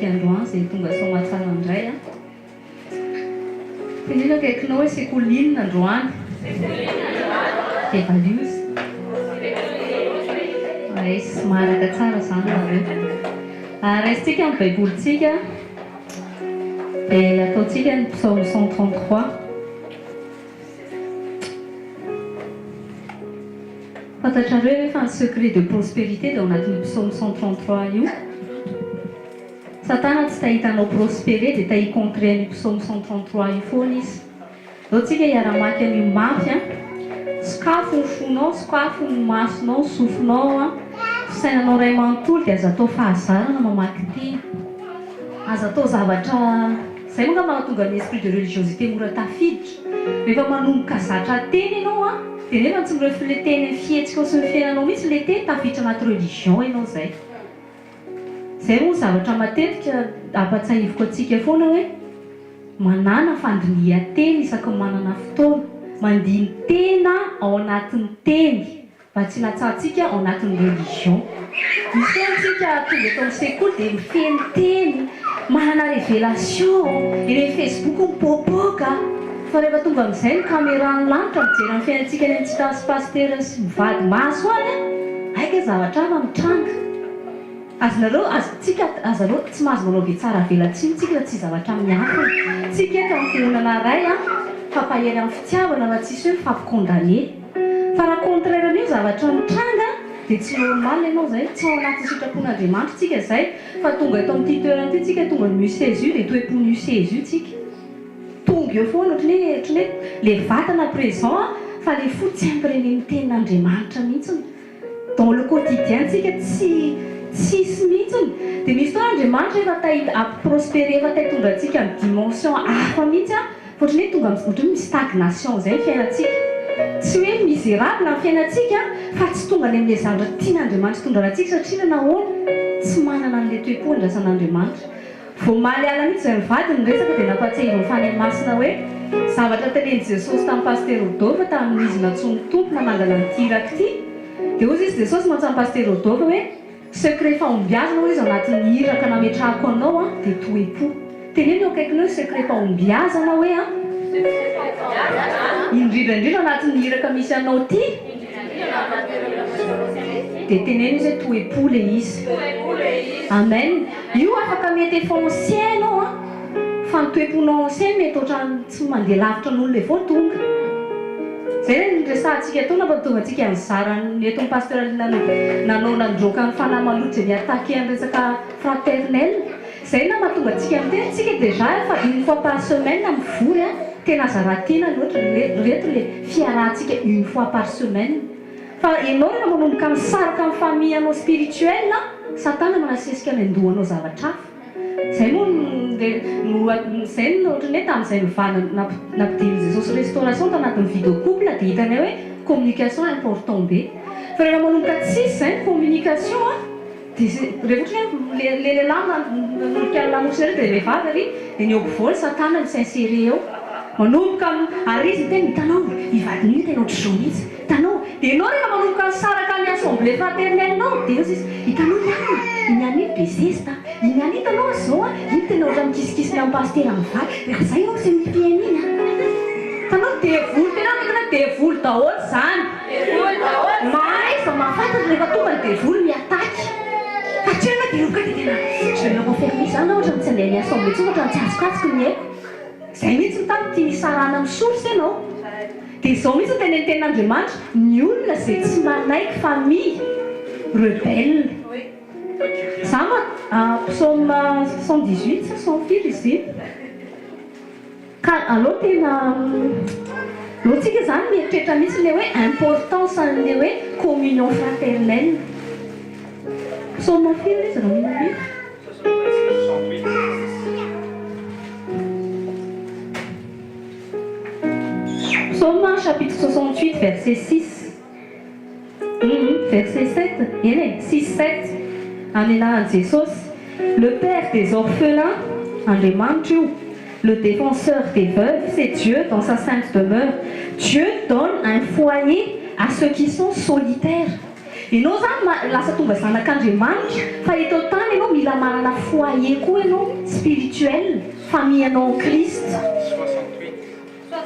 tsika androany izay tonga soamatsara indray an. Teneno akaikinao hoe sekoly inona androany? Dia valio izy. Ais, maharaka tsara izany nareo. Raisintsika ny baibolintsika dia ataontsika ny psaume 133. Fantatrareo ve fa ny secret de prospérité dia ao anatin'io psaume 133 io? Satana tsy ta hita anao prosperer dia ta hi-contrer an'io psaume 133 io foana izy. Ndao tsika hiara-mamaky an'io mafy an! Sokafo ny fonao, sokafo ny masonao, ny sofinao an! Fisainanao iray manontolo dia aza atao fahazarana mamaky teny. Aza atao zavatra, izay moa angamba mahatonga ny esprit de religiosité mora tafiditra. Rehefa manomboka zatra teny ianao an, dia nefa tsy mi-refleter ny fihetsikao sy ny fiainanao mihitsy ilay teny, tafiditra anaty religion ianao izay. Izay moa zavatra matetika ampatsahiviko antsika foana hoe manàna fandinihan-tena isaky ny manana fotoana, mandini-tena ao anatin'ny teny mba tsy hilatsahantsika ao anatin'ny religion. Misy fotoana tsika tonga eto amin'ny sekoly dia mifehy teny, manana révélation, eny amin'ny facebook mipoapoaka, fa rehefa tonga amin'izay ny caméra ny lanitra mijery amin'ny fiainantsika any amin'ny tsy tasy pasitera sy mivady maso any an, aika zavatra hafa mitranga. Azonareo, azontsika, azareo, tsy mahazo manao be tsara velatsihy tsika fa tsy zavatra miafina. Tsika eto amin'ny fiangonana iray an, mifampahery amin'ny fitiavana fa tsisy hoe mifampi-condamner. Fa raha contraire an'io zavatra mitranga dia tsy normal ianao izay, tsy ao anatin'ny sitrapon'Andriamanitra tsika izay fa tonga eto amin'ity toerana ity tsika tonga ny UCSU dia toe-pon'ny UCSU tsika. Tonga eo foana ohatran'ny hoe ohatran'ny hoe le vatana présent fa le fo tsy imprégné ny tenin'Andriamanitra mihitsiny. Dans le quotidien tsika tsy tsisy mihitsiny. Dia misy fotoana Andriamanitra efa ta hampi-prosperer efa ta hitondra antsika amin'ny dimension hafa mihitsy an, fa ohatran'ny hoe tonga ohatran'ny hoe misy stagnation izay ny fiainantsika. Tsy hoe misérable ny fiainantsika fa tsy tonga any amin'ilay zavatra tian'Andriamanitra hitondrana antsika satria nahoana? Tsy manana an'ilay toe-po andrasan'Andriamanitra. Vao omaly alina mihitsy izay mivady niresaka dia nampatsiahivin'ny Fanahy Masina hoe zavatra tenenin'i Jesosy tamin'i Pasitera Rodolphe tamin'izy nantsoin'ny Tompo nanangana an'ity iraka ity. Dia hozy izy Jesosy mantsy amin'i Pasitera Rodolphe hoe secret fahombiazana hoy izy ao anatin'ny iraka nametrahako anao an dia toe-po. Teneno eo akaikinao hoe secret fahombiazana hoe an indrindra indrindra anatin'ny iraka misy anao ity dia teneno izy hoe toe-po ilay izy. Amen. Io afaka mety efa ancien ianao an, fa ny toe-ponao ancien mety ohatran'ny tsy mandeha lavitra noho ilay vao tonga. Zay no niresahantsika teo nampatonga antsika nizara ny eto ny Pasteur Lina nanao nandroaka ny fanahy maloto izay mi-attaquer ny resaka fraternel. Zay no mahatonga antsika miteny, tsika déjà efa une fois par semaine mivory an, tena aza ratina loatra reto le fiarahantsika une fois par semaine. Fa enao rehefa manomboka misaraka amin'ny famille anao spirituel an, satana manasesika any andohanao zavatra hafa. Zay moa no zay no ohatran'ny hoe tamin'izay nivana nampidirin'i Jesosy restauration tanatin'ny vie de couple dia hitanay hoe communication important be. Fa rehefa manomboka tsisy zay ny communication an, Dia rehefa ohatra hoe le le lehilahy nanolotra ny lamosina ery dia vehivavy ary dia ny eo ampovoany satana mi s'inserer eo manomboka ary izy miteny hitanao i vadinao io tena ohatr'izao mihitsy hitanao dia ianao rehefa manomboka misaraka any assemblée fraternelle nao dia eo izy hitanao i anona iny anona iny be zesta iny anona hitanao aza izao an iny tena ohatran'ny mikisikisina amin'ny pasitera mivady raha izay eo se mi-PM iny an hitanao devoly tena hoe devoly daholo izany Mahaiza mahafantatra rehefa tonga ny devoly mi-attaque. Fa tsy hoe dia tonga dia tena je vais me renfermer zany aho ohatran'ny tsy handeha any assemblée intsony ohatran'ny tsy azokazoko ny aiko. Zay mihitsy ny tany tiany hisarahana amin'ny source ianao. Dia izao mihitsy no tenenin'ny tenin'Andriamanitra, ny olona izay tsy manaiky famille rebelle. Za ma psaume 118 sa 100 firy izy iny? Ka aleo tena aleo tsika zany mieritreritra mihitsy le hoe importance an'le hoe communion fraternelle. Psaume firy ilay izy Raminamira? Psaume chapitre 68 verset 6. Humm verset 7, eny e, 6 7, amin'ny anaran'i Jesosy, le père des orphelins, Andriamanitra io, le défenseur des veuves, c'est Dieu dans sa sainte demeure, Dieu donne un foyer à ceux qui sont solitaires. Ianao zany lasa tonga zanak'Andriamanitra, fa eto an-tany ianao mila manana foyer koa ianao spirituel, famille anao en Christ.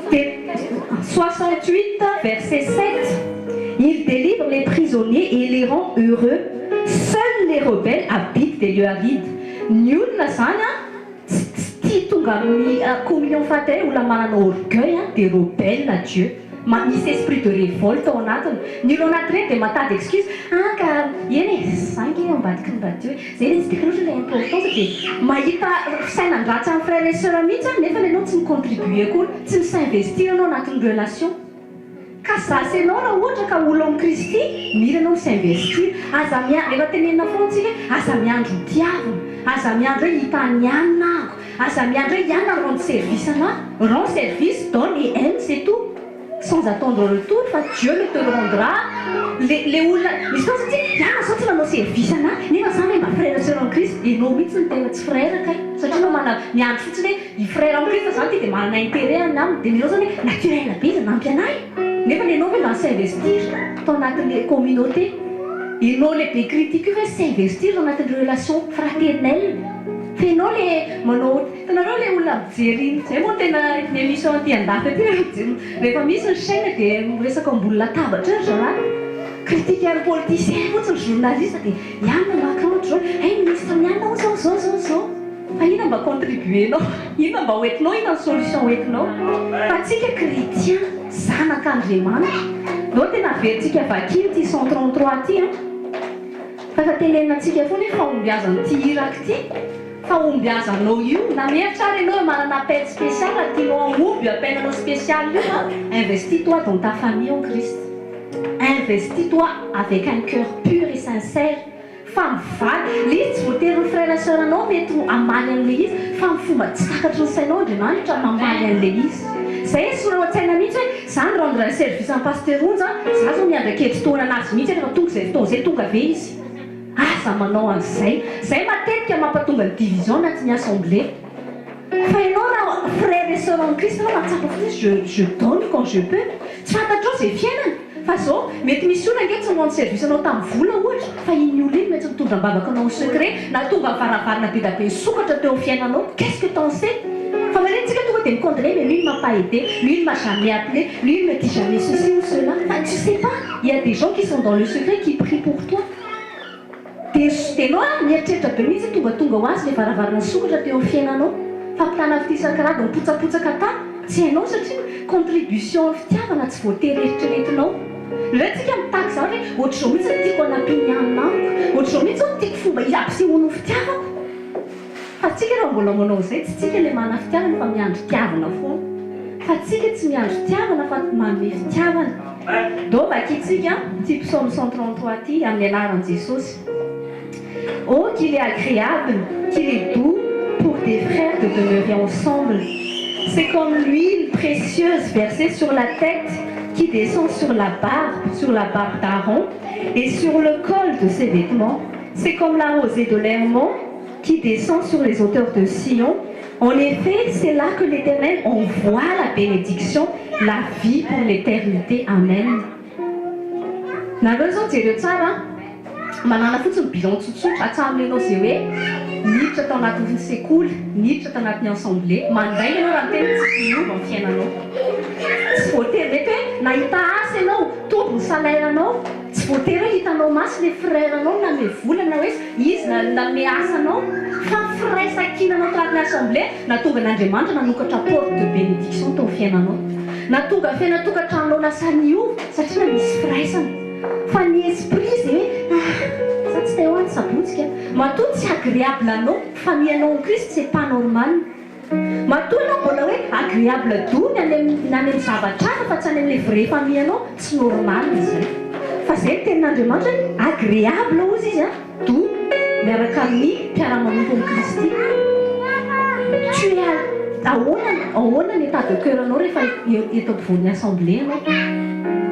Dia 68 verset 7, Il délivre les prisonniers et les rend heureux, seuls les rebelles habitent des lieux arides. Ny olona zany an, tsy tsy tia tonga amin'ny communion fraternelle, olona manana orgueil an, dia rebelle à Dieu. Ma, misy esprit de révolte ao anatiny. Ny olona anaty ireny dia matady excuse, ah ka eny e, za nge eo ambadiky ny radio e, zay le tsy tiako loatra ilay importance dia mahita fisainan-dratsy amin'ny frère et sœur mihitsy an, nefa ianao tsy mi-contribuer akory, tsy mi-s'investir ianao anatin'ny relation. Ka zasy ianao raha ohatra ka olo amin'i Kristy, mila ianao mi-s'investir. Aza mia, efa tenenina foana tsika hoe aza miandry ho tiavina, aza miandry hoe hita an'i anona aho, aza miandry hoe i anona rendre service anah, rends service, donne et aime, c'est tout. Sans attendre retour fa Dieu le te le rendra, le le olona, misy fotoana satria i anona zao tsy nanao service anah, nefa za ve mba frère sœur en Christ, enao mihitsy no tena tsy frère kay, satria enao mana, miandry fotsiny hoe i frère en Christ zany ty dia manana intérêt any aminy, dia nenao zany hoe naturel be izy nanampy anah e, nefa nenao ve mba s'investir tao anatin'le communauté, enao le be critique io ve s'investir tao anatin'ny relation fraternelle, fa enao le manao, hitanareo le olona mijery iny, zay moa no tena ny émission aty andafy aty rehefa misy ny chaîne dia miresaka ambony latabatra eo ry zalahy, critique an'ny politicien fotsiny journaliste dia i anona Macron ohatr'izao, hay ministre ny anona hono zao zao zao zao. Fa inona mba contribuer-nao? Inona mba hoentinao? Inona ny solution hoentinao? Fa tsika chrétien, zanak'Andriamanitra. Ndao tena averintsika vakina ity 133 ity an. Fa efa tenenina antsika foana hoe fahombiazan'ity iraka ity, fahombiazanao io. Na mihevitra ary ianao hoe manana appel spécial, tianao hahomby io appel anao spécial io an, investis toi dans ta famille en Christ. Investis toi avec un cœur pur et sincère. Fa mivaly le izy tsy voatery ny frère sœur anao mety ho hamaly an'le izy fa ny fomba tsy takatry ny sainao Andriamanitra mamaly an'le izy. Zay esorao an-tsaina mihitsy hoe za mi rendre un service an'i Pasteur Onja za zao miandry ankehitry tohana anazy mihitsy rehefa tonga izay fotoana izay tonga ve izy? Aza manao an'izay. Zay matetika mampatonga ny division anatin'ny assemblée. Fa ianao raha frère et sœur en Christ ianao mahatsapa fotsiny hoe je je donne quand je peux. Tsy fantatrao izay fiainana. Fa zao, mety misy olona ange tsy ni-rendre service anao tamin'ny vola ohatra, fa iny olona iny mety nitondra am-bavaka anao en secret, na tonga varavarana be da be nisokatra teo amin'ny fiainanao, qu'est-ce que t'en sais? Fa maninona tsika tonga dia mi-condamner mais lui il m'a pas aidé, lui il m'a jamais appelé, lui il me dit jamais ceci ou cela, fa tu sais pas, il y a des gens qui sont dans le secret qui prient pour toi. Dia dia enao ary mieritreritra be mihitsy tongatonga ho azy ilay varavarana nisokatra teo amin'ny fiainanao. Fampitana fitia isan-karazany mipotsapotsa ta tsy hainao satria contribution fitiavana tsy voatery eritreretinao. Indraindray tsika mitaky zavatra hoe ohatr'izao mihitsy no tiako hanampian'ny anona amiko, ohatr'izao mihitsy no tiako fomba hampisehoany ny fitiavako. Fa tsika raha mbola manao izay tsy tsika ilay manana fitiavana fa miandry tiavina foana. Fa tsika tsy miandry tiavana fa manome fitiavana. Ndao vakintsika ity psaume 133 ity amin'ny anaran'i Jesosy. Oh qu'il est agréable, qu'il est doux pour des frères de demeurer ensemble. C'est comme l'huile précieuse versée sur la tête qui descend sur la barbe, sur la barbe d'Aaron et sur le col de ses vêtements. C'est comme la rosée de l'Hermon qui descend sur les hauteurs de Sion. En effet, c'est là que l'Éternel envoie la bénédiction, la vie pour l'éternité. Amen. Nareo zao jereo tsara, manana fotsiny bilan tsotsotra hatramin'ny ianao izay hoe niditra tao anatin'ny sekoly, niditra tao anatin'ny assemblée, mandainga ianao raha miteny tsy miova ny fiainanao. Tsy voatery mety hoe nahita asa ianao, tombo ny salaire anao, tsy voatery hoe hitanao maso le frère anao nanome vola na hoe izy nanome asa anao, fa ny firaisankinanao tao anatin'ny assemblée nahatonga an'Andriamanitra nanokatra porte de bénédiction tao amin'ny fiainanao. Nahatonga fiainan-tokantranonao lasa niova satria nanisy firaisana. Fa ny esprit izay hoe ah za tsy te ho any sabotsy ka. Matoa tsy agréable anao famille anao en Christ c'est pas normal. Matoa ianao mbola hoe agréable doux ny any amin'ny any amin'ny zavatra hafa fa tsy any amin'ilay vraie famille anao, tsy normal izay. Fa izay ny tenin'Andriamanitra hoe agréable hozy izy an, doux miaraka amin'ny mpiara-manompo amin'i Kristy. Tu es ahoana ahoana ny état de cœur anao rehefa eto ampovoan'ny assemblée ianao?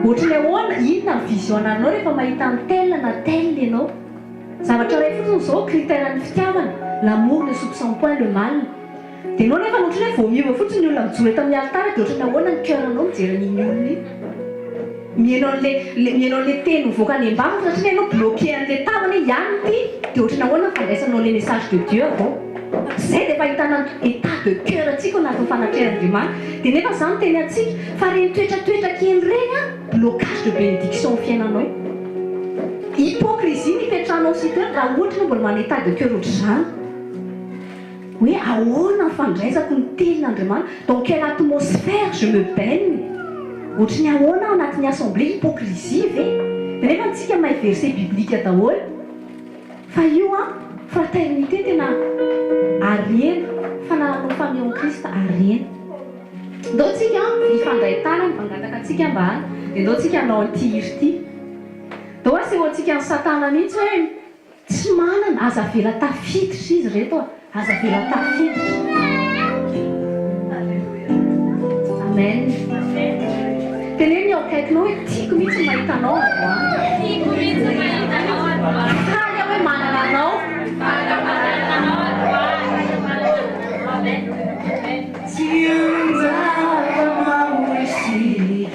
Ohatry ny ahoana, inona ny vision ananao rehefa mahita an'i tel na tel ianao? Zavatra iray fotsiny izao critère ny fitiavana, l'amour ne soupçonne point le mal. Dia ianao nefa ohatran'ny hoe vao miova fotsiny ny olona mijoro eto amin'ny alitara dia ohatran'ny ahoana ny cœur anao mijery an'iny olona iny. Mihaino an'le le mihaino an'le teny mivoaka any am-bava satria ianao bloqué an'le tavany hoe ihany ity dia ohatran'ny ahoana ny fandraisanao le message de Dieu avy ao. Zay dia efa ahitana ny état de cœur antsika ao anatin'ny fanatrehan'Andriamanitra. Dia nefa za miteny antsika fa ireny toetratoetra kely ireny an blocage de bénédiction amin'ny fiainanao io. Hypocrisie ny ipetrahanao sy toerana raha ohatra ianao mbola manana état de cœur ohatr'izany. Hoe ahoana ny fandraisako ny tenin'Andriamanitra, dans quelle atmosphère je me baigne, ohatry ny ahoana aho anatin'ny assemblée, hypocrisie ve? Dia nefa antsika mahay verset biblique daholo, fa io an, fraternité tena harena, fanananao famille en Christ harena. Ndao tsika hifandray tanana, mangataka antsika mba, dia ndao tsika hanao an'ity hira ity. Ndao asehoantsika an'i satana mihitsy hoe. Tsy manana, aza avela tafiditra izy reto a, aza avela tafiditra. Amen. Teneno ny ao akaikinao hoe tiako mihitsy ny mahita anao androany. Tiako mihitsy ny mahita anao androany. Faly aho hoe manana anao. Faly aho manana anao androany. Amen. Tsy anjara-mahory isika.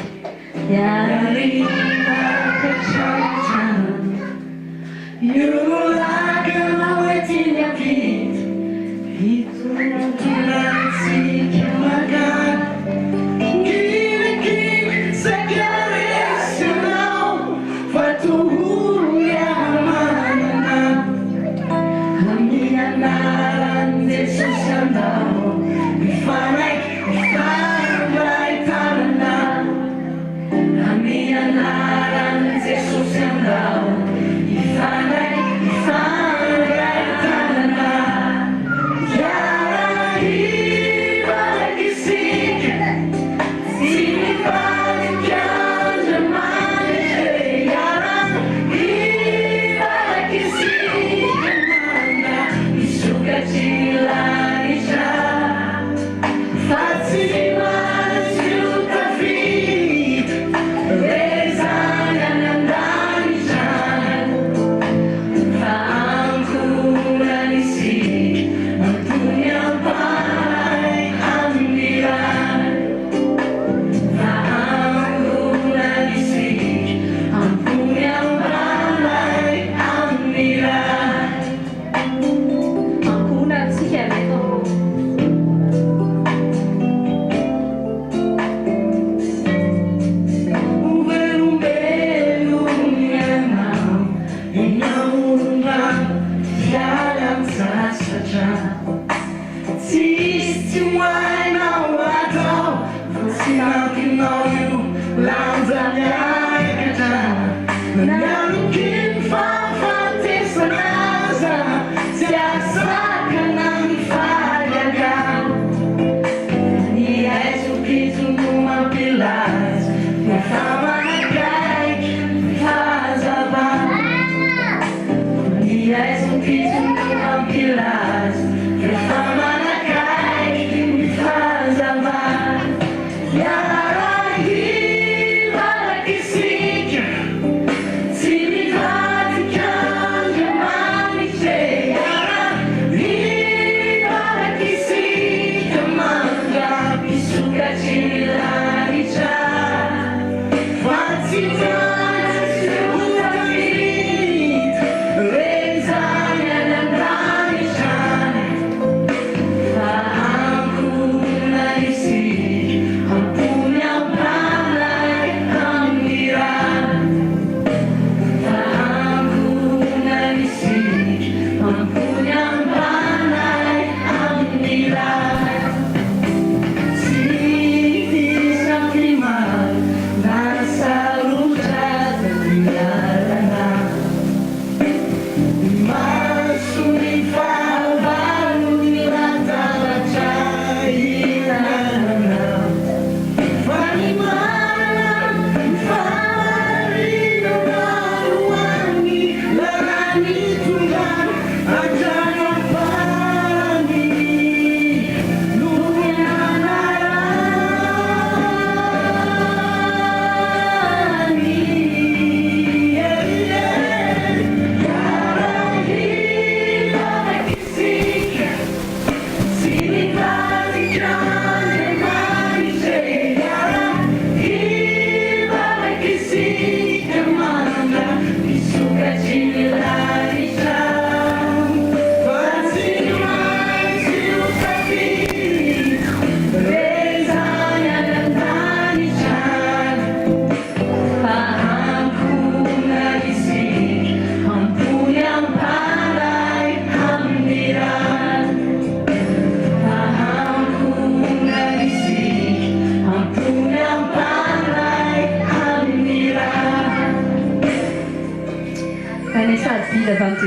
Amin'ny anaran'i Jesosy andao hifandray hifandray tanana Hiara-hivavaka isika tsy mivadika Andriamanitra e Hiara-hivavaka isika manda misokatry ny lanitra Fa tsy maintsy ho tafita ve izany any an-danitra any? Fa ankohonana isika antony ampahay amin'ny Ray. Fa ankohonana isika antony ampahay amin'ny Ray. Ankohonantsika reto. Ho velombelogny ianao eny amoron-drano fialan-tsasatra. Tsisy tsy ho hainao atao fa tsy nankinao io lanja miakatra. Na ny aloky ny fahafatesana aza tsy hahasakana ny fahagagana. Ny haizim-pito no mampilaza fa manakaiky ny fahazavana. Ny haizim-pito no mampilaza fa manakaiky ny fahazavana. Miara-hivavaka isika, tsy mivadika Andriamanitra e. Miara-hivavaka isika mandra-pisokatry ny lanitra. Fa tsy maintsy ho tafita re izany any an-danitra any. Fa ankohonana isika, am-pony am-panahy amin'ny ra. Fa ankohonana isika, am-pony am-panahy amin'ny ra. Tsy hisy ampimano na sarotra aza ny lalana. Ny mason'ny fahavalo ny latabatra hihinanana. Fa ny manana ny fahamarinana no an'ny lalàn'itondrana hatrany am-parany no nianarany. Hiara-hivavaka isika, tsy mivadika Andriamanitra e. Hiara-hivavaka isika.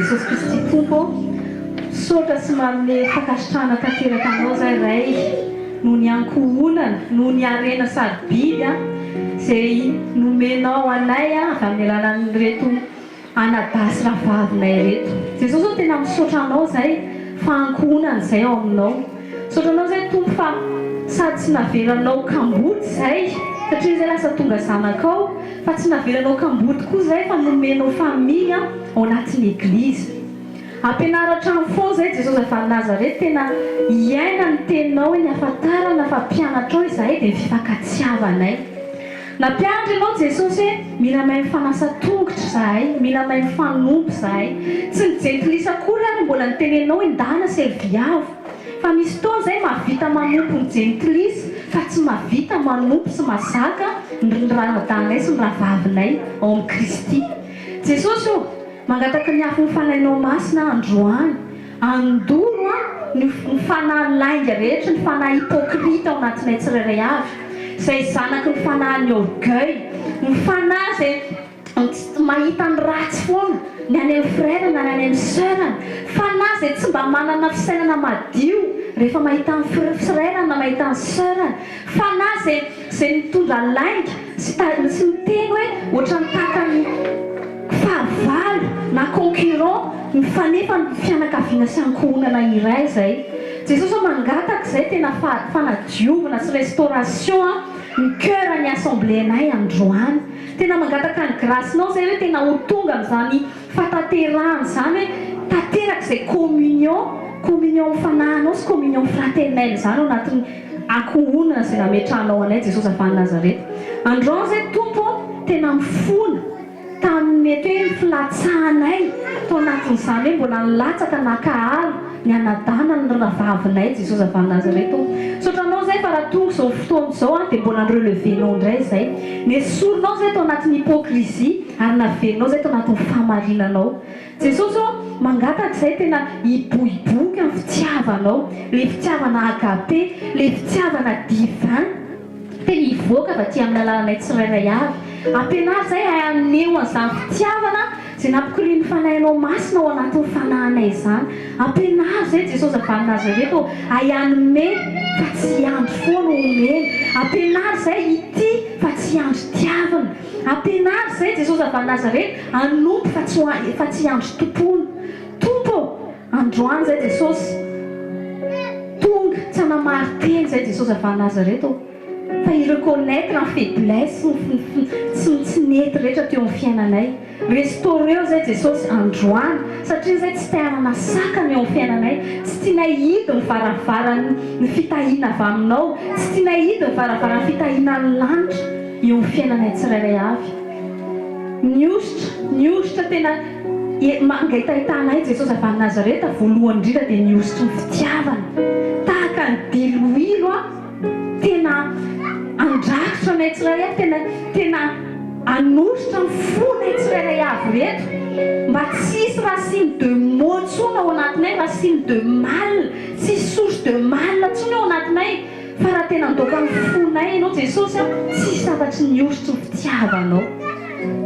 Jesosy Kristy Tompo ô, misaotra sy manome fankasitrahana tanteraka Anao zahay Ray noho ny ankohonana, noho ny harena sarobidy izay nomenao anay avy amin'ny alalan'ireto anadahy sy rahavavinay ireto. Jesosy ô tena misaotra Anao zahay fa ankohonana izay ao Aminao. Misaotra Anao zahay Tompo fa sady tsy navelanao kamboty zahay satria zay lasa tonga zanakao fa tsy navelanao kamboty koa zahay fa nomenao famille ao anatin'ny eglizy. Ampianaro hatrany foana zay Jesosy avy any Nazareth tena hiaina ny teninao hoe ny ahafantarana fa mpianatrao izahay dia ny fifankatiavanay. Nampianatra ianao Jesosy hoe mila mahay mifanasa tongotra izahay, mila mahay mifanompo izahay. Tsy ny jentilisa akory ary mbola niteneninao hoe ndana serviavo. Fa misy fotoana izahay mahavita manompo ny jentilisa fa tsy mahavita manompo sy mazaka ny ranadahinay sy ny rahavavinay ao amin'i Kristy. Jesosy ô, mangataka ny afon'ny Fanahinao Masina aho androany. Andoro an ny ny fanahy lainga rehetra, ny fanahy hypocrite ao anatinay tsirairay avy, izay zanaky ny fanahin'ny orgueil, ny fanahy izay mahita ny ratsy foana, ny any amin'ny frère na ny any amin'ny soeur-ny, fanahy izay tsy mba manana fisainana madio rehefa mahita ny frère-ny na mahita ny soeur-ny, fanahy izay izay mitondra lainga sy ta sy miteny hoe ohatran'ny tahaka ny fahavalo na concurrent mifanefa ny fianakaviana sy ankohonana iray izay. Jesosy ô mangataka izay tena fanadiovana sy restauration ny coeur ny assemblée-nay androany. Tena mangataka ny grace-nao izay hoe tena ho tonga amin'izany fahatanterahana izany hoe tanteraka izay communion, communion amin'ny fanahinao sy communion fraternelle izany ao anatin'ny ankohonana izay nametrahanao anay Jesosy avy any Nazareth. Androany izay Tompo ô tena mifona tamin'ny mety hoe ny filatsahanay tao anatin'izany hoe mbola nilatsaka nankahala ny anadana ny rahavavinay Jesosy avy any Nazareth ô. Misaotra anao izay fa raha tonga izao fotoana izao an dia mbola ni-relever-nao indray izay. Nesorinao izay tao anatin'ny hypocrisie ary navelinao izay tao anatin'ny fahamarinanao. Jesosy ô, mangataka izay tena hiboiboika ny fitiavanao, le fitiavana agape, le fitiavana divin, tena hivoaka avy aty amin'ny alalanay tsirairay avy. Ampianaro izay hahay haneho an'izany fitiavana izay nampikorian'ny Fanahinao Masina ao anatin'ny fanahinay izany. Ampianaro izay Jesosy avy any Nazareta ô, hahay hanome fa tsy hiandry foana homena. Ampianaro izay hitia fa tsy hiandry tiavina. Ampianaro izay Jesosy avy any Nazareta hanompo fa tsy ho fa tsy hiandry tompoina. Tompo ô! Androany izay Jesosy tonga tsy hanamari-tena izay Jesosy avy any Nazareta ô! Fa hi-reconnaitre ny faiblesse ny tsy ny tsy nety rehetra teo amin'ny fiainanay. Restaureo izay Jesosy androany satria izay tsy te hanana sakana eo amin'ny fiainanay. Tsy tianay hidy ny varavaran'ny ny fitahiana avy aminao. Tsy tianay hidy ny varavaran'ny fitahiana ny lanitra eo amin'ny fiainanay tsirairay avy. Nihosotra, nihosotra tena mangaitaita anay Jesosy avy any Nazareta, voalohany indrindra dia nihosotry ny fitiavana. Tahaka ny diloilo an, tena handrakotra anay tsirairay avy, tena, tena hanosotra ny fonay tsirairay avy ireto, mba tsy hisy racine de maux intsony ao anatinay, racine de mal, tsy hisy source de mal intsony ao anatinay. Fa raha tena andoaka ny fonay Ianao Jesosy a, tsy hisy afa-tsy ny hosotry ny fitiavanao.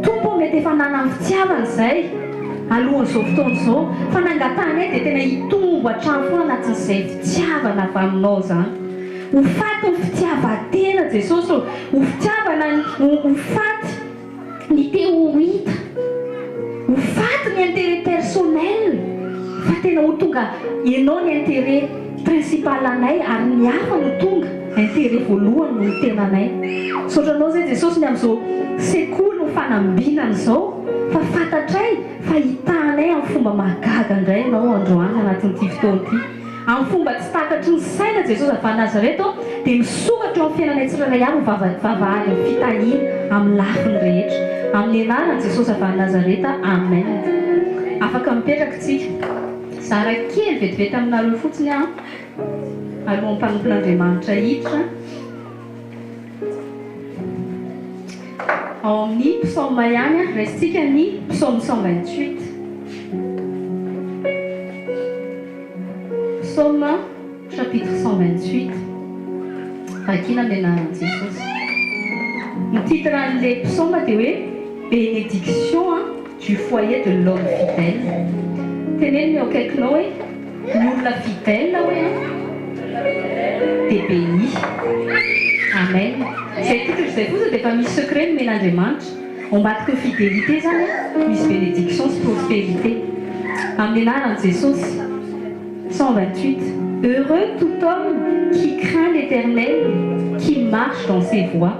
Tompo ô, mety efa nanana fitiavana izay alohan'izao fotoana izao, fa nangatahanay dia tena hitombo hatrany foana anatin'izay fitiavana avy Aminao izany. Ho faty ny fitiavan-tena Jesosy ô, ho fitiavana ny, ho faty ny te ho hita, ho faty ny intérêt personnel fa tena ho tonga Ianao ny intérêt principal anay ary ny hafa no tonga intérêt voalohany noho ny tenanay. Misaotra Anao izay Jesosy ny amin'izao sekoly ho fanambinana izao fa fantatray fa hitahanay amin'ny fomba mahagaga indray Ianao androany anatin'ity fotoana ity. Amin'ny fomba tsy takatry ny saina Jesosy avy any Nazareth dia misokatra eo amin'ny fiainanay tsirairay avy ny vavahadin'ny fitahiana amin'ny lafiny rehetra. Amin'ny anaran'i Jesosy avy any Nazareta, Amen. Afaka mipetraka isika. Zara kely vetivety aminareo fotsiny aho alohan'ny mpanompon'Andriamanitra hiditra. Ao amin'ny psaume ihany, raisintsika ny psaume 128. Psaume chapitre 128. Vakina amin'ny anaran'i Jesosy. Ny titre an'ilay psaume dia hoe Bénédiction du foyer de l'homme fidèle. Teneno ny eo akaikinao hoe, ny olona fidèle hoe an, dia béni. Amen. Izay titre izay fotsiny dia efa misy secret nomen'Andriamanitra. Ao ambadiky ny fidélité izany an, misy bénédiction sy prospérité. Amin'ny anaran'i Jesosy. 128. Heureux tout homme qui craint l'Éternel, qui marche dans ses voies.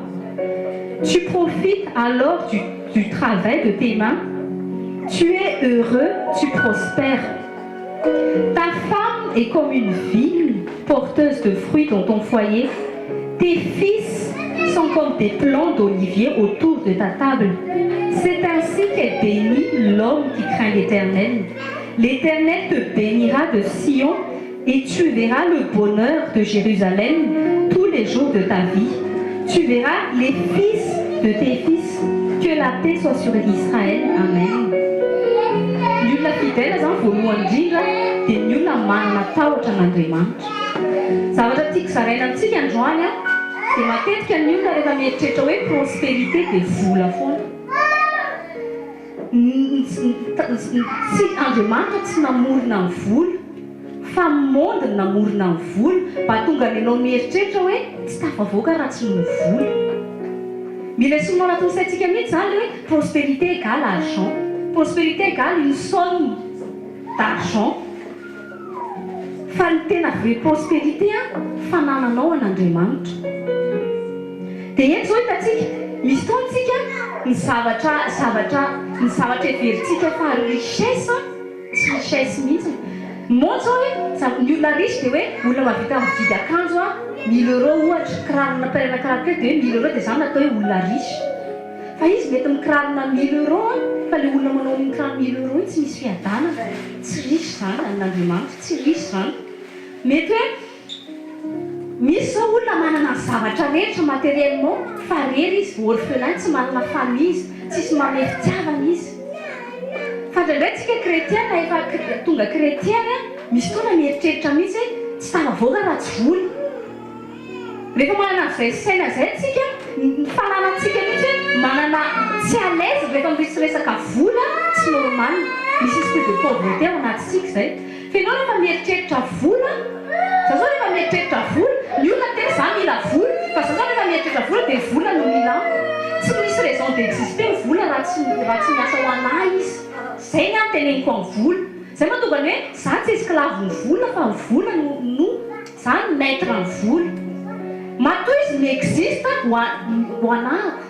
Tu profites alors du, du travail de tes mains. Tu es heureux, tu prospères. Ta femme est comme une vigne porteuse de fruits dans ton foyer. Tes fils sont comme des plants d'olivier autour de ta table. C'est ainsi qu'est béni l'homme qui craint l'Éternel. L'Éternel te bénira de Sion et tu verras le bonheur de Jérusalem tous les jours de ta vie. Tu verras les fils de tes fils. Que la paix soit sur Israël. Amen. Ny olona fidèle zany voalohany indrindra dia ny olona manana tahotra an'Andriamanitra. Zavatra tiako zaraina amintsika androany a dia matetika ny olona rehefa mieritreritra hoe prospérité dia vola foana. Tsy Andriamanitra tsy namorona ny vola fa monde no namorona ny vola mba hahatonga ny anao mieritreritra hoe tsy tafavoaka raha tsy noho vola. Mila esorina ao anatin'ny saintsika mihitsy izany ilay hoe prospérité égale argent, prospérité égale une somme d'argent. Fa ny tena vraie prospérité an, fanananao an'Andriamanitra. Dia eto izao hitantsika, misy fotoana tsika ny zavatra zavatra ny zavatra heverintsika fa richesse an, tsy richesse mihitsy. Moi zao hoe ny olona riche dia hoe olona mahavita mividy akanjo an, mille euros ohatra, kirarona paire-na kiraro kely dia hoe mille euros dia izany no atao hoe olona riche. Fa izy mety mikirarona mille euros an, fa ilay olona manao an'iny kiraro mille euros iny tsy misy fiadanana. Tsy riche izany amin'Andriamanitra, tsy riche izany. Mety hoe misy izao olona manana ny zavatra rehetra matériellement fa rery izy, orphelin, tsy manana famille izy, tsisy manome fitiavana izy. Fa indraindray tsika chrétien na efa tonga chrétien ary an, misy fotoana mieritreritra mihitsy hoe tsy tafavoaka raha tsy vola. Rehefa manana an'izay saina izay tsika, ny fananantsika mihitsy hoe manana tsy à l'aise rehefa misy resaka vola tsy normal, misy esprit de pauvreté ao anatintsika izay. Fa ianao rehefa mieritreritra vola, za zao rehefa mieritreritra vola, ny olona miteny za mila vola, fa za zao rehefa mieritreritra vola dia vola no mila amiko. Tsy misy raison d'exister ny vola raha tsy raha tsy miasa ho anah izy. Zay ny ahy no teneniko amin'ny vola. Zay mahatonga ny hoe za tsy esclave ny vola fa ny vola no no za no maitre ny vola. Matoa izy mi-existe ho ho anahako.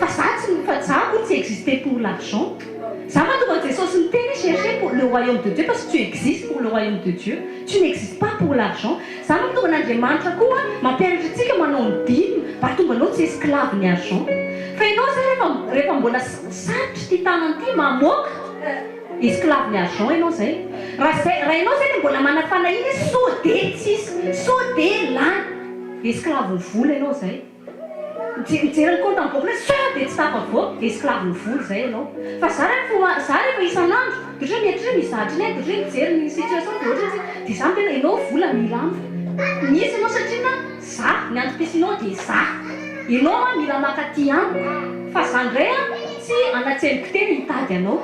Fa za tsy fa za akory tsy exister pour l'argent. Za mahatonga an'i Jesosy niteny hoe cherchez pour le royaume de Dieu parce que tu existes pour le royaume de Dieu, tu n'existes pas pour l'argent. Za mahatonga an'Andriamanitra koa mampianatra antsika manao ny dime mba hahatonga anao tsy esclave ny argent. Fa ianao zay rehefa rehefa mbola sarotra ity tanana ity mamoaka esclave ny argent ianao zay. Raha zay raha ianao zay le mbola manana fanahiana hoe sao de tsisy, sao de lany, esclave ny vola ianao zay. Mijery ny compte en banque hoe sao dia tsy tafavoaka, esclave ny vola izay ianao. Fa za rehefa za rehefa isan'andro dia ohatra hoe mieritreritra misy zavatra iny dia ohatra hoe mijery ny situation dia ohatra hoe dia za miteny hoe ianao vola mila amiko mihitsy ianao satria na za ny antom-pisianao dia za. Ianao an mila mankaty amiko fa za indray an tsy hanatseniko tena hitady anao.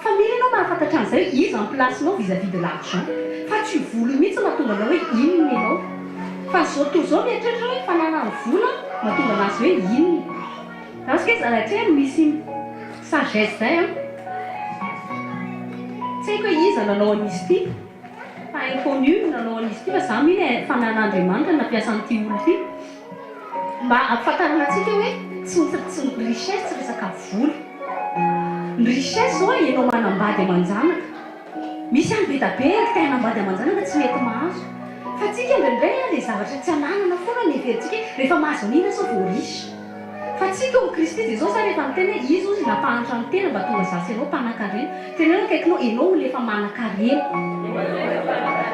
Fa mila ianao mahafantatra an'izay hoe iza ny place-nao vis à vis de l'argent. Fa tsy io vola io mihitsy no mahatonga anao hoe inona ianao. Fa izao toa izao mieritreritra hoe fananany vola mahatonga anazy hoe inona. Parce que zalahy hoe misy sagesse zay an. Tsy haiko hoe iza nanao an'izy ity fa inconnu no nanao an'izy ity fa za mino hoe fananan'Andriamanitra no nampiasa an'ity olona ity mba hampifantarana antsika hoe tsy tsy ny richesse tsy resaka vola. Ny richesse zao enao manambady aman-janaka. Misy any be da be te hanambady aman-janaka tsy mety mahazo. Fa tsika indraindray an le zavatra tsy ananana foana no heverintsika hoe rehefa mahazo an'iny aho sao vao riche. Fa tsika ao amin'i Kristy Jesosy ary efa niteny hoe Izy hozy nampahantra ny tena mba tonga za sy enao mpanan-karena. Teneno akaikinao enao olona efa manan-karena.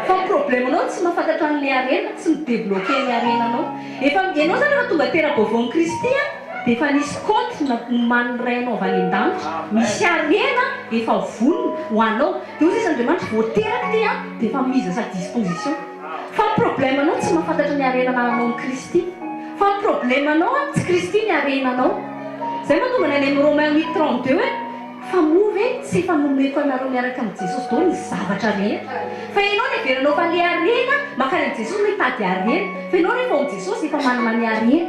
Fa ny problème nao tsy mahafantatra an'le harena, tsy mi-debloquer ny harenanao. Efa enao zany efa tonga tera-baovao amin'i Kristy an. Dia efa nisy compte nomanin'ny Ray anao avy any an-danitra, misy harena efa vonona ho anao. Dia hoy izy Andriamanitra, vao teraka ity an, dia efa mise à sa disposition. Fa ny problème anao tsy mahafantatra ny harena anananao amin'i Kristy. Fa ny problème anao an, tsy Kristy ny harenanao. Izay mahatonga ny any amin'ny Romains 8, 32 hoe. Fa moa ve tsy efa nomeko anareo miaraka amin'i Jesosy daholo ny zavatra rehetra? Fa ianao neverinao fa le harena, mankany amin'i Jesosy no hitady harena. Fa ianao rehefa ao amin'i Jesosy efa manana ny harena.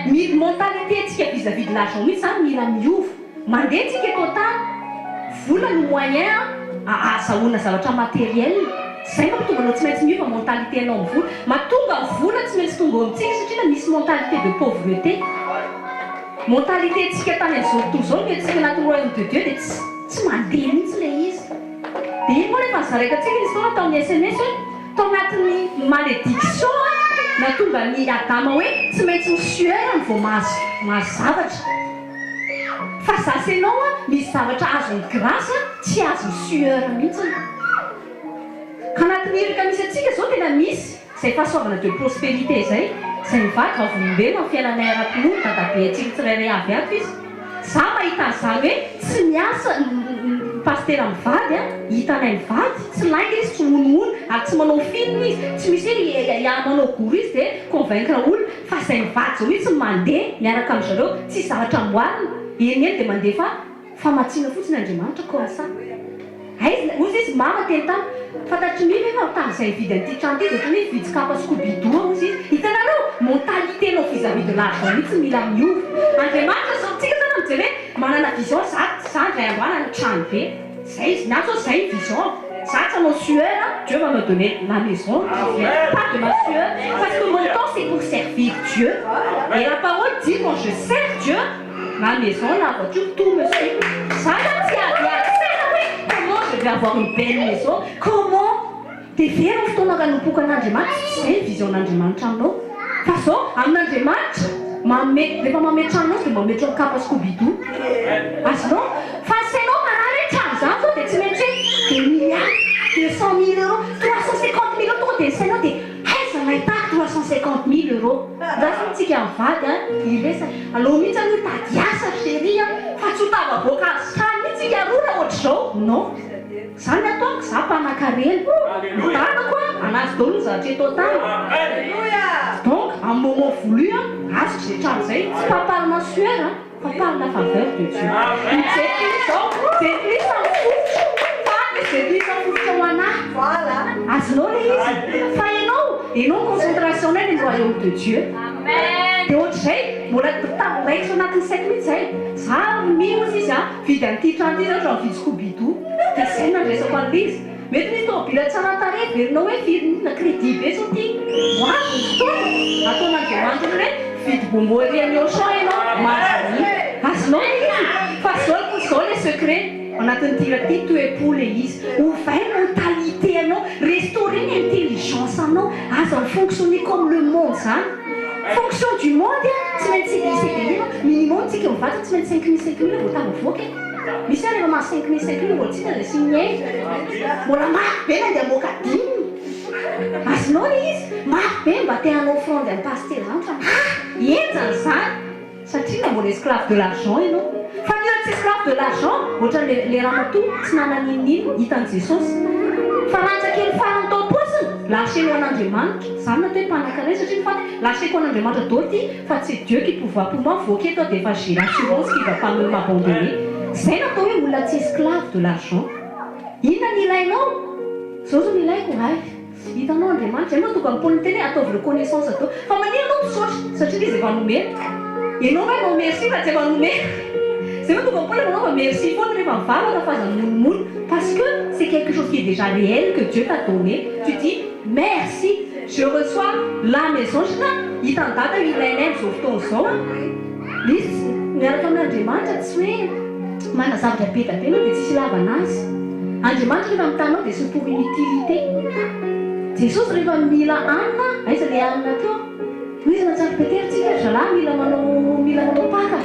Ny mentalité-ntsika vis à vis de l'argent mihitsy zany mila miova. Mandeha tsika eto an-tany, vola no moyen ahazahoana zavatra matériel. Zay mahatonga anao tsy maintsy miova mentalité anao amin'ny vola. Mahatonga ny vola tsy maintsy tonga eo amintsika satria misy mentalité de pauvreté. Mentalité tsika tany amin'izao tontolo izao no entintsika anaty royaume de Dieu dia tsy tsy mandeha mihitsy ilay izy. Dia iny moa rehefa nozaraiko antsika nisy fotoana tao amin'ny sms hoe tao anatin'ny malédiction nahatonga an'i Adama hoe tsy maintsy mi-sueur no vao mahazo mahazo zavatra. Fa za sy ianao misy zavatra azon'ny grâce tsy azon'ny sueur mihitsy. Ka anatin'ny iraka misy antsika izao tena misy. Izay fahasoavana de prospérité izay, izay mivady vavolombelona amin'ny fiainanay ara-pinoana, dadabe antsika tsirairay avy ato izy. Za mahita an'izany hoe tsy miasa ny pasitera mivady an, hitanay mivady, tsy lainga izy, tsy honohono, ary tsy manao film izy, tsy misy hoe ia manao gourou izy dia convaincre olona, fa izay mivady izao mihitsy no mandeha miaraka amin-dry zareo, tsisy zavatra amboarina, eny eny dia mandefa Famatsiana fotsiny Andriamanitra comme ça. Aiza, hozy izy mama teny tamiko, fantatry Mimi ve fa tamin'izay nividy an'ity trano ity dia ohatran'ny hoe nividy kapa scoubidou hozy izy. Hitanareo? Mentalité nao vis à vis de l'argent mihitsy mila miova. Andriamanitra zao, tsika zany mijery hoe manana vision za, za indray andro any hanana trano be. Zay izy, ny ahy zao zay ny vision-ko. Za tsy hanao sueur, Dieu va me donner la maison qui vient pas de ma sueur parce que mon temps c'est pour servir Dieu. Et la parole dit quand je sers Dieu, Ma maison, la voiture, tout me suit. Za zany tsy adiady saina hoe comment je vais avoir une belle maison, comment dia very ny fotoana hanompoako an'Andriamanitra, tsy izay ny vision-n'Andriamanitra aminao. Fa zao, amin'Andriamanitra, manome, rehefa manome trano anao izy dia manome trano kapa scoubidou. Azonao? Fa ny sainao marary hoe trano zany zao dia tsy maintsy hoe deux milliards, 200 mille euros, 350 mille euros, tonga dia ny sainao dia aiza no ahitako 350 mille euros. Andraso aloha tsika mivady a, hiresaka. Aleo mihitsy aloha hitady asa ry chérie a, fa tsy ho tafavoaka azy trano mihitsy tsika roa raha ohatr'izao. Non. Zany ny ataoko, za mpanakarena. Ny dadako a, anazy daholo ny zavatra eto an-tany. Donc, amin'ny moment voulu a, azoko izay trano izay, tsy pas par ma sueur a, fa par la faveur de Dieu. Ny Jentilisa izao, Jentilisa mifofotra, fa any misy Jentilisa mifofotra ho an'ahy. Azonao ilay izy? Fa ianao, ianao ny concentration-nao any amin'ny royaume de Dieu. Dia ohatr'izay, mbola raikitra anatin'ny saiko mihitsy izay. Za mi hozy izy a, vidy an'ity trano ity zany ohatran'ny vidy scoubidou. Dia izay no nandraisako an'ilay izy. Mety misy tômôbila tsara tarehy heverinao hoe firy inona crédit be zao ty. Ho avy ny fotoana, ataon'Andriamanitra ohatran'ny hoe mividy bonbon ery amin'ny Auchan ianao, mahazo an'iny. Azonao ilay izy? Fa zao zao ilay secret, ao anatin'ity hira ity, toe-po ilay izy. Ovay ny mentalité anao, restaurer ny intelligence anao, aza mi-fonctionner comme le monde zany. Fonction du monde tsy maintsy CDI ianao, minimum tsika mivady tsy maintsy 5000 5000 vao tafavoaka e. Misy hoe rehefa mahazo 5000 5000 mbola tsy hita izay sy miaina. Mbola mafy be na dia hamoaka dimy. Azonao ilay izy? Mafy be mba te hanao offrande an'i pasitera izany fa ah! Henjana izany satria na mbola esclave de l'argent ianao. Fa ny olona tsy esclave de l'argent ohatran'ilay ilay ramatoa tsy nanana n'inon'inona hitan'i Jesosy. Fa rantsa kely farany tao am-paosiny, lâcher-ny ho an'Andriamanitra. Izany no atao hoe mpanankarena satria ny fantany lâcher-ko an'Andriamanitra daholo ity fa c'est Dieu qui pourvoit pour moi, voaka eto aho dia efa j'ai l'assurance qu'il va pas me m'abandonner. Izay no atao hoe olona tsy esclave de l'argent. Inona no ilainao? Izao zao no ilaiko, hay. Hitanao Andriamanitra, izay no mahatonga an'i Paoly niteny hoe ataovy reconnaissance daholo. Fa maninona ianao misaotra? Satria ilay izy efa nomena. Ianao ve hanao merci raha tsy efa nomena? Izay no mahatonga an'i Paoly manaova merci foana rehefa mivavaka fa aza mimonomono parce que c'est quelque chose qui est déjà réel que Dieu t'a donné. Tu dis merci, je reçois la maison, satria hitan'i Dada io ilainay amin'izao fotoana izao an. Misy miaraka amin'Andriamanitra tsy hoe manana zavatra be da be ianao dia tsisy ilavana azy. Andriamanitra rehefa mitaha anao dia c'est pour une utilité. Jesosy rehefa mila hanina, aiza ilay hanina teo? Hoy izy nahatsiaro Petera, tsika ry zalahy mila manao mila manao paka,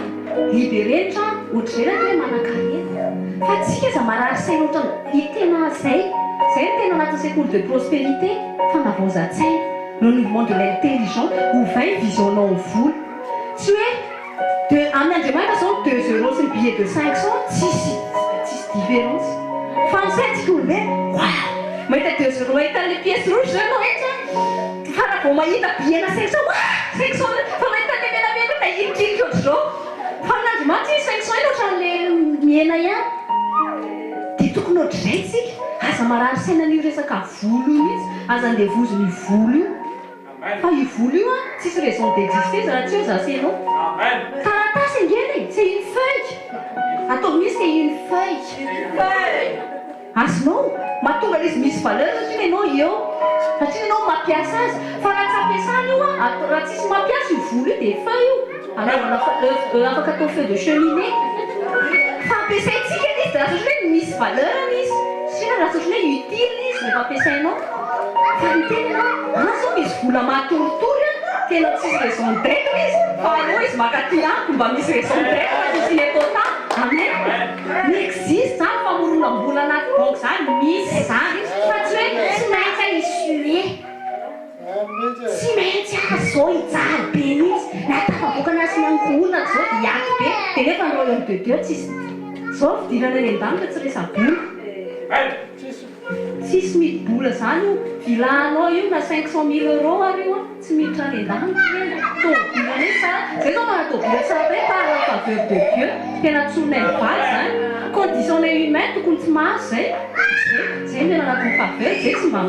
libérer ny trano, ohatr'izay ilay atao hoe manankarena. Fa tsika aza marary saina ohatran'ny i tena zay, zay no tena anatin'ny sekoly de prospérité, fanavaozan-tsaina, renouvellement de l'intelligence, ovay ny vision-nao ny vola. Tsy hoe de amin'Andriamanitra zao ny deux euros sy ny billet de 500 tsisy tsisy différence. Fa ny saintsika olombelona, waouh! Mahita 2 euros mahita an'ilay pièce rouge zao ianao eto an, fa raha vao mahita billet-na 500, waouh! 500 fa mahita an'ilay menamena io dia hilikilika ohatr'izao. Fa amin'Andriamanitra. Andriamanitra iny 500 iny ohatran'le mihena ihany. Dia tokony ohatr'izay tsika. Aza marary saina an'io resaka vola io mihitsy. Aza andevozin'io vola io. Fa io vola io an, tsisy raison d'exister izy raha tsy eo za sy enao. Taratasy ange e, c'est une feuille. Ataovy mihitsy c'est une feuille. Azonao? Mahatonga ilay izy misy valeur satria ianao eo. Satria ianao mampiasa azy. Fa raha tsy ampiasana io an, raha tsisy mampiasa io vola io dia feuille io. Anaovana feu, afaka atao feu de cheminée. Fa ampiasaintsika ilay izy dia lasa ohatran'ny hoe misy valeur izy. Satria lasa ohatran'ny hoe utile izy rehefa ampiasainao. Fa ny tena an zao misy vola mahatoritory an, tena tsisy raison d'etre izy, fa aleo izy makaty amiko mba misy raison d'etre tsisy ny eto tany. Amen. Mi-existe zany famoronam-bola anaty banky zany, misy zany, fa tsy hoe tsy maintsy hi-suer. Tsy maintsy azy zao hijaly be mihitsy, na tafavoaka ny hasiny ankohonako zao dia hiady be, dia nefa ny royaume de Dieu tsisy, zao fidirana any an-danitra tsy resa-bola. Tsisy midi-bola zany io villa anao io na 500 mille euros ary io an, tsy miditra any an-danitra io, tôbila mihitsy tsara, zay zao manana tôbila tsara be par la faveur de Dieu, tena tsorinay mivady zany, condition-nay humain tokony tsy mahazo zay, zay, zay miaina anatin'ny faveur, zay tsy mba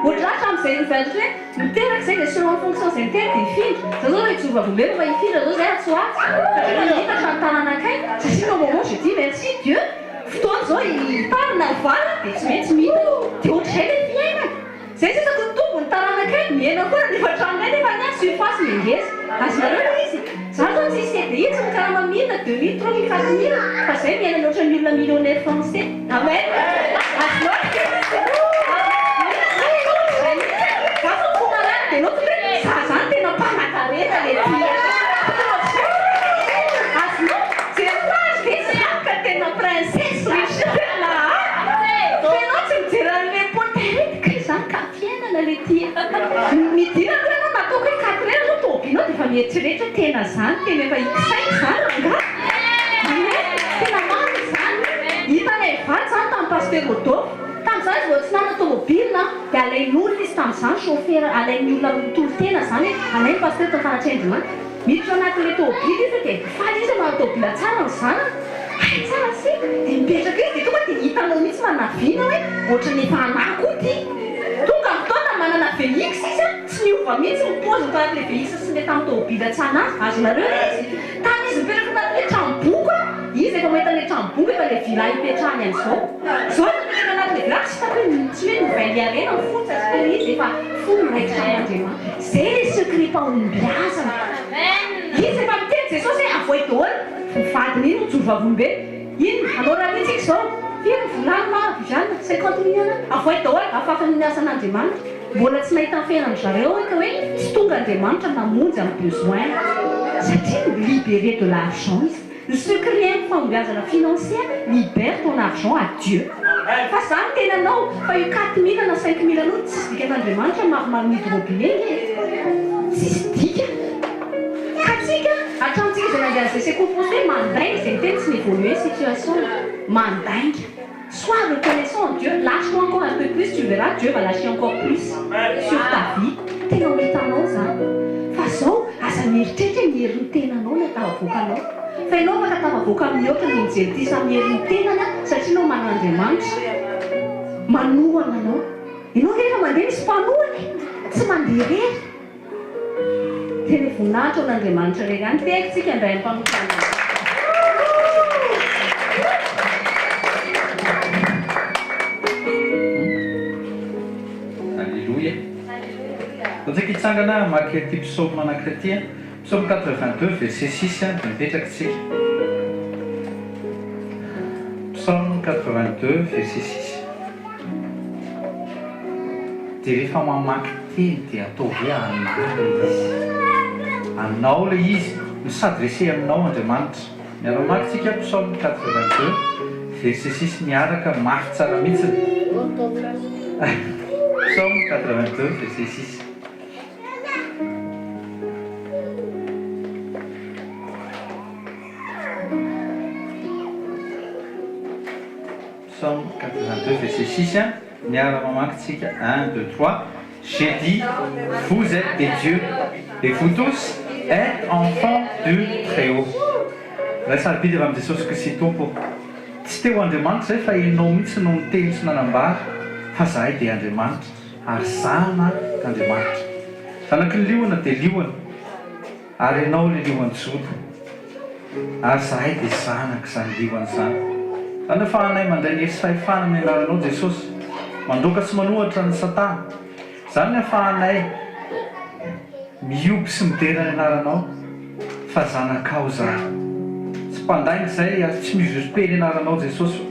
ohatr'izany hatramin'izay niverina hoe miteraka zay dia selon fonction zay miteraka dia hifindra, zao zao raha hijoro vavolombelona fa hifindra zao zay atsy ho atsy, satria efa miitatra ny tananakay, satria au moment je dis merci Dieu. Fotoana izao hitarina ny vala dia tsy maintsy mihinana. Dia ohatr'izay ilay fiainana. Izay sisa koa mitombo ny taranakay, mihena koa ny efa tranonay nefa ny ahy surface mihangeza. Azonareo ilay izy? Za zao tsisy CDI, tsy mikarama mille, deux mille, trois mille, quatre mille fa zay miaina ny ohatran'ny olona millionnaire français. Amen. Azonao ilay izy? Ohatr'izay mihitsy. Za zao fo marary dia enao tonga hoe za zany tena mpanakarena le ty. Azonao? Jereo azy ve zany ka tena princesse riche tena a! F'enao tsy mijery an'le poterety kay zany ka fiainana le ty e! Midira aloha enao nataoko hoe quatre heures aloha tôbinao dia efa mieritreritra hoe tena zany tena efa x-cinq zany rangaha! Amen! Tena marina zany! Hitanay mivady zany tamin'i Pasteur Rodolphe, tamin'izany izy vao tsy nanana tômôbile dia alain'olona izy tamin'izany chauffeur alain'ny olona mitolo-tena zany hoe alain'ny Pasteur tao Faratsiaindrimanga. Miditra anatin'ilay tôbily izy dia faly izy manana tôbila tsara ny zanany. Hay tsara sy! Dia mipetraka eo izy dia tonga dia hitanao mihitsy manavina hoe ohatran'ny efa anah koa ity. Tonga ny fotoana manana VX izy an, tsy niova mihitsy ny paoziny tao anatin'ilay VX sy ilay tamin'ny tôbila tsy anah. Azonareo ilay izy? Tany izy mipetraka tanatin'ilay trano boko an, izy efa mahita an'ilay trano boko efa ilay villa ipetrahany amin'izao. Izao izy mipetraka anatin'ilay villa tsy hitako hoe tsy hoe novain'i Harena ny fony satria tena izy efa fo miraikitra amin'Andriamanitra. Zay le secret-pahombiazana. Izy efa miteny Jesosy hoe avoay daholo ny vadiny iny mijoro vavolombelona. Inona? Hanao rallye tsika izao. Firy ny vola any ma Viviane? 50 millions any. Avoay daholo afafiny ny asan'Andriamanitra. Mbola tsy nahita ny fiainan-dry zareo aho ka hoe tsy tonga Andriamanitra namonjy amin'ny besoin. Satria mi-liberer de l'argent izy. Ny secret ny fahombiazana financière, libère ton argent à Dieu. Fa za miteny anao fa io 4000 na 5000 anao tsisy dikany Andriamanitra ma manidy robinet nge e. Tsisy dikany. Ka tsika hatramintsika izay nandeha an'izay sekoly français mandainga izay miteny tsy mi-evoluer situation. Mandainga. Sois reconnaissant en Dieu, lâche toi encore un peu plus tu verras Dieu va lâcher encore plus sur ta vie, tena ho hitanao zany fa zao aza mieritreritra hoe ny herin'ny tenanao no atahavoakanao fa ianao afaka tafavoaka mihoatra noho ny jentilisa amin'ny herin'ny tenany an satria ianao manana Andriamanitra manohana anao, ianao rehefa mandeha misy mpanohana e, tsy mandeha irery. Tena voninahitra ho an'Andriamanitra irery ihany. Tehaka tsika indray amin'ny mpanompo Andriamanitra. Aleloia. Antsika hitsangana hamaky ity psaume anankiray ity an. Psaume 82 verset 6 dia mipetraka isika. Psaume 82 verset 6. Dia rehefa mamaky teny dia ataovy hoe anah ilay izy. Anao ilay izy, mi-s'adresser aminao Andriamanitra. Miara-mamaky tsika Psaume 82 verset 6 miaraka mafy tsara mihitsiny. Psaume 82 verset 6. Psaume 82 verset 6 Miara-mamaky tsika un deux trois J'ai dit vous êtes des dieux et vous tous êtes enfants du Très-Haut. Ray sarobidy avy amin'i Jesosy Kristy Tompo ô. Tsy teo Andriamanitra izay fa Ianao mihitsy no niteny sy nanambara fa zahay dia Andriamanitra ary zanak' Andriamanitra. Zanaky ny liona dia liona ary Ianao ilay lion'i Joda ary zahay dia zanak' izany liona izany. Izany ahafahanay mandray ny hery sy fahefana amin'ny anaranao Jesosy, mandroaka sy manohatra ny satana. Izany ny ahafahanay mihoby sy midera ny anaranao fa zanakao izahay. Tsy mpandainga izay ary tsy mi-usurper ny anaranao Jesosy o.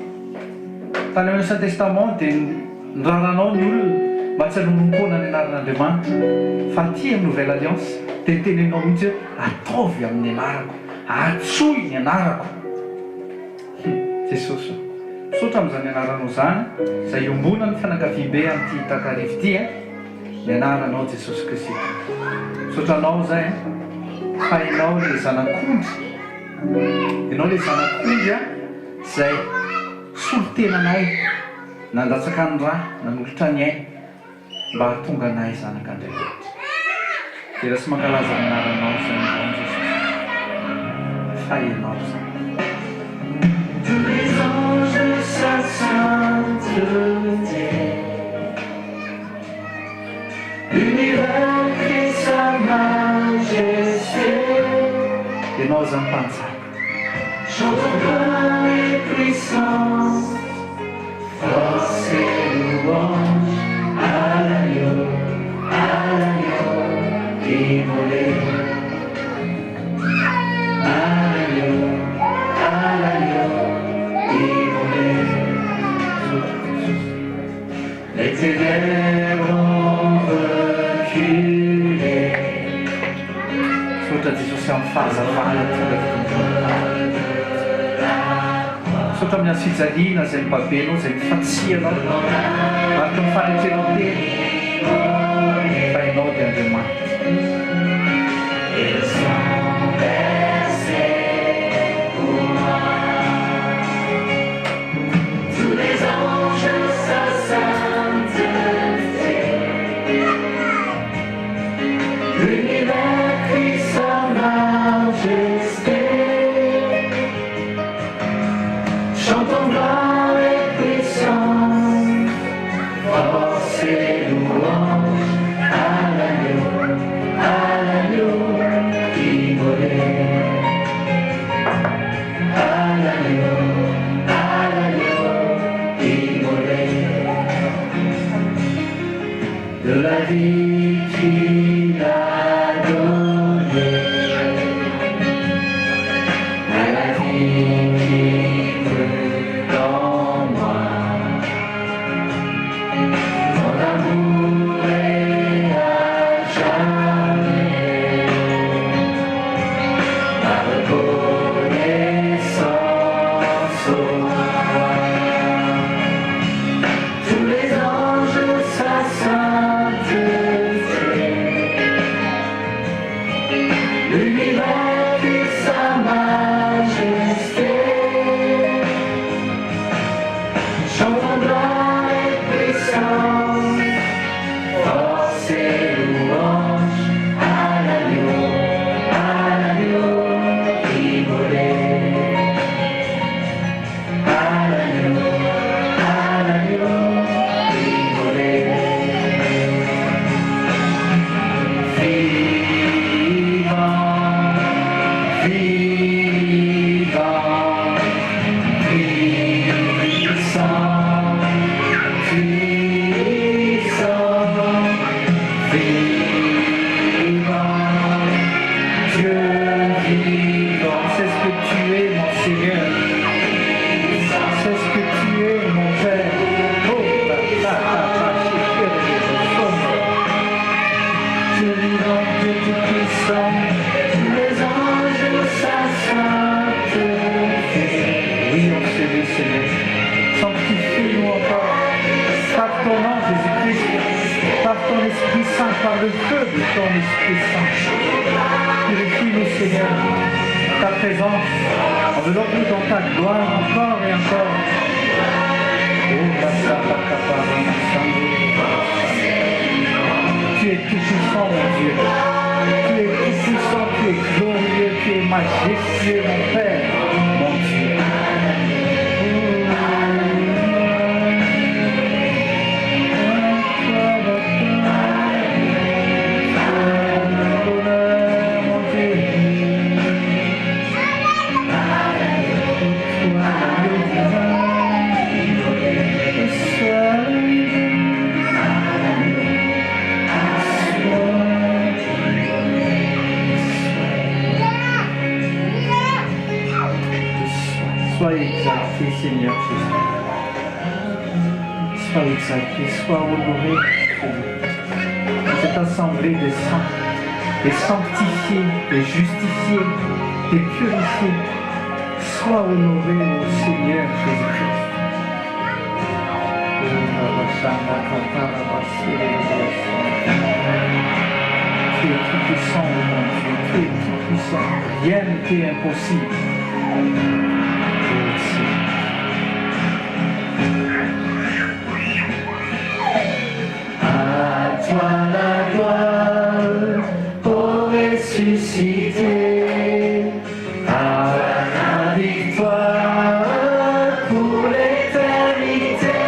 Tany amin'ny Ancien Testament dia niraranao ny olona mba tsy hanonompoana ny anaran'Andriamanitra fa aty amin'ny Nouvelle Alliance dia noteneninao mihitsy hoe ataovy amin'ny anarako, antsoy ny anarako. Hum Jesosy o! Misaotra amin'izany anaranao izany izay iombonan'ny fianakaviambe amin'ity takariva ity a! Ny anaranao Jesosy Kristy Tompo. Misaotra anao izay a! Fa Ianao ilay Zanak'ondry, Ianao ilay Zanak'ondry a! Izay solontenanay nandatsaka ny ra, nanolotra ny aina. Mba hahatonga anay zanak'Andriamanitra. Dera sy mankalaza ny anaranao izay androany Jesosy fa Ianao izany. Tous les anges sa sainteté L'univers crie sa majesté Ianao izany Mpanjaka. Chantons gloire et puissance Force et louange à l'agneau, à l'agneau immolé À l'agneau, à l'agneau immolé Les ténèbres ont reculé. Misaotra Jesosy amin'ny fahazavana tonga teto ambony tany. Misaotra amin'ny hazo fijaliana izay nobabenao, izay nifantsihanao, mariky ny fanetrenao tena fa Ianao dia Andriamanitra. De la vie qu'il a donnée À la vie qui brûle en moi Mon amour est à jamais Ma reconnaissance au roi Tous les anges sa sainteté L'univers crie sa majesté Chantons gloire et puissance Force et louange à l'agneau, à l'agneau immolé À l'agneau, à l'agneau immolé Vivant, vivant, puissant, puissant, vivant, Dieu vivant, c'est ce que tu es, mon Seigneur. C'est ce que tu es, mon Père. Oh, ta, ta, ta, ta, Dieu vivant, Dieu tout-puissant, tous les anges sa sainteté. Oui, on s'élève, Seigneur. Sanctifie-nous encore. Par ton nom, Jésus-Christ, par ton Esprit Saint, par le feu de ton Esprit Saint. Purifie-nous, Seigneur, ta présence. Enveloppe-nous dans ta gloire encore et encore. Oh, Tu es tout puissant, mon Dieu. Tu es tout puissant. puissant, tu es glorieux, tu es majestueux, mon Père, mon Dieu. Sois exalté, Seigneur Jésus. Sois exalté, sois honoré, Seigneur. Cette assemblée des saints, des sanctifiés, des justifiés, des purifiés, sois honoré au Seigneur Jésus-Christ. Tu es tout puissant, mon Dieu, tu es tout puissant. Rien ne t'est impossible. À toi la gloire, ô ressuscité, à la victoire pour l'éternité.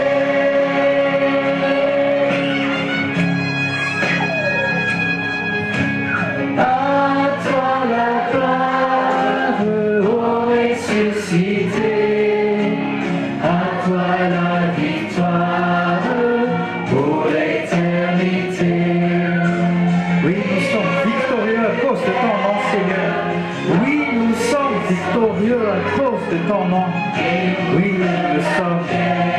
À toi la gloire, ô ressuscité, à toi la victoire pour l'éternité. Oui, nous sommes victorieux à cause de ton nom, Seigneur. Oui, nous sommes victorieux à cause de ton nom. Oui, nous le sommes.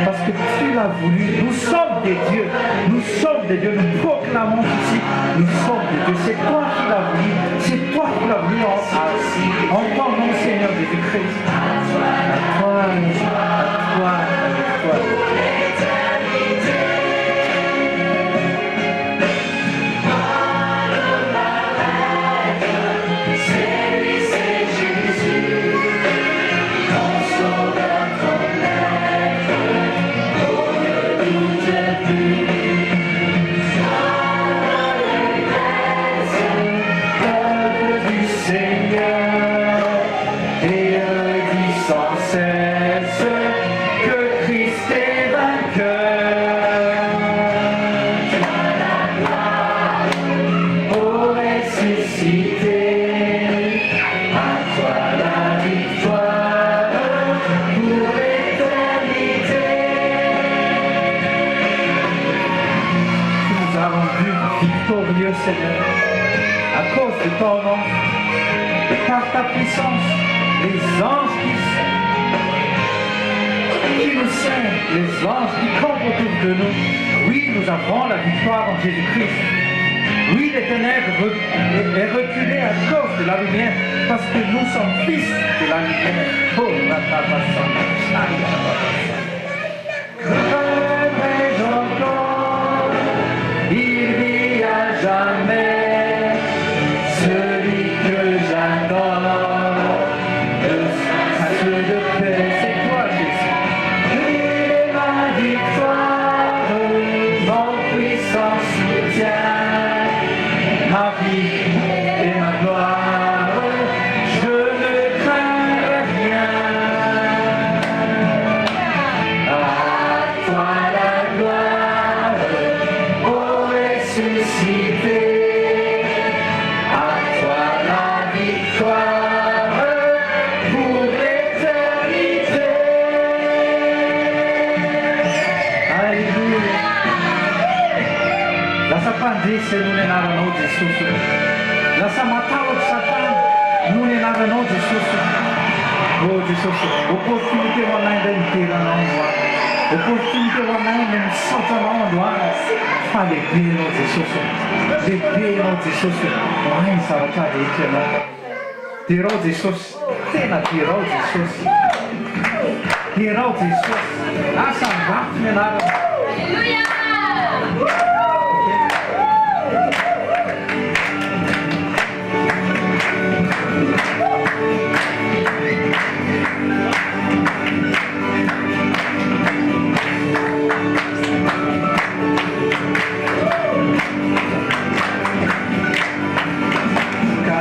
Parce que tu l'as voulu. Nous sommes des dieux. Nous sommes des dieux. Nous proclamons ici. Nous sommes des dieux. C'est toi qui l'as voulu. C'est toi qui l'as voulu en ton nom, Seigneur Jésus-Christ. À toi, à toi, la victoire. Peuple du Seigneur, et dit sans cesse que Christ est vainqueur. Ô ressuscité, à toi la victoire pour l'éternité. Tu nous as rendus victorieux, Seigneur, à cause de ton nom et par ta puissance, les anges qui nous servent, les anges qui campent autour de nous. Oui, nous avons la victoire en Jésus-Christ. Oui, les ténèbres est reculé à cause de la lumière, parce que nous sommes fils de la lumière. Oh, la Crèverai-je encore, il vit à jamais, celui que j'adore, le prince de paix, c'est toi Jésus. Il est ma victoire, mon puissant soutien, ma vie et ma gloire, je ne crains rien. À toi la gloire, ô ressuscité, à toi la victoire pour l'éternité. Alléluia. Lasa mpandresy noho ny anaranao Jesosy. Lasa matahotra Satana noho ny anaranao Jesosy. Oh Jesosy, opportunité ho anay indray midera anao androany. Opportunité ho anay ny misaotra anao androany. Fa lehibe ianao Jesosy. Lehibe ianao Jesosy. Mahay ny zavatra rehetra ianao. Derao Jesosy. Tena derao Jesosy. Derao Jesosy. Asandrato ny anarana. Alléluia. Ka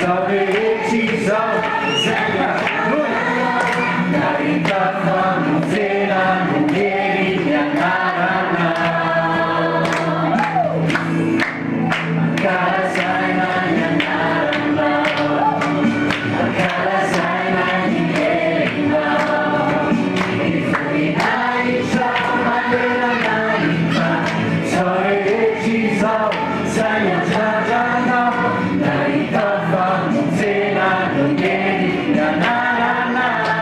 Izao rehetra izao izay Aleloia Nahita famonjena nomery ny anaranao Ankalazaina ny anaranao Ankalazaina ny herinao Ny voninahitra manerana ny tany Izao rehetra izao izay andradranao Nahita famonjena nomeny ny anaranao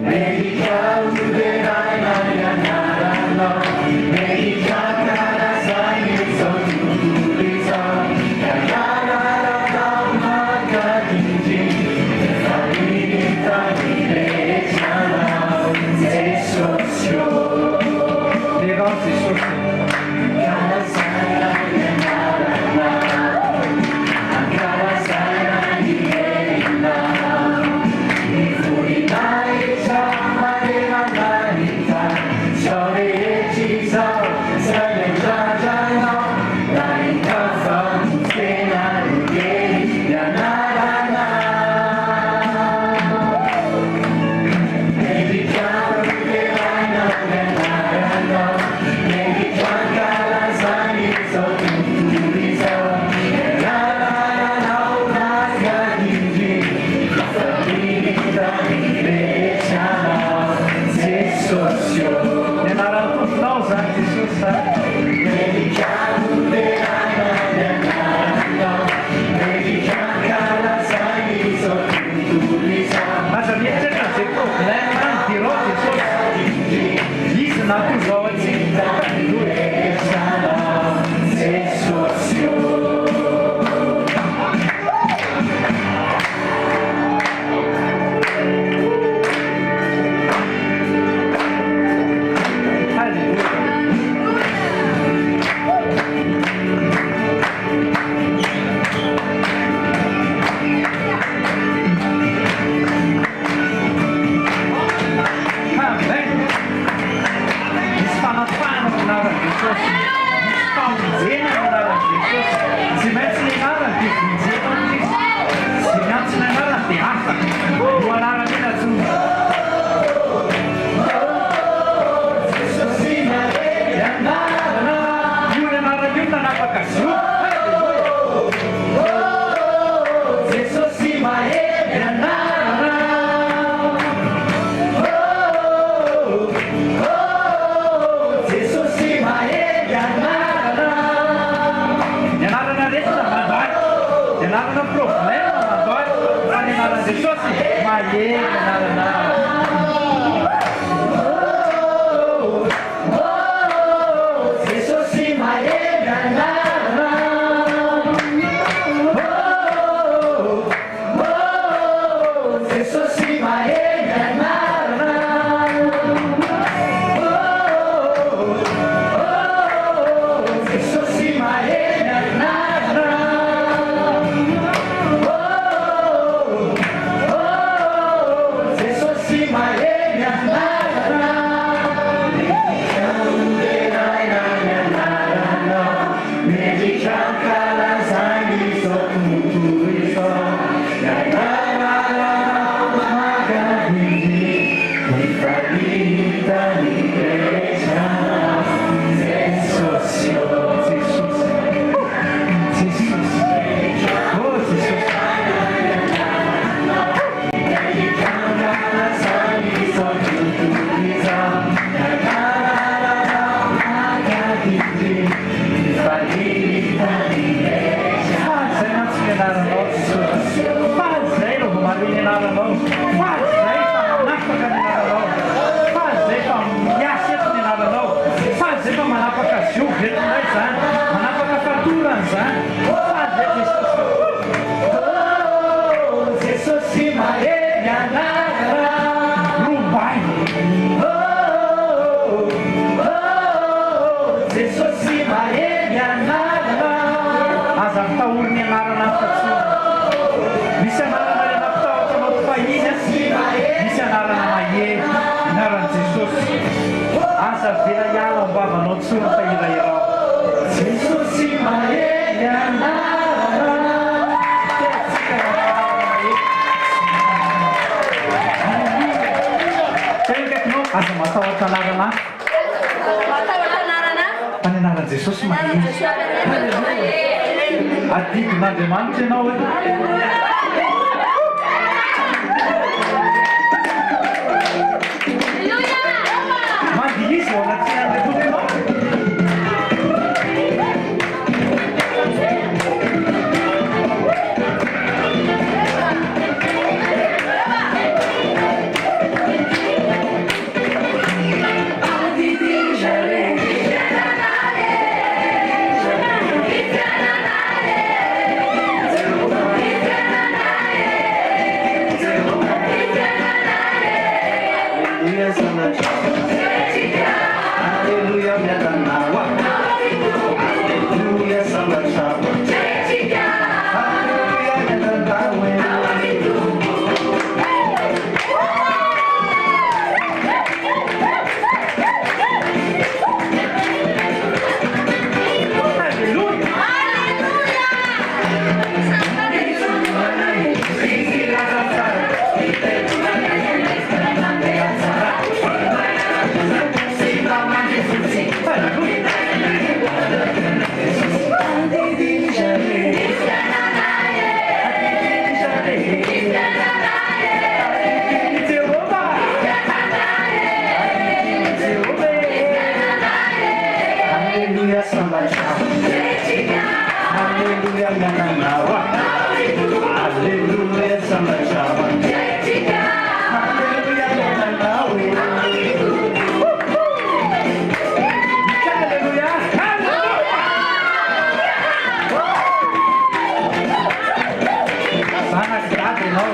Mendrika hoderaina ny anaranao Mendrika ankalazaina izao tontolo izao Ny anaranao mankadindrindra Efa hitan'ny rehetra anao Jesosy ô. Derao Jesosy. Ankalazaina ny anaranao Ankalazaina ny herinao Ny voninahitra manerana ny tany Izao rehetra izao izay andradranao Nahita famonjena nomeny ny anaranao Mendrika hoderaina ny anaranao Mendrika ankalazaina izao tontolo izao Ny anaranao mankadindrindra Fa ny rehetra anao Jesosy ô. Ny anaran'ny Tomponao izany Jesosy a. Mendrika hoderaina ny anaranao Mendrika ankalazaina izao tontolo izao. Aza mieritreritra an'izay problème any, derao Jesosy. Izy nahatozao antsika. Aleloia. Jesosy ô. Amen. Misy fanafahana amin'ny anaran'i Jesosy. Misy famonjena amin'ny anaran'i Jesosy. Tsy maintsy ny anarany dia vonjena hoy izy. Izay miantso ny anarany dia afaka. Io anarana io nantsoina. Io ny anarana io no nanapaka zo. Haleloia. Ny anarana aretina mandalo, ny anarana problème mandalo, fa ny anaran'i Jesosy mahery anarana. Faly zay mantsy ny anaranao Jesosy. Faly zay raha vao mahare ny anaranao. Faly zay fa manafaka ny anaranao. Faly zay fa miasa eto ny anaranao. Faly zay fa manapaka zioga eto indray izany. Manapaka fatorana izany. Faly zay Jesosy. Oh Jesosy mahery anarana. Rombay. Oh oh Jesosy mahery anarana. Aza ampitahory ny anarana hafa intsony. Misy anarana ilay nampitahotra anao fahiny an. Misy anarana mahery, anaran'i Jesosy. Aza avela hiala ao am-bavanao intsony fa hirahirao. Jesosy mahery anarana. Aza matahotra anarana hafa. Fa ny anaran'i Jesosy mahery. Aleloia. Adidin'Andriamanitra ianao e. Mandihiza eo anatrehan'ilay Tompo ianao. Zanak'i Dada ianao.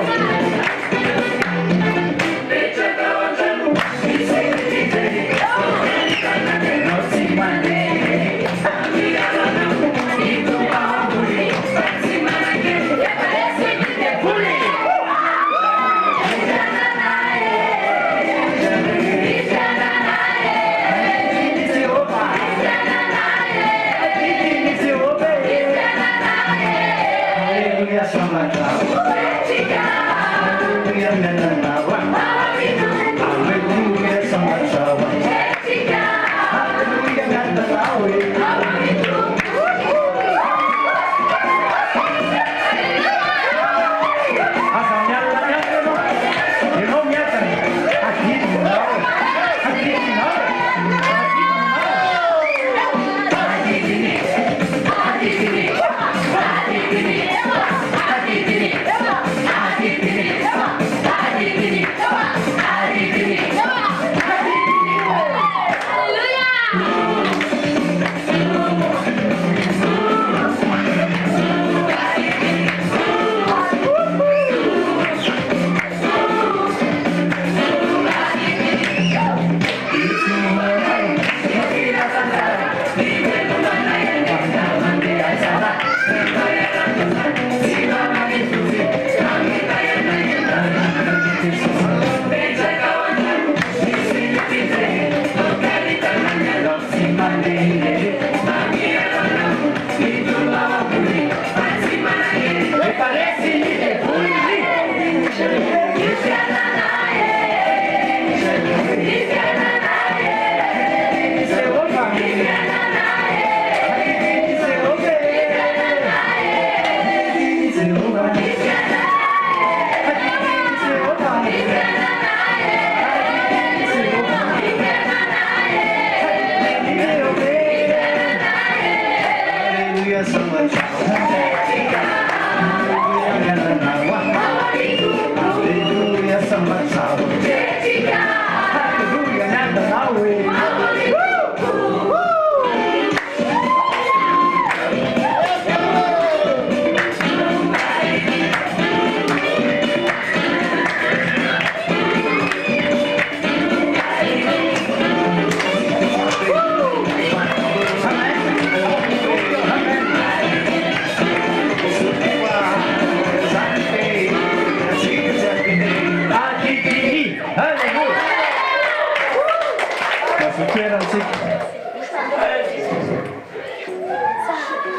Aza mialona mialona ianao. Ianao miadana. Adidinao. Adidinao.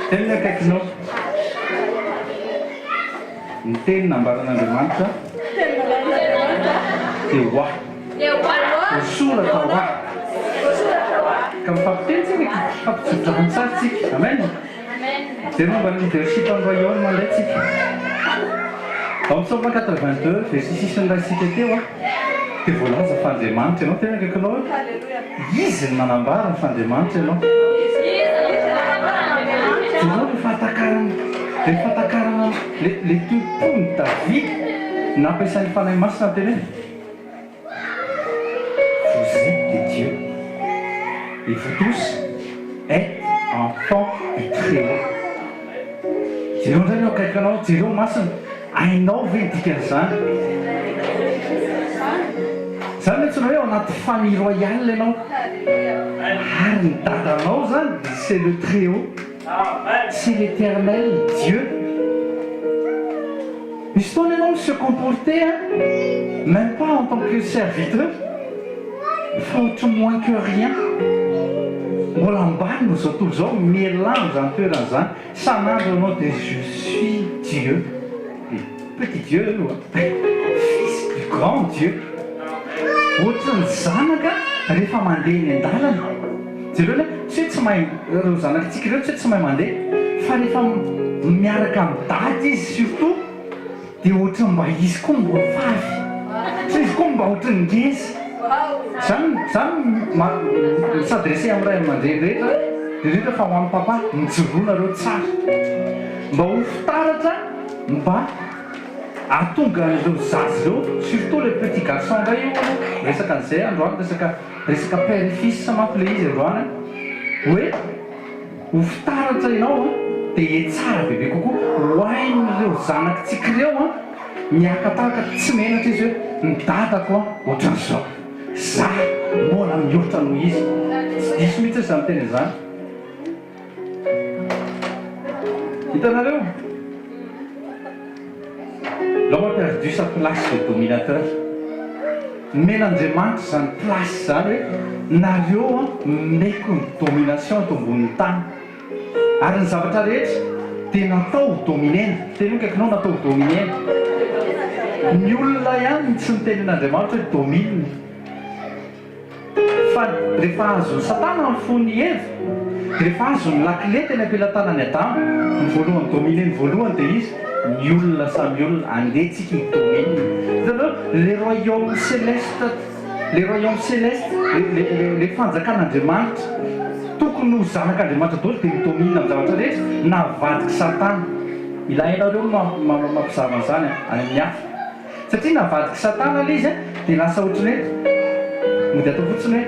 Teny ny akaikinao. Ny teny nambaran'Andriamanitra dia ho ahy. Voasoratra ho ahy. Ka mifampiteny tsika, mifampitsodrano tsara tsika. Amen. Dia momba ny leadership an'ny royaume indray tsika. Ao amin'ny Psaume 82 verset 6 noraisintsika teo a, dia voalaza fa Andriamanitra ianao, tena akaikinao hoe Izy no nanambara fa Andriamanitra ianao. Jereo ny fahatakarana, ilay fahatakarana, ilay toe-pon'i Davida nampiasain'ny Fanahy Masina niteny hoe, Vous êtes des dieux, et vous tous êtes enfants du Très-Haut. Jereo indray ny eo akaikinao, jereo masina, hainao ve ny dikan'izany? Izany no antsoina hoe ao anaty famille royale ianao, ary ny dadanao izany c'est le Très-Haut. C'est l'Eternel Dieu. Misy fotoana ianao mi se comporter hein, même pas en tant que serviteur fa ohatry moins que rien. Mbola ambany noho izao tontolo izao, mialà amin'izany toerana izany. Isan'andro ianao dia je suis Dieu. Petit Dieu io a! Fils du grand Dieu. Ohatry ny zanaka rehefa mandeha eny an-dalana. Jereo anie, tsy hoe tsy mahay, ireo zanakitsika ireo tsy hoe tsy mahay mandeha, fa rehefa miaraka amin'i dada izy surtout dia ohatry ny mba izy koa mba favy, ohatry ny izy koa mba ohatry ny ngeza. Zany, zany mi-s'adresser amin'ny ray aman-dreny rehetra, indrindra fa ho an'ny papa, mijoroa nareo tsara. Mba ho fitaratra. Mba ahatonga an'ireo zaza ireo, surtout le petit garçon indray io aloha, resaka an'izay androany, resaka resaka père et fils manko le izy androany an, hoe ho fitaratra ianao an, dia hetsara bebe kokoa ho hain'ireo zanakitsika ireo an, miaka-tahaka tsy menatra izy hoe ny dadako an ohatran'izao, za mbola mihoatra noho izy, tsy diso mihitsy aho izany miteny an'izany. Hitanareo? L'homme a perdu sa place de dominateur. Nomen'Andriamanitra izany place izany hoe nareo an, nomeko ny domination eto ambonin'ny tany. Ary ny zavatra rehetra dia natao ho dominena. Teny hoe akaikinao natao ho dominena. Ny olona ihany no tsy nitenin'Andriamanitra hoe domine. Fa rehefa azon'i Satana ny fon'i Eva, dia rehefa azony ny lakile teny am-pelatanan'i Adama, ny voalohany dominer-ny voalohany dia iza? Ny olona samy olona, andeha tsika hi-domine. Hitanareo, le royaume céleste, le royaume céleste, le, le, le, le fanjakan'Andriamanitra, tokony ho zanak'Andriamanitra daholo dia mi-domine amin'ny zavatra rehetra, navadik'i Satana. Mila hainareo ny mampizava an'izany any amin'ny hafa. Satria navadik'i satana ilay izy dia lasa ohatran'ny hoe mody atao fotsiny hoe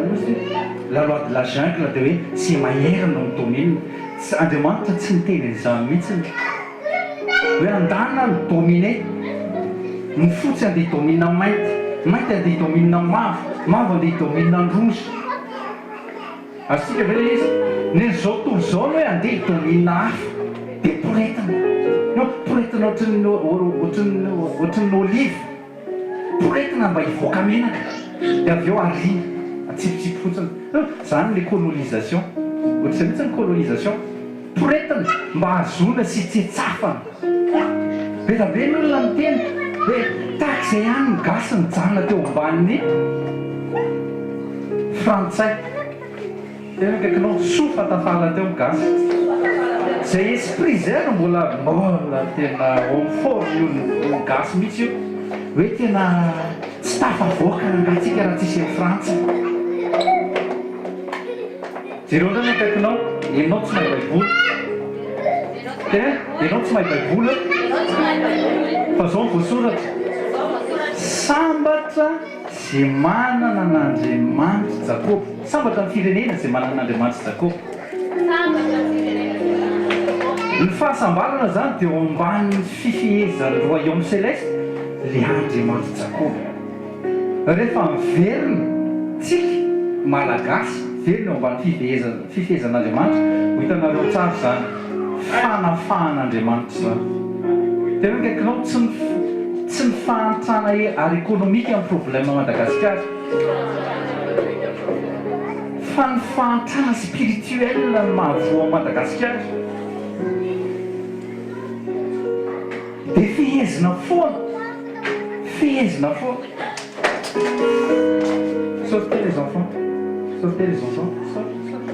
inona izy ity? La loi de la jungle dia hoe ze mahery no mi-domine. Tsy, Andriamanitra tsy niteny an'izany mihitsy hoe andana mi-dominer. Ny fotsy andeha hi-domine ny mainty, mainty andeha hi-domine ny mavo, mavo andeha hi-domine ny rouge. Azontsika ve ilay izy? Nen'izao tontolo izao ny hoe andeha hi-domine hafa dia poretina. Non, poretina ohatran'ny ohatran'ny ohatran'ny olive. Poretina mba hivoaka menaka. Dia avy eo ariana, atsipitsipy fotsiny. Izany ilay colonisation. Ohatr'izay mihitsy ny colonisation. Poretina mba hahazoana sy hitsetsafana. Be dia be ny olona miteny hoe tahaka izay ihany ny gasy nijanona teo ambanin'ny frantsay. Tena akaikinao, soa fa tafala teo ny gasy. Izay esprit izay no mbola mbola tena homme fort ny olona gasy mihitsy io. Hoe tena tsy tafavoaka rangahy tsika raha tsisy an'i Frantsa. Jereo indray ny akaikinao, enao tsy mahay baiboly. Tena hoe enao tsy mahay baiboly e. Fa zao no voasoratra, sambatra ze manana an'Andriamanitr'i Jakoba. Sambatra ny firenena ze manana an'Andriamanitr'i Jakoba. Ny fahasambarana zany dia eo ambanin'ny fifehezan'ny royaume céleste, le Andriamanitr'i Jakoba. Rehefa miverina tsika Malagasy velona eo ambany fifehezana fifehezan'Andriamanitra ho hitanareo tsara izany fanafahan'Andriamanitra izany. Tena akaikinao tsy ny tsy ny fahantrana ara ekonomika ny problème Madagasikara fa ny fahantrana spirituel no mahavoa an'i Madagasikara. Dia fehezina foana, fehezina foana. Sortez les enfants. Sortez les enfants. Sors, sors.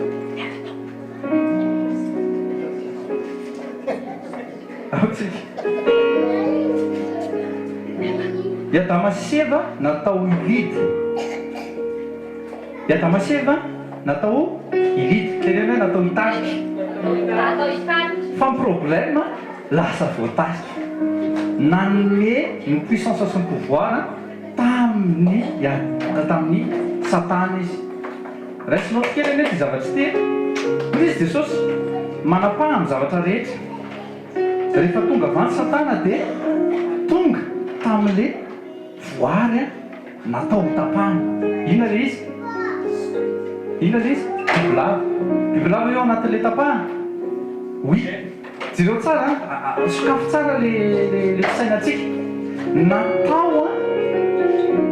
Ao tsika. I Adama sy Eva natao hi-lead. I Adama sy Eva natao hi-lead. Teneno hoe natao hitarika. Natao hitarika. Fa ny problème lasa voatarika. Nanome ny puissance sy ny pouvoir tamin'ny tamin'ny satana izy. Raisinao kely anie ity zavatra ity e! Hoy izy Jesosy, Manapaha amin'ny zavatra rehetra. Rehefa tonga avy any Satana dia tonga tamin'le voary natao ho tapahana. Inona le izy? Inona le izy? Bibilava. Bibilava io ao anatin'le tapahana? Oui. Jereo tsara an, sokafy tsara le le fisainantsika. Natao an,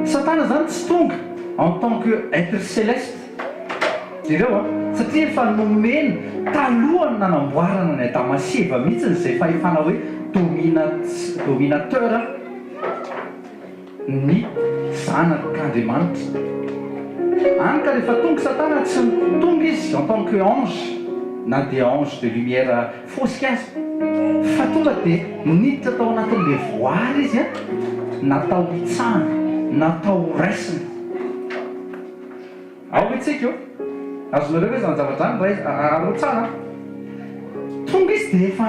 Satana zany tsy tonga en tant que être céleste. Jereo an, satria efa nomena talohan'ny nanamboarana an'i Adama sy Eva mihitsy izay fahefana hoe dominateur ny zanak'Andriamanitra. Any ka rehefa tonga Satana tsy tonga izy en tant que ange na dia ange de lumière fosika aza fa tonga dia niditra tao anatin'ilay voary izy an, natao hitsahana, natao ho raisina. Ao ve tsika eo? Azonareo ve izany zavatra izany? Ray, araho tsara an. Tonga izy dia efa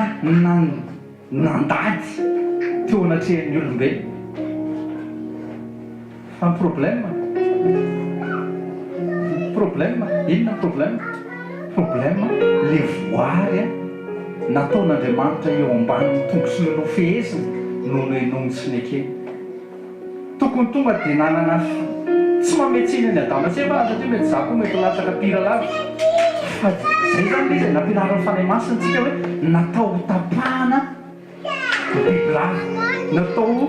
nandady teo anatrehan'ny olombelona. Fa ny problème, ny problème, inona ny problème? Problème, le voary an, nataon'Andriamanitra eo ambanin'ny tongotry ny nofeheziny no nohenoiny sy nekeny. Tokony tonga dia nanana tsy manome tsiny an'i Adama sy Eva aho satria mety za koa mety ho latsaka pire lavitra fa zay zany le izy e, nampianarin'ny Fanahy Masina antsika hoe natao ho tapahana ny bibilava, natao ho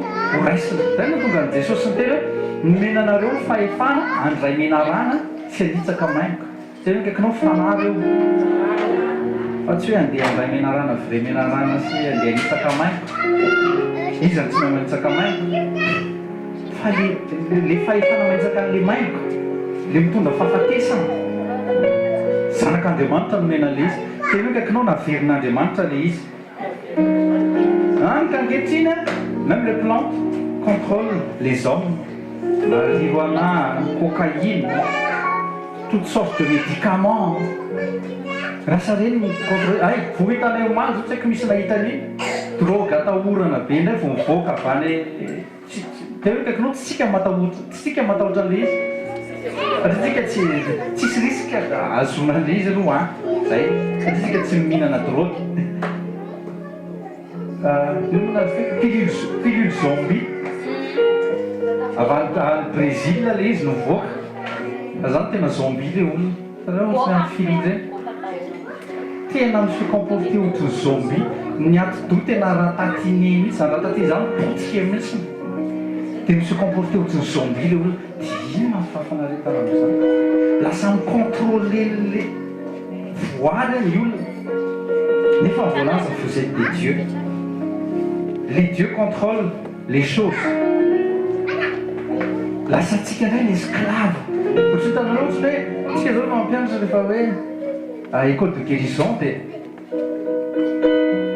raisina, zay no nahatonga an'i Jesosy niteny hoe nomena anareo ny fahefana handray menarana sy hanitsaka maimboka. Tena akaikinao fanahy reo fa tsy hoe andeha handray menarana vrai menarana sy andeha hanitsaka maingo. Iza no tsy mahay manitsaka maingo? Fa le le fahefana manitsaka an'le maingo, le mitondra fahafatesana, zanak'Andriamanitra nomena an'le izy. Tena hoe akaikinao naverin'Andriamanitra le izy. Hany ka ankehitriny même les plantes contrôlent les hommes, marijuana, cocaïne, toutes sortes de médicaments, lasa reny mi contrôler, hay vao hitanay omaly zao tsy haiko misy nahita an'iny, drogue atahorana be indray vao mivoaka avy any. Tena hoe akaikinao tsy tsika matahotra tsy tsika matahotra an'ilay izy satria tsika tsy tsisy risque ahazoana an'ilay izy aloha an! Zay satria tsika tsy mihinana drogue inona moa nazy teo? Pilule pilule zombie avy any any Brésil ilay izy no mivoaka fa zany tena zombie ilay olona. Hitanareo ohatry ny amin'ny film ireny? Tena mi se comporter ohatry ny zombie. Ny atidoha tena ratatiner mihitsy, zany ratatiner zany potika mihitsy. Dia mi se comporter ohatry ny zombie ilay olona. Dia inona ny fahafinaretana amin'izany? Lasa mi controler an'ilay voary ny olona. Nefa ny voalaza vous êtes des dieux. Les dieux contrôlent. Les choses. Lasa antsika indray ny esclave. Ohatry hitanareo ohatry ny hoe tsika zao mampianatra rehefa hoe école de guérison dia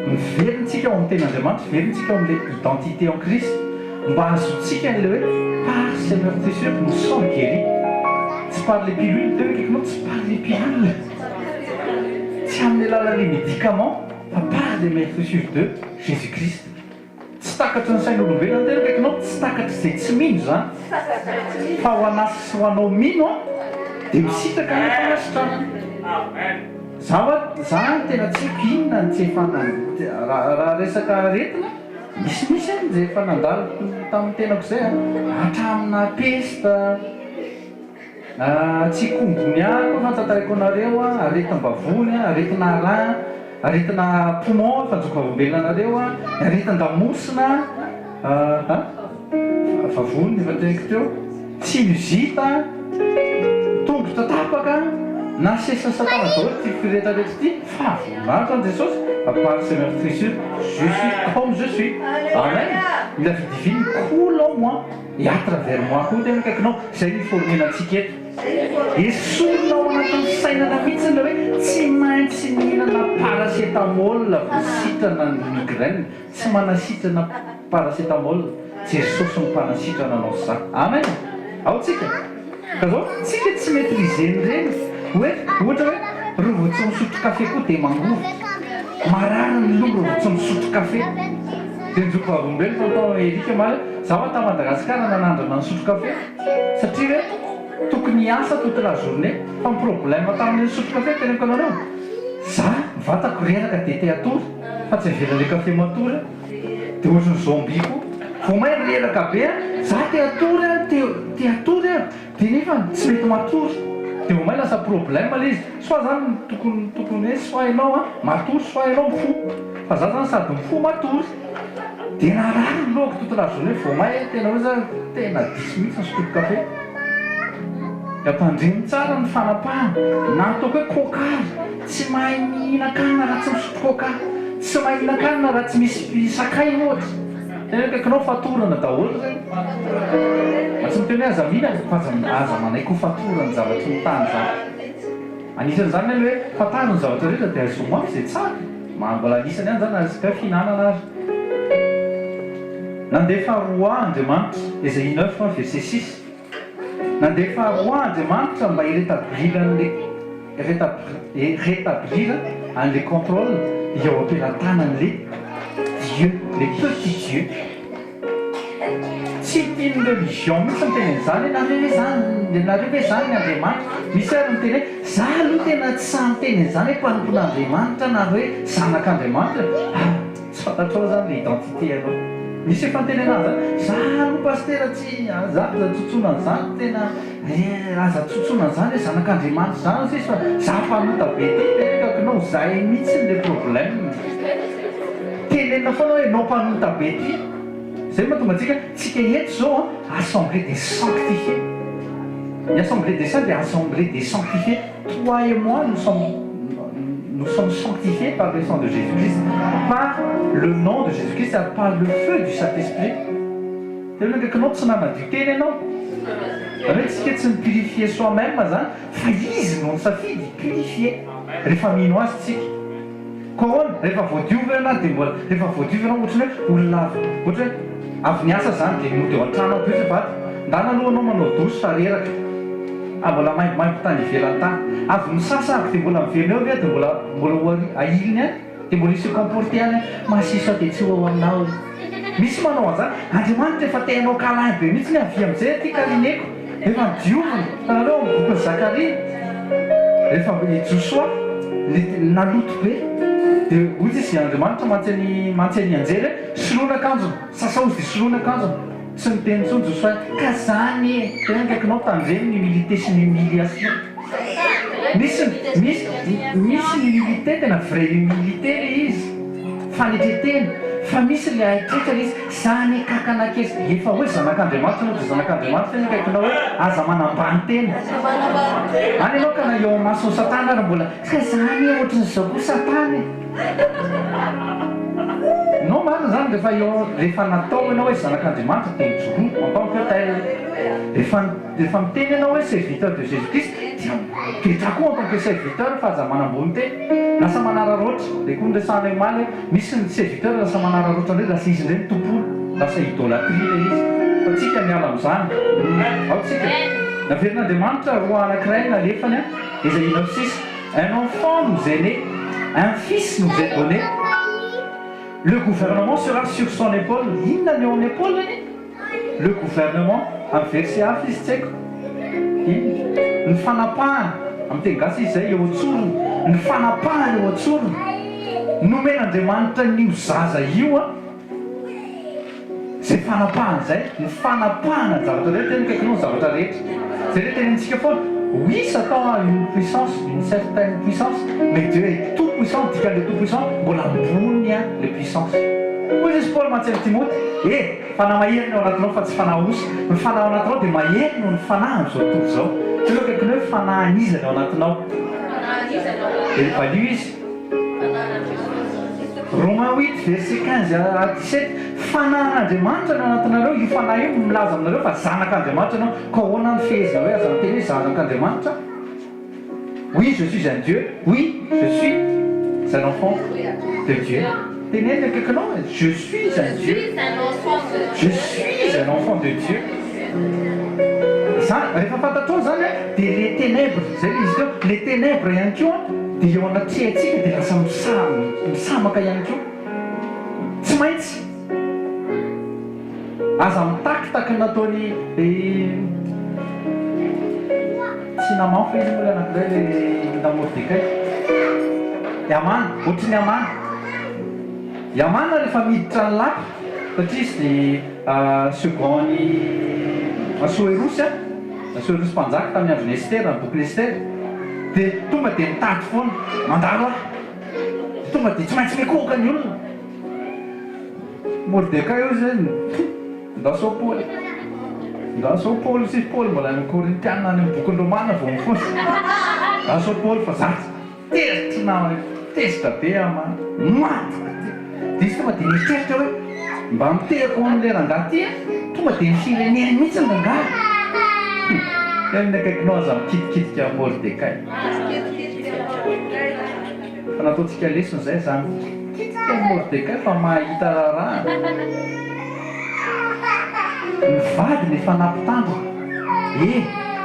miverina tsika ao amin'ny tenin'Andriamanitra, miverina tsika ao amin'ilay identité en Christ mba hahazoantsika an'ilay hoe par ses meurtrissures nous sommes guéris. Tsy par les pilules, teo akaikinao tsy par les pilules, tsy amin'ny alalan'ilay médicament fa par les meurtrissures de Jésus Christ. Tsy takatry ny sain'olombelona ny tena akaikinao, tsy takatry izay tsy mino izany, fa ho anà sy ho anao mino an, dia misitraka ny fanasitranana. Za hoa, za tena tsy haiko inona ny tsy efa raha resaka aretina, misimisy any izay efa nandalo tamin'ny tenako izay an, hatramina pesta, Tsikombonia koa fa tantaraiko anareo a, aretim-bavony a, aretina rein, aretina poumon efa nijoko vavolombelona anareo a, ny aretin-damosina a, vavony efa teneniko teo, sinusite, tongotra tapaka, na sesany satana daholo ity retraretra ity fa voninahitra an'i Jesosy. Par ses meurtrissures, je suis comme je suis. Amen. La vie divine coule en moi et à travers moi koa tena akaikinao. Izay no iformena antsika eto. Esorina ao anatin'ny fisainana mihitsy ilay hoe tsy maintsy mihinana paracétamol vao sitrana ny migraine. Tsy manasitrana paracetamol, Jesosy no mpanasitrana anao sy za. Amen! Ao tsika. Ka zao, tsika tsy maitriser an'ireny hoe ohatra hoe reo vao tsy misotro kafe koa dia mangovitra. Marary ny loha reo vao tsy misotro kafe. Dia nijoro vavolombelona tonton Eric omaly hoe za ho'a ta Madagascar nanandrana nisotro kafe satria hoe tokony hiasa toute la journée fa ny problème tamin'ilay nisotro kafe teneniko anareo za vatako reraka dia te hatory. Fa tsy avela le café matory a! De ohatry ny zombie koa! Vao may reraka be a! Za te hatory a! Te te hatory a! De nefa tsy mety matory! De vao may lasa problème le izy! Soit zany tokony tokony hoe soit ianao a matory soit ianao mifoha! Fa za zany sady mifoha matory! De narary ny lohako toute la journée vao may tena hoe za tena diso mihitsy nisotro café! Ka tandremo tsara ny fanapahana na ataoko hoe coca ary! Tsy mahay mihinan-kanina raha tsy misotro coca. Tsy mahay mihinan-kanina raha tsy misy sakay ohatra. Tena akaikinao fatorana daholo ireny. Mba tsy miteny hoe aza mihinana fa aza aza manaiky ho fatoran'ny zavatry ny tany izany. Anisan'izany ilay hoe fantaro ny zavatra rehetra dia azo mafy izay tsara. Mbola anisany ihany izany na resaka hoe fihinanana ary. Nandefa roi Andriamanitra, Esaïe 9 verset 6. Nandefa roi Andriamanitra mba hi-retablir an'le rétablir an'le contrôle eo am-pelatanan'le Dieu, le petit Dieu. Tsy tian'ny religion mihitsy miteny an'izany hoe nareo ve zany, nareo ve zany ny Andriamanitra. Misy ary miteny hoe za aloha tena tsy sahy miteny an'izany hoe mpanompon'Andriamanitra na hoe zanak'Andriamanitra. Tsy fantatrao zany le identité anao. Misy efa niteny anahy zany, za aloha pasitera tsy, za aza tsotsoina an'izany tena eh, aza tsotsoina an'izany hoe zanak'Andriamanitra zany sisa fa za mpanota be ty, teneniko anao zay mihitsy le problème. Tenenina foana hoe enao mpanota be ty. Zay mahatonga antsika, tsika eto zao an, assemblée des sanctifiés. Ny assemblée des saints dia assemblée des sanctifiés. Toi et moi nous sommes nous sommes sanctifiés par le sang de Jésus Christ, par le nom de Jésus Christ ary par le feu du Saint Esprit. Tena akaikinao tsy nanadio tena ianao. Zany hoe tsika tsy mi-purifier soi même zany fa izy no nisafidy hi-purifier rehefa mino azy tsika. Koa ahoana? Rehefa voadiovy ianao dia mbola rehefa voadiovy ianao ohatran'ny hoe olona avy ohatra hoe avy niasa izany dia mody ao an-trano ao douche vady ndana aloha anao manao douche fa reraka ah mbola maimbomaimbo tany ivelany tany avy misasa avy dia mbola miverina eo ve dia mbola mbola ho ahiliny any dia mbola hi-se comporter any masiso dia tsy ho ao aminao Misy manao an'izany. Andriamanitra efa te hanao câlin be mihitsy ny avia amin'izay aty câlineko. Efa nodiovina. Hitanareo ao amin'ny bokin'i Zakaria, rehefa i Josoa naloto be, dia hoy izy Andriamanitra mantsy an'i mantsy an'i anjely hoe soloina akanjony, sasao izy dia soloina akanjony. Tsy niteny intsony Josoa hoe ka zany e! Tena akaikinao tandremo ny humilité sy ny humiliation. Misy misy misy ny humilité tena vrai humilité le izy, fanetretena, fa misy le haitraitra le izy, za anie kakana kely, efa hoe zanak'Andriamanitra ianao dia zanak'Andriamanitra anie akaikinao hoe aza manambany tena, any ianao ka na eo amason'i satana ary mbola ka za anie ohatran'izao koa satana e! Non marina zany rehefa eo rehefa natao ianao hoe zanak'Andriamanitra dia mijoroa en tant que tel, rehefa Rehefa miteny ianao hoe serviteur de Jésus Christ dia mipetraha koa en tant que serviteur fa aza manambony tena. Lasa manararaotra, ilay koa noresahanay omaly hoe misy ny serviteur lasa manararaotra indray, lasa izy indray no tompoina, lasa idolatrie ilay izy. Fa tsika miala amin'izany. Ao tsika. Naverin'Andriamanitra roi anankiray nalefany an, Esaïe 9, 6, Un enfant nous est né, un fils nous est donné, le gouvernement sera sur son épaule. Inona ny eo amin'ny épaule-ny? Le gouvernement, amin'ny verset hafa izy tsy haiko inona, ny fanapahana, amin'ny teny gasy izy izay, eo an-tsorony, ny fanapahana eo an-tsorony, nomen'Andriamanitra an'io zaza io an, izay fanapahana izay, ny fanapahana ny zavatra rehetra, tena akaikinao ny zavatra rehetra, izay ilay tenenintsika foana, oui Satan a une puissance, une certaine puissance, mais Dieu est tout puissant, ny dikan'ilay tout puissant, mbola ambony an ilay puissance. Hoy izy Paoly mantsy amin'i Timoty, e! Fanahy mahery ny ao anatinao fa tsy fanahy osa. Ny fanahy ao anatinao dia mahery noho ny fanahy amin'izao tontolo izao. Teo akaikiny hoe fanahin'iza ny ao anatinao? Dia valio izy. Romains huit verset 15 à 17, Fanahin'Andriamanitra no anatinareo, io Fanahy io no milaza aminareo fa zanak'Andriamanitra ianao, koa ahoana no fehezina hoe aza miteny hoe zanak'Andriamanitra? Oui je suis un Dieu, oui je suis un enfant de Dieu. Teneno ny akaikinao e, je suis un Dieu, je suis un enfant de Dieu. Zany, rehefa fantatrao zany a, dia les ténèbres, zay le izy teo, les ténèbres ihany koa dia eo anatrehantsika dia lasa misamaka ihany koa. Tsy maintsy. Aza mitakitaky ny nataony tsy Naman fa iza moa ilay anankiray ilay inona Mordekay? I Hamana, ohatry ny Hamana. I Hamana rehefa miditra ny lapa, satria izy dia second-n'i Asoerosy an, Asoerosy mpanjaka tamin'ny andron'i Estera, ny bokin'i Estera, dia tonga dia nitady foana, mandalo aho, dia tonga dia tsy maintsy mikohoka ny olona. Mordekay hoy izy hoe, Ndao Paoly. Ndao Paoly sy Paoly mbola any amin'ny Korintiana any amin'ny bokin'ny Romana vao mifosa. Ndao Paoly fa za tezitra na tezitra be aho man. Maty ty. Dia izy tonga dia nieritreritra hoe, mba mitehako amin'ilay rangahy ty an, tonga dia ny fireneny mihitsy ny rangahy. Hum. Tena ny akaikinao aza mikitikitika amin'i Mordekay. Fa nataontsika lesona izay zany kitika an'i Mordekay fa mahita raharaha. Ny vadiny efa nampitandrina. Eh!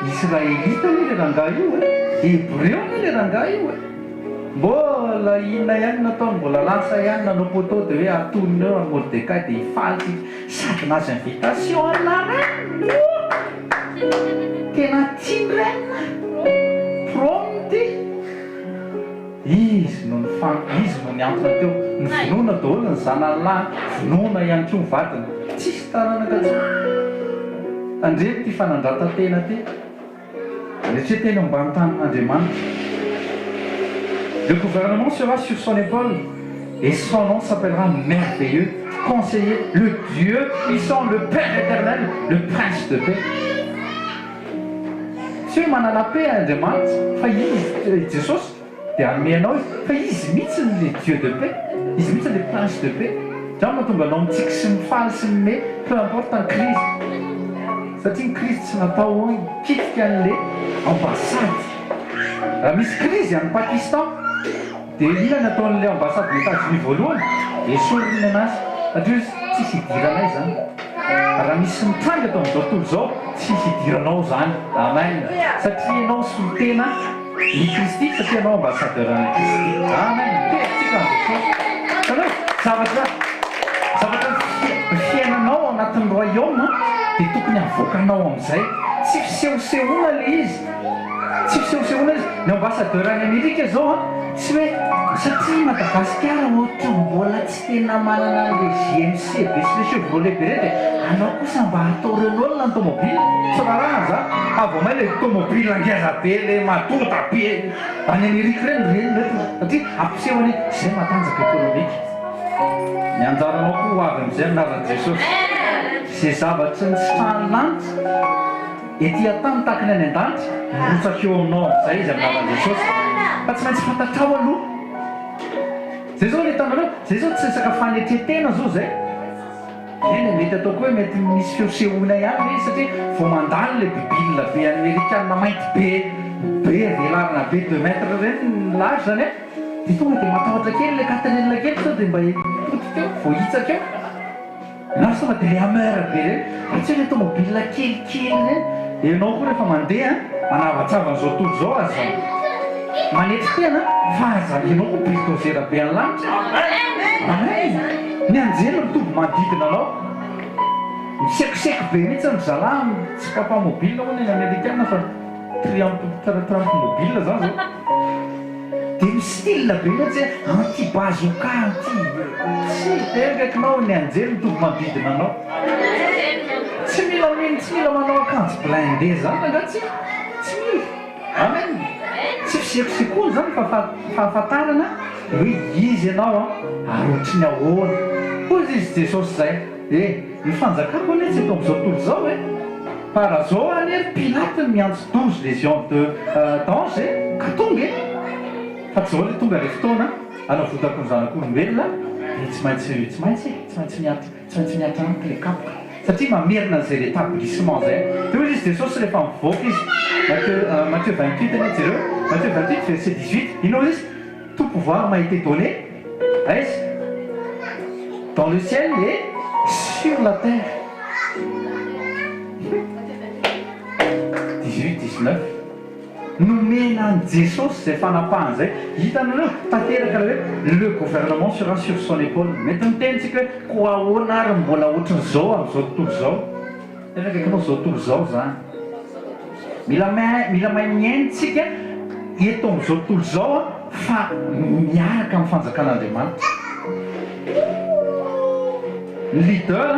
Israelita anie le rangahy io eh! Hebreo anie le rangahy io eh! Mbola inona ihany nataony, mbola lasa ihany nanao poteau dia hoe atonony eo an'i Mordekay dia hifaly tsika. Sady nahazo invitation an'i la reine! Ooh! Tena tian'i reine! Prom ty! Izy no nifan, izy no niantona teo. Novonoina daholo ny zanany lahy, vonoina ihany koa ny vadiny. Tsisy taranaka intsony. Tandremo ity fanandratan-tena ity. Anetreho tena ambany tanin'Andriamanitra. Le gouvernement sera sur son épaule et son nom s'appellera merveilleux, conseiller, le Dieu puissant, le Père éternel, le Prince de paix. Tsy hoe manana paix Andriamanitra fa Izy, i Jesosy dia hanome anao Izy fa Izy mihitsy no le Dieu de paix, Izy mihitsy le Prince de paix. Izany no mahatonga anao mitsiky sy mifaly sy mimehy peu importe ny crise satria ny crise tsy natao hikitika an'le ambassade. Raha misy crise any Pakistan dia inona ny ataon'le ambassade ny Etats-Unis voalohany? Esoriny ny anazy satria izy tsisy idiranay izany. Raha misy mitranga eto amin'izao tontolo izao, tsisy idiranao izany. Amen. Satria ianao solontena ny Kristy, satria ianao ambassadeur an'i Kristy. Amen. Mitery-tsika an'i Jesosy. Hitanao, zavatra, zavatra ny fiainanao ao anatin'ny royaume dia tokony havoakanao amin'izay. Tsy fisehosehoana ilay izy. Tsy fisehosehoana izy. Ny ambassadeur any Amerika izao an, tsy hoe satria Madagasikara ohatra mbola tsy tena manana an'le JMC be sy le Chevrolet be reny dia anao kosa mba atao Renault ny tomobile, tsy rarahana zany, fa vao may le tomobile ngeza be le madota be any Amerika reny reny no entina satria ampiseho anie zay matanjaka économique. Ny anjaranao koa ho avy amizay amin'ny anaran'i Jesosy. Ze zavatry ny sitrahan'ny lanitra ety an-tany tahaka ny any an-danitra mirotsaka eo aminao amizay izy amin'ny anaran'i Jesosy. Fa tsy maintsy fantatrao aloha. Zay zao le hitanareo, zay zao tsy resaka fanetretena zao zay. Eny e, mety ataoko hoe mety misy fihosehoana ihany le izy satria vao mandalo le bibile be amerikana mainty be be velarana be deux mètres reny ny large zany an, de tonga de matahotra kely le Catherine kely sao de mba potika eo, voahitsaka eo. Lasa fa dia le hammer be ireny, fa tsy hoe le tomobile kelikely ireny, ianao koa rehefa mandeha manavatsava an'izao tontolo izao aza manetry tena fa aza ianao koa bulldozer be any lanitra amen, ny anjely mitovy manodidina anao, misekoseko be mihitsy ry zalahy tsy papa mobile hono ny amerikana fa triump trump mobile zany zao. Dia mi style be mihitsy hoe anti bazooka anti tsy akaikinao ny anjely mitovy manodidina anao. Tsy mila mino tsy mila manao akanjo blindé zany angaha tsika? Tsy mila. Amen. Tsy fisekosekoana zany fa fahafantarana hoe iza ianao an ary ohatry ny ahoana. Hoy izy Jesosy zay eh ny fanjakako anie tsy eto amin'izao tontolo izao eh. Fa raha zao anie ry Pilate no miantso 12 légions de d'anges e, ka tonga e! Fa tsy zao le tonga le fotoana hanavotako ny zanak'olombelona. Dia tsy maintsy, tsy maintsy e, tsy maintsy mihatra, tsy maintsy mihatra amiko ilay kapoka. Satria mamerina an'izay rétablissement izay. Dia hoy izy Jesosy rehefa mivoaka izy, Matthieu, Matthieu 28 anie jereo, Matthieu 28 verset 18, inona hoy izy? Tout pouvoir m'a été donné, aiza? Dans le ciel et sur la terre. 18, 19. Nomena an'i Jesosy izay fanapahana izay. Hitanareo? Tanteraka ilay hoe le gouvernement sera sur son épaule. Mety miteny tsika hoe koa ahoana ary mbola ohatran'izao amin'izao tontolo izao? Tena akaikinao izao tontolo izao izany. Mila mila mahay mihaino tsika eto amin'izao tontolo izao fa miaraka amin'ny fanjakan'Andriamanitra. Ny leader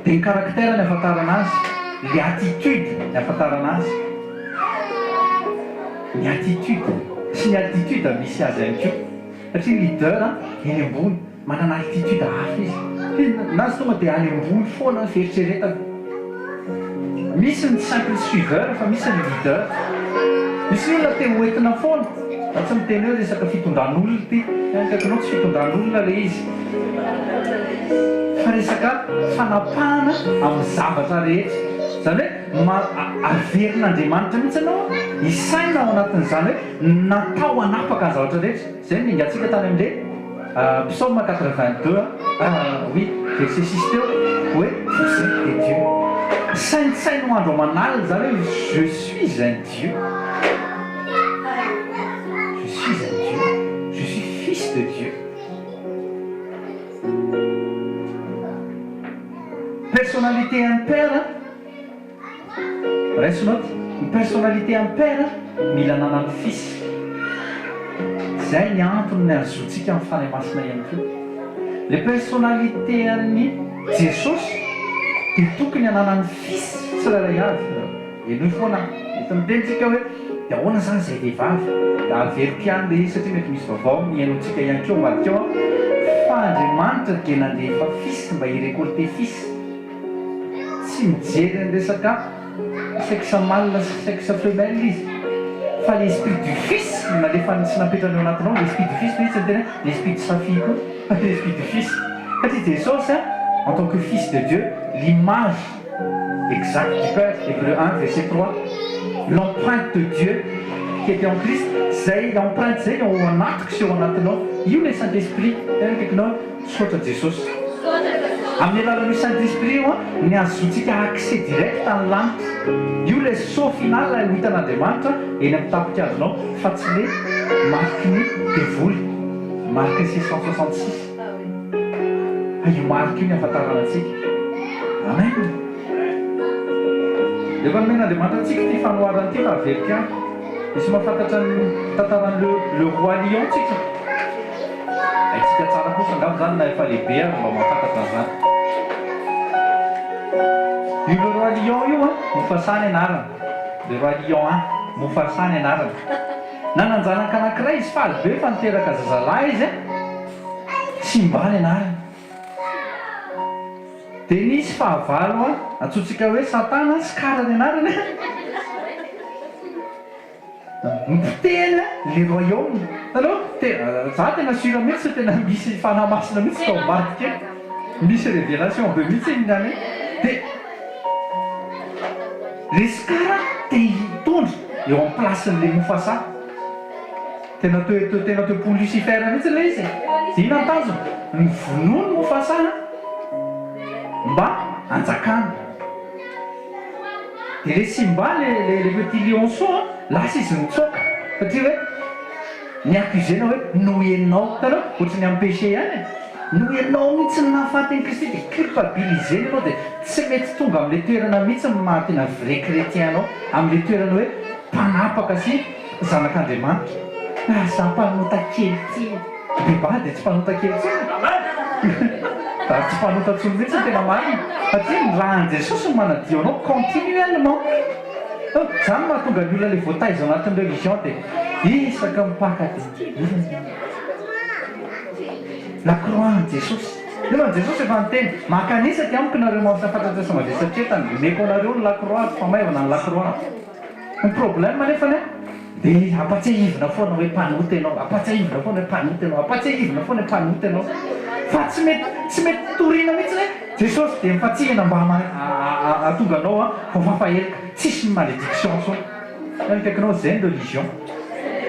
dia ny caractère ny ahafantarana azy, le attitude ny ahafantarana azy. Ny attitude sy ny altitude misy azy ihany koa. Satria leader eny ambony. Manana altitude hafa izy. Ny azy tonga dia any ambony foana ny fieritreretana. Misy ny simple suiveur fa misy ny leader. Misy ny olona te ho entina foana. Za tsy miteny hoe resaka fitondran'olona ity. Ny akaikinao tsy fitondran'olona ilay izy. Fa resaka fanapahana amin'ny zavatra rehetra. Izany hoe averin'Andriamanitra mihitsy ianao hisaina ao anatin'izany hoe natao hanapaka ny zavatra rehetra. Izay no ningantsika tany amin'ilay Psaume 82 oui verset 6 teo hoe vous êtes des dieux. Saintsaino andro aman'alina izany hoe je suis un dieu. Je suis un dieu. Je suis fils de Dieu. Personnalité an'ny Père. Raiso note, ny personnalité an'i Père mila ananan'ny Fils. Izay ny antony ny ahazoantsika ny Fanahy Masina ihany koa. Le personnalité an'i Jesosy dia tokony ananan'ny Fils tsirairay avy. Henoy foana, mety miteny tsika hoe dia ahoana izany izay vehivavy? Dia averiko ihany ilay izy satria mety misy vaovao mihaino antsika ihany koa ambadika ao an! Fa Andriamanitra dia nandefa Fils mba hi-récolter Fils. Tsy mijery ny resaka sexe male sy sexe femelle izy fa l'esprit du fils no nalefany sy napetrany ao anatinao, l'esprit du fils mihitsy ny tena hoe l'esprit de sa fille koa fa l'esprit du fils satria Jesosy en tant que fils de Dieu l'image exacte du Père, Hébreux 1 verset 3, l'empreinte de Dieu qui était en Christ, zay empreinte zay no ao anatiko sy ao anatinao, io ilay Saint Esprit, tena akaikinao hoe. Misaotra Jesosy. Amin'ny alalan'io Saint Esprit io ny ahazoantsika accès direct any lanitra. Io ilay saut final ho hitan'Andriamanitra eny amin'ny tampon-kazonao fa tsy le mariky ny devoly, marque 666. Fa io marika io ny ahafantarana antsika. Amen. Efa nomen'Andriamanitra antsika ity fanoharana ity fa averiko ihany. Misy mahafantatra ny tantaran'ny le le roi lion tsika? Haintsika tsara kosa angamba izany na efa lehibe ary mba mahafantatra an'izany. Io le roi lion io an, Mufasa ny anarany. Le roi lion an, Mufasa ny anarany. Nanan-janaka anankiray izy, faly be fa niteraka zazalahy izy an, Simba ny anarany. Dia nisy fahavalo an, antsointsika hoe Satana, Scar ny anarany an. Nipotehina le royaume. Hitanareo? Tena, za tena sûr mihitsy fa tena misy fanahy masina mihitsy tao ambadika eny. Misy révélation be mihitsy iny niany iny. Dia le Scar te hitondra eo amin'ny place-n'le Mufasa. Tena toe, toe, tena toe-po Lucifer mihitsy ilay izy e. Dia inona ny tanjony? Ny vonoiny Mufasa mba hanjakany. Dia le Simba le le le petit lionceau an, lasa izy nitsoaka satria hoe ni-accuser-na hoe noho ianao, hitanao? Ohatry ny amin'ny péché ihany e, noho ianao mihitsy no nahafaty an'i Kristy dia culpabiliser-na ianao dia tsy mety tonga amin'ilay toerana mihitsy ny maha tena vrai chrétien anao, amin'ilay toerana hoe mpanapaka sy zanak'Andriamanitra. Ah za mpanota kely ity e. Deba dia tsy mpanota kely intsony e. Ary tsy mpanota intsony mihitsy ny tena marina. Satria ny ràn'i Jesosy no manadio anao continuellement. Izany no mahatonga ny olona ilay voataiza ao anatin'ny religion dia isaka mipaka dia La croix an'i Jesosy. Nefa ny Jesosy efa niteny, Mankanesa aty amiko nareo mahafatratra sy mavesatra entana, omeko anareo ny la croix, famaivana ny la croix. Ny problème anefany an. Dia ampatsiahivina foana hoe mpanota ianao, ampatsiahivina foana hoe mpanota ianao, ampatsiahivina foana hoe mpanota ianao. Fa tsy mety, tsy mety torina mihitsy hoe Jesosy dia mifatsihina mba hahatonga anao voafafa heloka. Tsisy ny malédiction intsony. Tena akaikinao izay ny religion.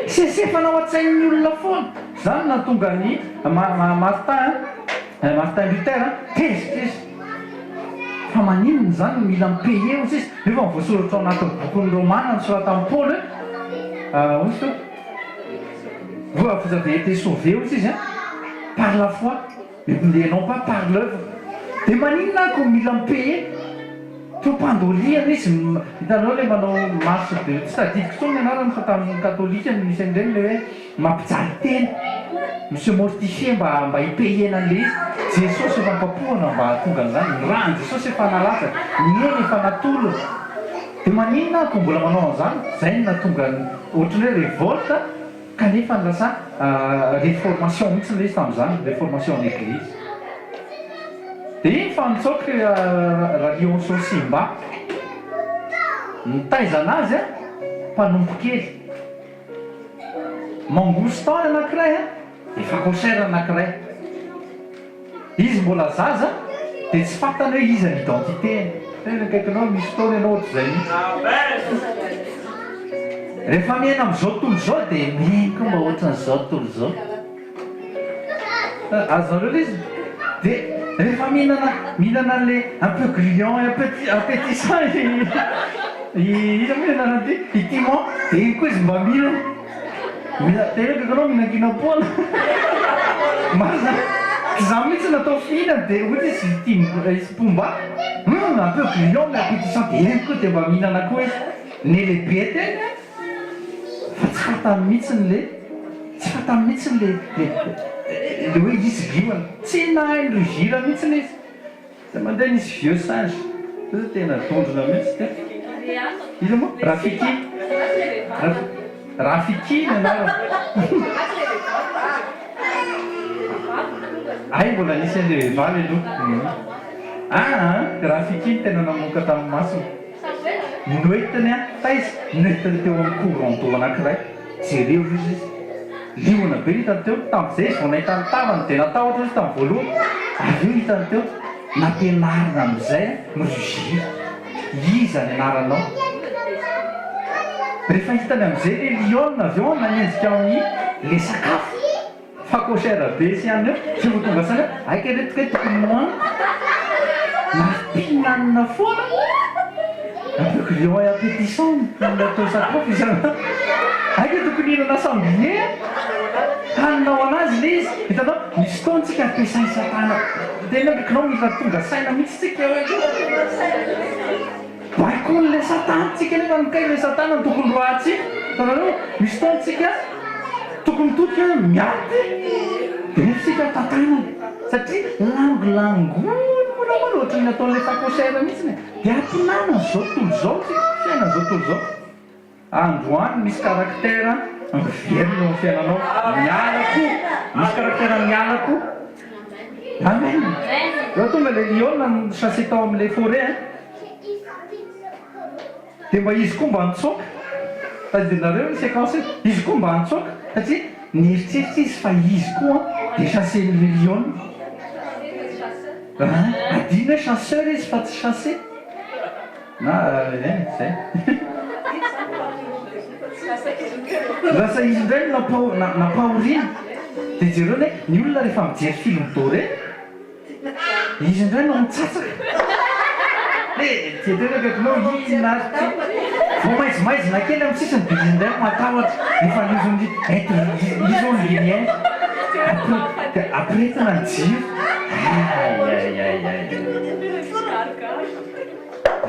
Sesefana ao an-tsain'ny olona foana. Izany no nahatonga an'i Martin, Martin Luther tezitra izy. Fa maninona izany no mila mi-payer hozy izy nefa ny voasoratra ao anatin'ny bokin'ny Romana nosoratan'i Paoly hoe hozy teo Vous, vous avez été sauvés hozy izy par la foi mais non pas par l'oeuvre. Dia maninona aho ko mila mi-payer? Teo am-pandoliana izy, hitanareo ilay manao marche de, tsy tadidiko intsony ny anarany fa tamin'ny katolika no nisy an'ireny ilay hoe mampijaly tena, mi se mortifier mba mba hi-payer-na an'ilay izy. Jesosy efa nokapohana mba hahatonga an'izany, ny ràn'i Jesosy efa nalatsaka, ny ainy efa natolony. Dia maninona aho ko mbola manao an'izany? Izay no nahatonga ny ohatran'ny hoe révolte kanefa lasa réformation mihitsy ilay izy tamin'izany, réformation en église. Dia iny fa nitsoaka i Ralionson Simba. Nitaizana azy an, mpanompo kely. Mangoustan anankiray an, dia facochère anankiray. Izy mbola zaza dia tsy fantany hoe iza ny identité-ny. Tena akaikinao misy fotoana ianao ohatr'izay mihitsy. Rehefa miaina amin'izao tontolo izao dia miaina koa mba ohatran'izao tontolo izao. Azonareo ilay izy? Dia rehefa mihinana mihinana an'ilay un peu gluant et un peu appétissant i iza moa ny anaran'ity? I Timon, dia iny koa izy mba mihinana. Mila teraka ianao mihinankinam-poana. Marina. Izaho mihitsy natao fihinana dia hoy izy i Tim i Pumba, hum un peu gluant mais appétissant dia eny koa dia mba mihinana koa izy. Ny lehibe teny an! Fa tsy fantany mihitsy le tsy fantany mihitsy le le le hoe izy liona. Tsy nahay ni-rugir mihitsy izy. Zay mandeha nisy vieux singe zay zao tena dondrona mihitsy ty. Iza moa? Rafiki. Rafiki ny anarany. Hay mbola nisy an'le vehivavy aloha. Aa Rafiki no tena namoaka tamin'ny masony. Noentiny an, taiza? Noentiny teo amin'ny courant d'eau anankiray. Jereo izy izy. Liona be no hitany teo. Tamin'izay izy vao nahita ny tavany dia natahotra izy tamin'ny voalohany. Avy eo hitany teo. Nampianarina amin'izay mi-rugir. Iza ny anaranao? Rehefa hitany amin'izay ilay liona avy eo nanenjika amin'ny ilay sakafo. Fa kosher be sy anona eo, tsy ho tonga saina hoe aika ireto kay tokony hohaniko, nampihinanina foana, un peu gluant et appétissant ny atao sakafo isan'andro, aika tokony hihinana sanglier a, hanina ho an'azy ilay izy, hitanao, misy fotoana tsika ampiasain'i satana, tena akaikinao mila tonga saina mihitsy tsika hoe. Baikoiny ilay satana tsika nefa ny kay ilay satana no tokony roahantsika hitanareo misy fotoana tsika tokony mitodika hoe miady dia nefa tsika tantanana satria langolangoiny moramora ohatran'ny ataon'ilay facochère mihitsiny e dia ampinanana izao tontolo izao tsika fiainana izao tontolo izao Androany misy caractère miverina eo amin'ny fiainanao, miala koa, misy caractère miala koa. Amen. Eo tonga ilay liona ni-chasser tao amin'ilay forêt hein. Dia mba izy koa mba nitsoaka. Tadidinareo iny séquence iny? Izy koa mba nitsoaka satria nieritreritra izy fa izy koa dia chasser-n'ilay liona. Hein, adino hoe chasseur izy fa tsy chassé. Na eh zay. Lasa izy indray no nampahoriana. Dia jereo anie ny olona rehefa mijery film doré, izy indray no mitsatsaka. Eh jereo ny akaikinao inona ary ity. Vao maizimaizina kely amin'ny sisiny dia izy indray no matahotra. Efa illusion être illusion lumière. Après ampirehetina ny jiro. Ay ay ay ay.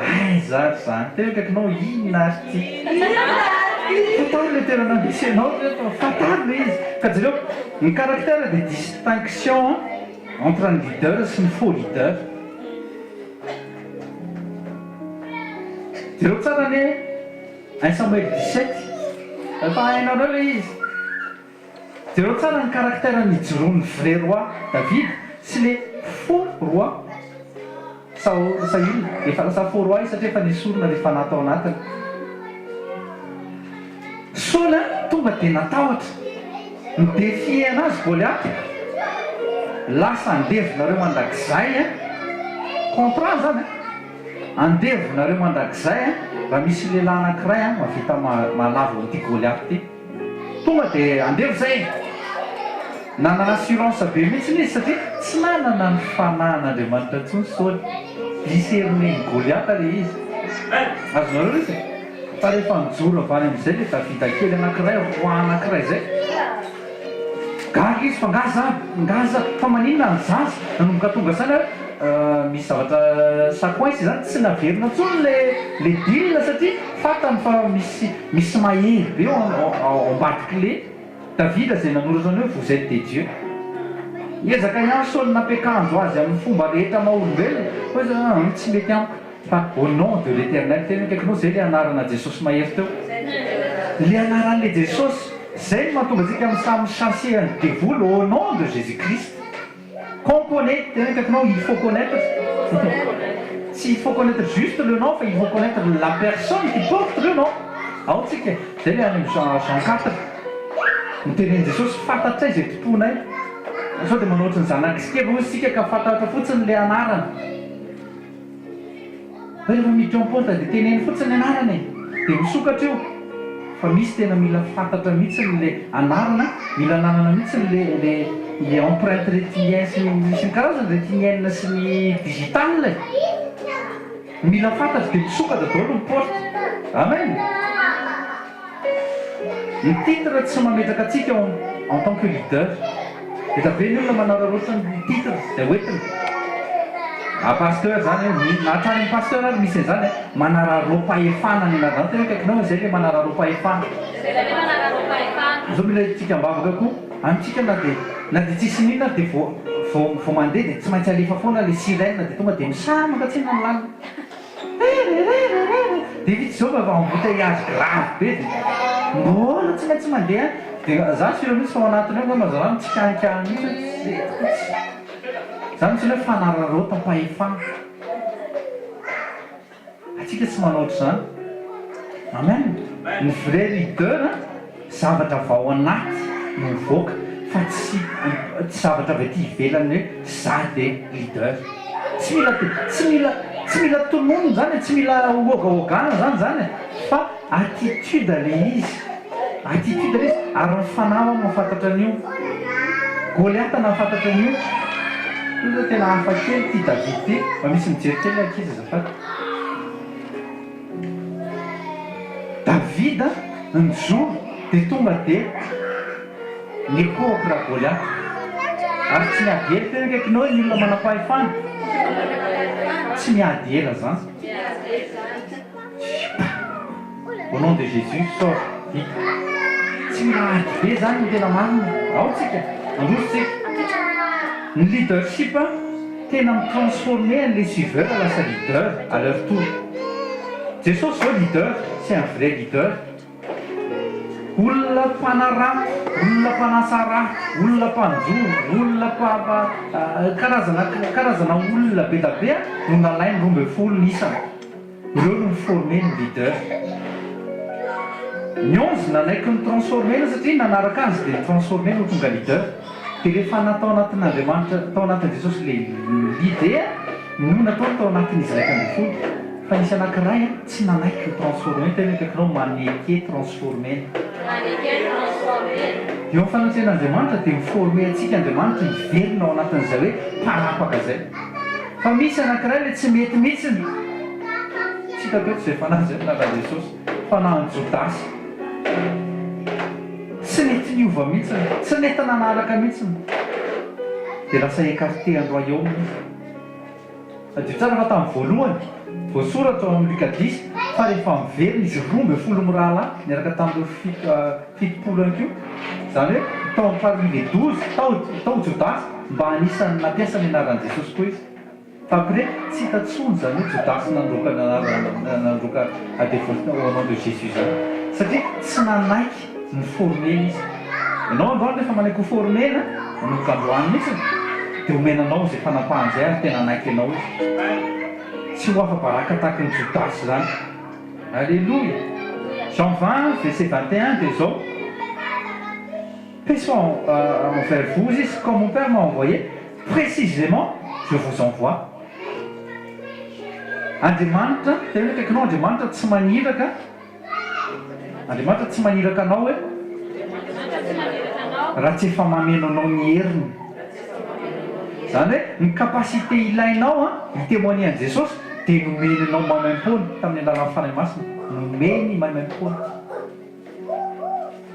Aiza ary zany? Tena akaikinao inona ary ty? Fantaro le toerana misy anao ry reto a, fantaro le izy. Ka jereo, ny caractère dia distinction entre ny leader sy ny faux leader. Jereo tsara anie 1 Samuel 17, efa hainareo le izy. Jereo tsara ny caractère nijoroan'ny vrai roi David sy le faux roi Saoul, Saül, efa lasa faux roi izy satria efa nesorina le fanahy tao anatiny. Saoly an! Tonga dia natahotra. Ni-defier anazy Goliata. Lasa andevonareo mandrakizay an! Contrat zany an! Andevonareo mandrakizay an! Raha misy lehilahy anankiray an mahavita mahalavo an'ity Goliata ity. Tonga dia andevo zay e! Nanana assurance be mihitsy izy satria tsy nanana ny fanahin'Andriamanitra intsony Saoly. Discerner-n'i Goliata ilay izy. Azonareo ilay izy e? Fa rehefa nijoro avy any amin'izay ilay Davida kely anankiray, roi anankiray izay, gaga izy fa nga za, nga za, fa maninona ny zaza? Nanomboka tonga saina hoe misy zavatra ça coince izany, tsy naverina intsony ilay ilay deal satria fantany fa misy misy mahery be ao ao ambadik'ilay Davida izay nanoratra ny hoe vous êtes des dieux. Niezaka ihany Saoly nampiakanjo azy amin'ny fomba rehetra maha olombelona, hoy izy hoe tsy mety amiko. Fa au nom de l'Eternel, tena akaikinao zay le anarana Jesosy mahery teo. Le anaran'le Jesosy, zay no mahatonga antsika samy mi-chasser an'i devoly au nom de Jésus Christ. Qu'on connait, tena akaikinao il faut connaître, tsy il faut connaître juste le nom fa il faut connaître la personne qui porte le nom. Ao tsika, zay le any amin'ny Jean Jean 4, nitenen'i Jesosy fantatray zay tomponay. Sao dia manao ohatry ny zanak'i Skeva hozy tsika ka fantatra fotsiny le anarana. Rehefa miditra ao am-porte dia teneno fotsiny ny anarana e! Dia misokatra io. Fa misy tena mila fantatra mihitsy le anarana, mila ananana mihitsy le le le empreinte rétinien sy ny sy ny karazany, rétinienne sy ny digital e! Mila fantatra dia misokatra daholo ny porte. Amen! Ny titre tsy mametraka antsika en en tant que leader. Efa be ny olona manararaotra ny titre izay hoentiny. Na pasteur zany io, na hatrany amin'ny pasteur ary misy an'izany e, manararaom-pahefana ny anarana. Tena akaikinao izay ilay manararaom-pahefana. Izay ilay hoe manararaom-pahefana. Zao mila hiditsika am-bavaka koa. Amintsika na dia na dia tsisy n'inona ary dia vao vao vao mandeha dia tsy maintsy alefa foana ilay sirène dia tonga dia misamaka tsinona ny lalana. Dia vita izao fa embouteillage grave be dia mbola tsy maintsy mandeha dia za sûr mihitsy fa ao anatiny ao angamba zalahy mitsikanikany mihitsy hoe tsy mety mihitsy. Zany mihitsy ny hoe fanararaotam-pahefana. Antsika tsy manao ohatr'izany. Amen. Ny vrai leader Zavatra avy ao anaty no mivoaka fa tsy tsy zavatra avy aty ivelany hoe za de leader. Tsy mila tsy mila tsy mila tononina zany e, tsy mila ogaogana zany zany e, fa attitude le izy, attitude le izy ary ny fanahy ho'a mahafantatra an'io. Goliata nahafantatra an'io. Io zao tena hafa kely ity David ity, mba misy mijery kely ankizy azafady. Davida nijoro dia tonga dia nikohaka ra Goliata. Ary tsy niady ela, tena akaikinao hoe ny olona manam-pahefana tsy miady ela zany. Au nom de Jésus, sors, vita. Tsy mila ady be zany ny tena marina. Ao tsika, mandroso tsika. Ny leadership tena mi-transformer an'ilay suiveur lasa leader à leur tour. Jesosy zao leader, c'est un vrai leader. Olona mpanarato, olona mpanasa raty, olona mpanjoro, olona mpa karazana karazana olona be da be no nalainy 12 ny isany. Ireo no mi-former ny leader. Ny 11 nanaiky ni-transformer-na satria nanaraka azy dia ni-transformer-na ho tonga leader. Dia rehefa natao anatin'Andriamanitra, tao anatin'i Jesosy ilay l'idée no nataony tao anatin'izy 11. Fa nisy anankiray tsy nanaiky ho transformer, tena akaikinao maneke transformer-na. Maneke transformer-na. Eo amin'ny fanatrehan'Andriamanitra dia mi-former antsika Andriamanitra hiverina ao anatin'izay hoe mpanapaka izay. Fa misy anankiray ilay tsy mety mihitsiny. Tsy hitako eto izay fanahy izay na Jesosy. Fanahin'i Jodasy. Tsy nety niova mihitsiny. Tsy nety nanaraka mihitsiny. Dia lasa écarté an'i royaume izy. Tadidio tsara fa tamin'ny voalohany, voasoratra ao amin'ny Luka dix fa rehefa miverina izy 12 mirahalahy niaraka tamin'ireo 70 ihany koa, izany hoe tao amin'ny parmi les 12 tao tao Jodasy mba anisan'ny nampiasa ny anaran'i Jesosy koa izy. Fa après tsy hita tsony zany hoe Jodasy nandroaka ny anarana nandroaka devoly au nom de Jésus zany satria tsy nanaiky ny former-na izy. Ianao androany rehefa manaiky ho former-na manomboka androany mihitsy dia omena anao izay fanapahana izay ary tena hanaiky anao izy. Tsy ho afa-baraka tahaky ny Jodasy zany. Alléluia! Jean 20 verset 21 dia izao. Paix soit envers vous izy, comme mon Père m'a envoyé, précisément je vous envoie. Andriamanitra, tena hoe akaikinao Andriamanitra tsy maniraka, Andriamanitra tsy maniraka anao hoe raha tsy efa mameno anao ny heriny. Izany hoe ny capacité ilainao hi-témoigner an'i Jesosy dia nomeny anao maimaimpoana tamin'ny alalan'ny Fanahy Masina, nomeny maimaimpoana.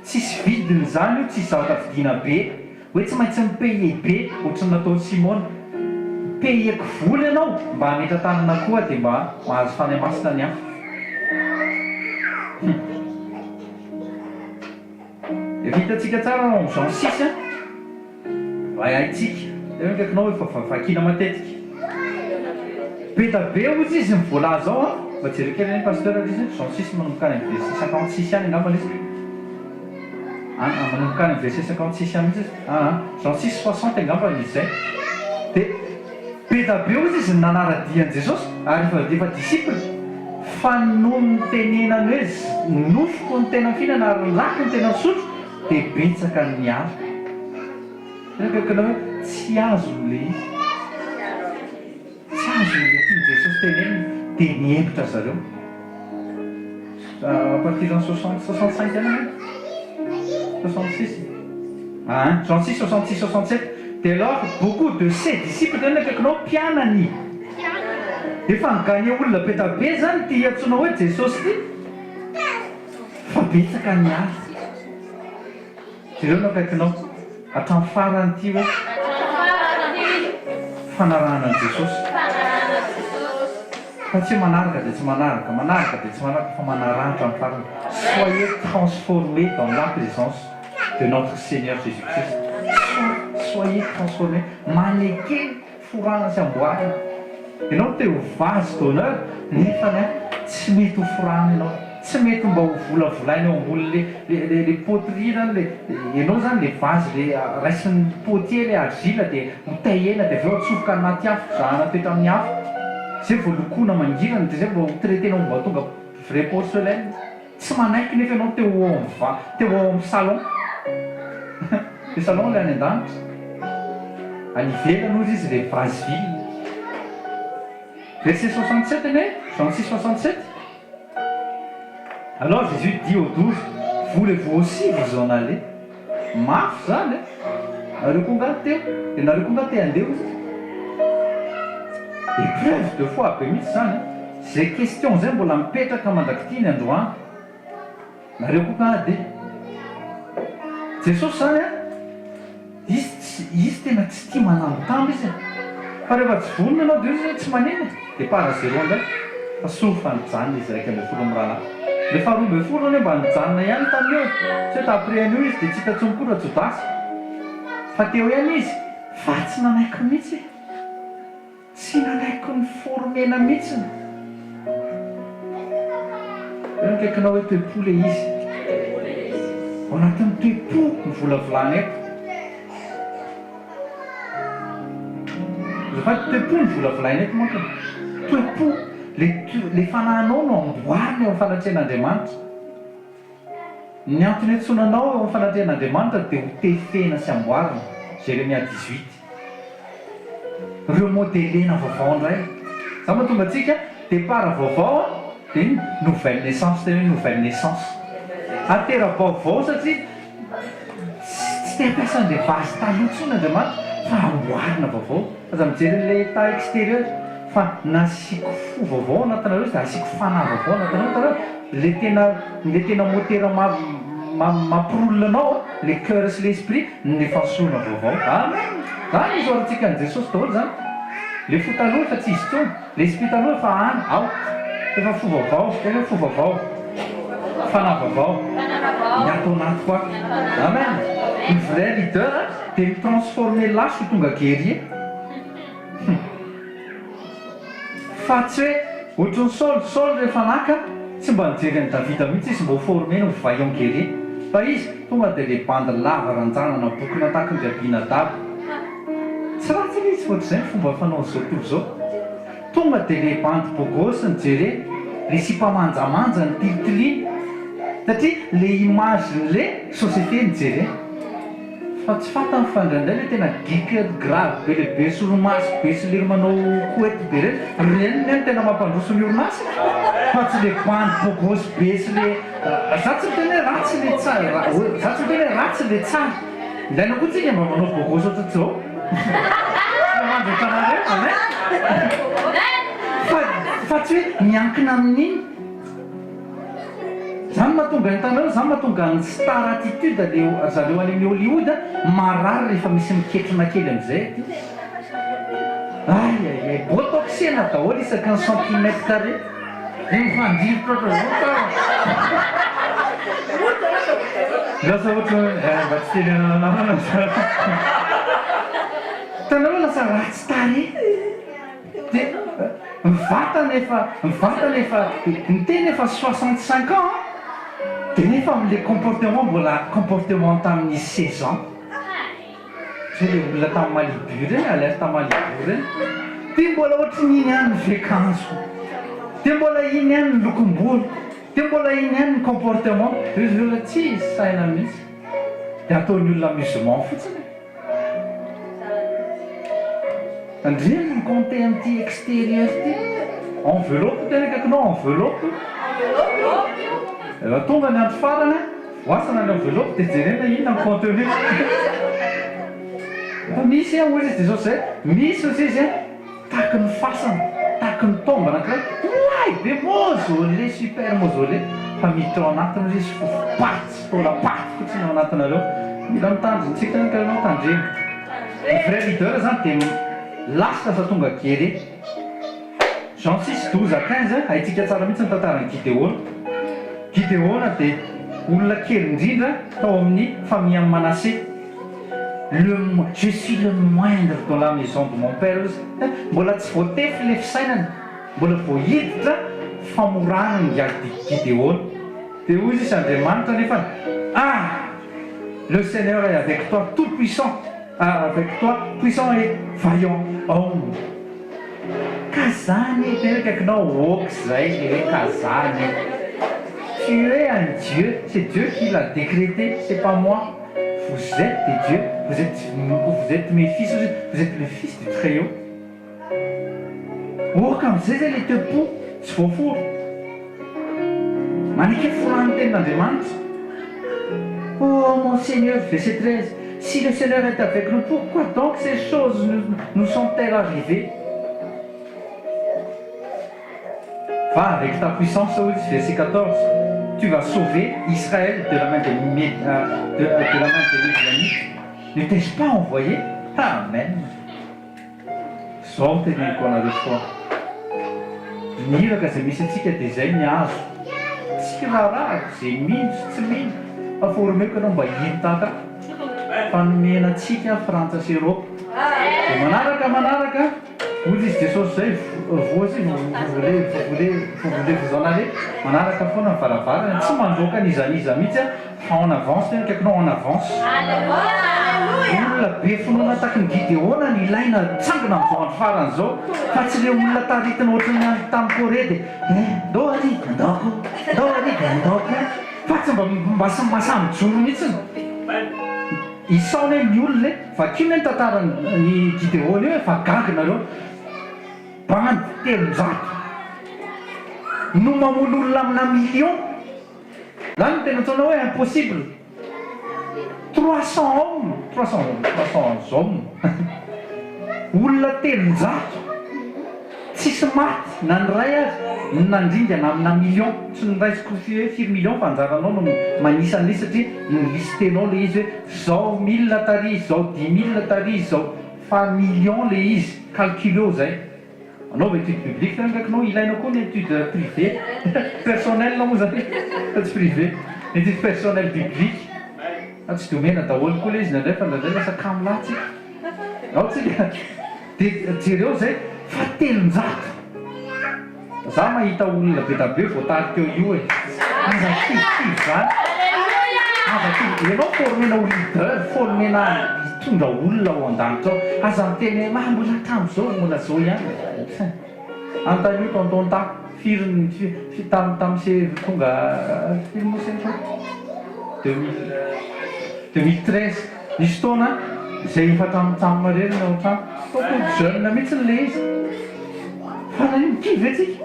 Tsisy vidiny izany io, tsisy zavatra vidiana be, hoe tsy maintsy mi-payer be ohatry ny nataon'i Simona. Mi-payer-ko vola ianao mba hametra-tanana koa dia mba mahazo Fanahy Masina ny hafa. Hum. Efa hitantsika tsara ao amin'ny Jean six an. Ray haintsika. Tena akaikinao efa vakiana matetika. Be da be ozy izy ny voalaza ao an! Mba jereo kely anie Pasteur ry izy, Jean six manomboka any amin'ny verset 56 any angamba ilay izy. An an manomboka any amin'ny verset 56 any mihitsy izy. An an Jean six 60 angamba izy izay. Dia be da be ozy izy ny nanara-dia an'i Jesosy ary efa efa disciple. Fa nony nitenenany hoe nofoko ny tena fihinana ary ny rako ny tena fisotro dia betsaka ny niala. Tena akaikinao hoe tsy azony ilay izy. Tsy azony ilay tian'i Jesosy tenenina. Dia nihemotra zareo. À partir ny soixante, 65 any angamba? 66? Aa, Jean 6, 66, 67. Dès lors, beaucoup de ses disciples, tena akaikinao, mpianany. Efa ni-gagner olona be da be izany ity antsoina hoe Jesosy ity. Fa betsaka ny ahy. Jereo ny akaikinao. Hatramin'ny farany ity hoe. Fanarahana an'i Jesosy. Fa tsy hoe manaraka dia tsy manaraka, manaraka dia tsy manaraka fa manaraha hatramin'ny farany. Soyez transformés dans la présence de notre Seigneur Jésus Christ. Soyez transformés. Maneke. Forana sy amboarina. Ianao te ho vase d'honneur nefany an tsy mety ho forana ianao, tsy mety mba ho volavolaina eo ambonin'le le le poterie zany le ianao zany le vase le raisin'ny potier le argile de ho taillena de avy eo atsofoka anaty afo zahana toetra amin'ny afo zay vao lokoina mangirana de zay vao traiter-na ho mba tonga vrai porcelaine. Tsy manaiky nefa ianao te ho ao amin'ny va, te ho ao amin'ny salon. Le salon le any an-danitra. Any ivelany hozy izy le vase ville. Verset 67 anie, Jean 6 67. Alors Jésus dit aux 12, voulez-vous aussi vous en aller? Mafy zany e! Nareo koa nga teo, de nareo koa nga te handeha hozy izy. Epreuve de foi be mihitsy zany an! Zay question zay mbola mipetraka mandrak'ity ny androany. Nareo koa nga de. Jesosy zany an, izy tsy, izy tena tsy tia manambitamby izy e! Fa rehefa tsy vonona ianao de hozy izy hoe tsy manina e! Départ à zéro indray fa soa fa nijanona izy 11 mirahalahy. Le faha 12 anie mba nijanona ihany tamin'io e! Tsy hoe après an'io izy dia tsy hita intsony koa Rajodasy fa teo ihany izy fa tsy nanaiky mihitsy e! Tsy nanaiky ny former-na mihitsiny. Eo akaikinao hoe toe-po le izy. Ao anatin'ny toe-po ny volavolana eto. Azafady, toe-po no volavolaina eto manko e. Toe-po, le le fanahinao no amboarina eo amin'ny fanatrehan'Andriamanitra. Ny antony iantsoana anao eo amin'ny fanatrehan'Andriamanitra dia ho tefena sy amboarina, Jeremia 18. Remodelena vaovao indray. Izany mahatonga antsika départ vaovao an, dia ny nouvelle naissance, tena hoe nouvelle naissance. Atera-baovao satria Tsy te hampiasa an'ilay vase taloha intsony Andriamanitra fa amboarina vaovao. Aza mijery an'ilay état extérieur fa nasiako fo vaovao ao anatinareo izy dia asiako fanahy vaovao ao anatinareo. Hitanareo? Ilay tena ilay tena motera mampiroule anao an, ilay cœur sy ilay esprit no efa nosoloina vaovao. Amen! Izany no isaorantsika an'i Jesosy daholo izany. Ilay fo taloha efa tsy izy intsony. L'esprit taloha efa any, out. Efa fo vaovao, tena hoe fo vaovao. Fanahy vaovao. Ny ato anatiko ato. Amen. Ny vrai leader dia mi-transformer lâche ho tonga guerrier. Hum. Fa tsy hoe ohatran'i Saoly, Saoly rehefa naka, tsy mba nijery an'i Davida mihitsy izy mba ho former-ny ho vaillant guerrier. Fa izy, tonga dia le bandy lava ranjanana bokona tahaka an-dry Abinadaba. Tsy ratsy ilay izy fa ohatr'izay ny fomba fanaon'izao tontolo izao. Tonga dia le bandy beau gosse no jerena, le sipa manjamanja no tilitiliana. Satria le image-n'le société no jerena. Fa tsy fantany fa indraindray le tena geek grave be le be solomaso be sy lery manao couette be reny, reny ne no tena mampandroso ny orinasa fa tsy le bandy beau gosse be sy le za tsy miteny hoe ratsy le tsara za tsy miteny hoe ratsy le tsara, ilaina koa tsika mba manao beau gosse ohatratr'izao tsy mamangy ohatranareo amen fa fa tsy hoe miankina amin'iny. Zany mahatonga hitanareo zany mahatonga ny star attitude le zareo any amin'ny Hollywood marary rehefa misy miketrona kely amizay aty. Ay ay ay botoxena daholo isaky ny centimètre carré de mifandrirotra ohatran'izao tsara. Lasa ohatran'ny eh mba tsy tenenana anarana zany. Hitanareo lasa ratsy tarehy. Dia ny vatana efa, ny vatana efa, ny tena efa 65 ans an, dia nefa amin'ilay comportement mbola comportement tamin'ny 16 ans. Zay ilay olona tamin'ny Malibu ireny, alerte Malibu ireny. Dia mbola ohatran'ny iny ihany ny fiakanjo, dia mbola iny ihany ny lokom-bolo, dia mbola iny ihany ny comportement. Dia izy olona tsisy saina mihitsy. Dia ataon'ny olona amusement fotsiny e. Tandremo ny compter amin'ity exterieur ity. Enveloppe tena akaikinao, enveloppe. Rehefa tonga ny andro farany, voasana ny enveloppe dia jerena inona ny contenu. Fa misy hoy izy Jesosy izay, misy hoy izy tahaky ny fasana, tahaky ny tombe anankiray, milay be, mausolée, super mausolée, fa miditra ao anatiny hoy izy fofom-paty sy taolam-paty fotsiny ao anatinareo. Mila mitandrina tsika ka ianao tandremo. Ny vrai leader zany dia lasa lasa tonga guerrier. Jean 6, 12 à 15, haintsika tsara mihitsy ny tantaran'i Gideona. Gideona dia olona kely indrindra tao amin'ny famille an'i Manassé. Le je suis le moindre dans la maison de mon père hozy. Mbola tsy voatefy ilay fisainana, mbola vao hiditra famorana ingahy Gideona. Dia hoy izy Andriamanitra nefany, Ah! Le Seigneur est avec toi, tout puissant, avec toi, puissant et vaillant homme. Ka zany e, tena akaikinao ok zay le hoe ka zany e. Tu es un Dieu, c'est Dieu qui l'a décrété, c'est pas moi. Vous êtes des dieux, vous êtes, vous êtes mes fils, vous êtes le fils du Très Haut. Ok amizay zay le toe-po tsy voafora. Maneke foran'ny tenin'Andriamanitra. Oh mon Seigneur, verset 13, si le Seigneur est avec nous, pourquoi donc ces choses nous, nous sont-elles arrivées? Va avec ta puissance, verset 14, tu vas sauver Israël de la main des, euh, de, de la main des Midianites. Ne t'ai-je pas envoyé Amen. Zao no teneniko anareo foana, ny iraka izay misy antsika dia izay ny azo, tsy raharahako izay mino sy tsy mino fa formeko ianao mba hino tahaka ahy fa nomena antsika Frantsa sy Eropa dia manaraka manaraka hoy izy Jesosy izay vous aussi vous voulez vous voulez vous voulez vous en aller manaraka foana ny varavarana tsy mandroaka n'iza n'iza mihitsy aho Fa en avance tena akaikinao en avance. Olona be finoana taky ny Gideona no ilaina atsangana amin'izao andro farany izao fa tsy ireo olona taritina ohatran'ny any tany Corée dia eh ndao ary ndao koa ndao ary dia ndao koa fa tsy mba mba mahasahy mijoro mihitsiny. Isao anie ny olona e, vakio anie ny tantaran'i Gideona io e fa gaga nareo. Bandy 300 no mamono olona amina million. Zany no tena antsoina hoe impossible. 300 hommes, 300 300 hommes, olona 300 tsisy maty na ny iray aza no nandringana amina million, tsy noraisiko hoe firy million fa anjaranao no manisa an'ilay izy satria ni-lister-nao ilay izy hoe zao mille tary, zao dix mille tary, zao fa million ilay izy, calculeo zay. Anaova étude biblique zany akaikinao, ilaina koa ny étude privée, personnelle moa zany fa tsy privée, étude personnelle biblique, fa tsy de omena daholo koa le izy indraindray fa indraindray lasa kamo lahy tsika, ao tsika de jereo zay fa 300, za mahita olona be da be voatarika eo io e, aza kivikivy zany, aza kivy, ianao former-na ho leader, former-na Hitondra olona ao an-danitra ao. Aza miteny hoe ah mbola hatramin'izao mbola zao ihany. Enfin. Anontanio tonton Ta, firy ny fi tam tam se tonga firy moa se tao? 2000 2013. Nisy fotoana izay efa hatramin'ny irery ny ao an-trano. Ataoko jeune mihitsy ilay izy. Fa naninona? Kivy ve tsika?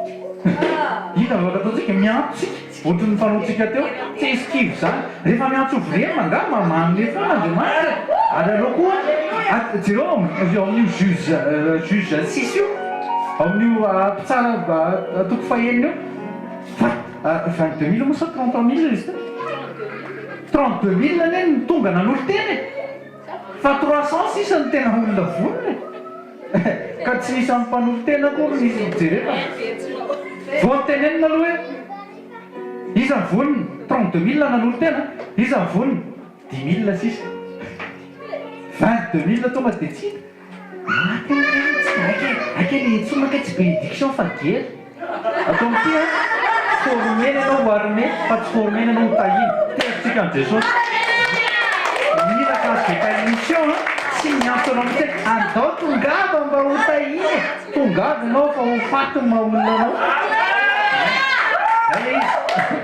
Inona no afaka ataontsika? Miantso tsika, ohatry ny fanaontsika teo. Tsy hisy kivy izany. Rehefa miantso vrema angaha mba manome foana Andriamanitra e! Ary aleo koa, jereo ao amin'io juge, juge six io, ao amin'io mpitsara toko fahenina io, fa 22 000 moa sa 33 000 izy teo? 32 000 anie no tonga nanolo-tena e! Fa 300 sisa no tena olona vonona e! Ka tsy nisy amin'ny mpanolo-tena akory nisy nijerena. Vao notenenina aloha hoe iza ny vonona? 32 000 nanolo-tena, iza ny vonona? 10 000 sisa. 22 000 tonga dia tsy hita. Maty anie iny tsy haika e! Haika le intsony kay tsy bénédiction fa guerre. Atao amin'ity an, former-na ianao ho armé fa tsy former-na ianao ho tahiana. Tery-tsika an'i Jesosy. Iraka azo vitain'ny mission an, tsy miantso anao mihitsy hoe andao tongava mba ho tahiana e! Tongava ianao fa ho faty ny maha olona anao. Zay le izy.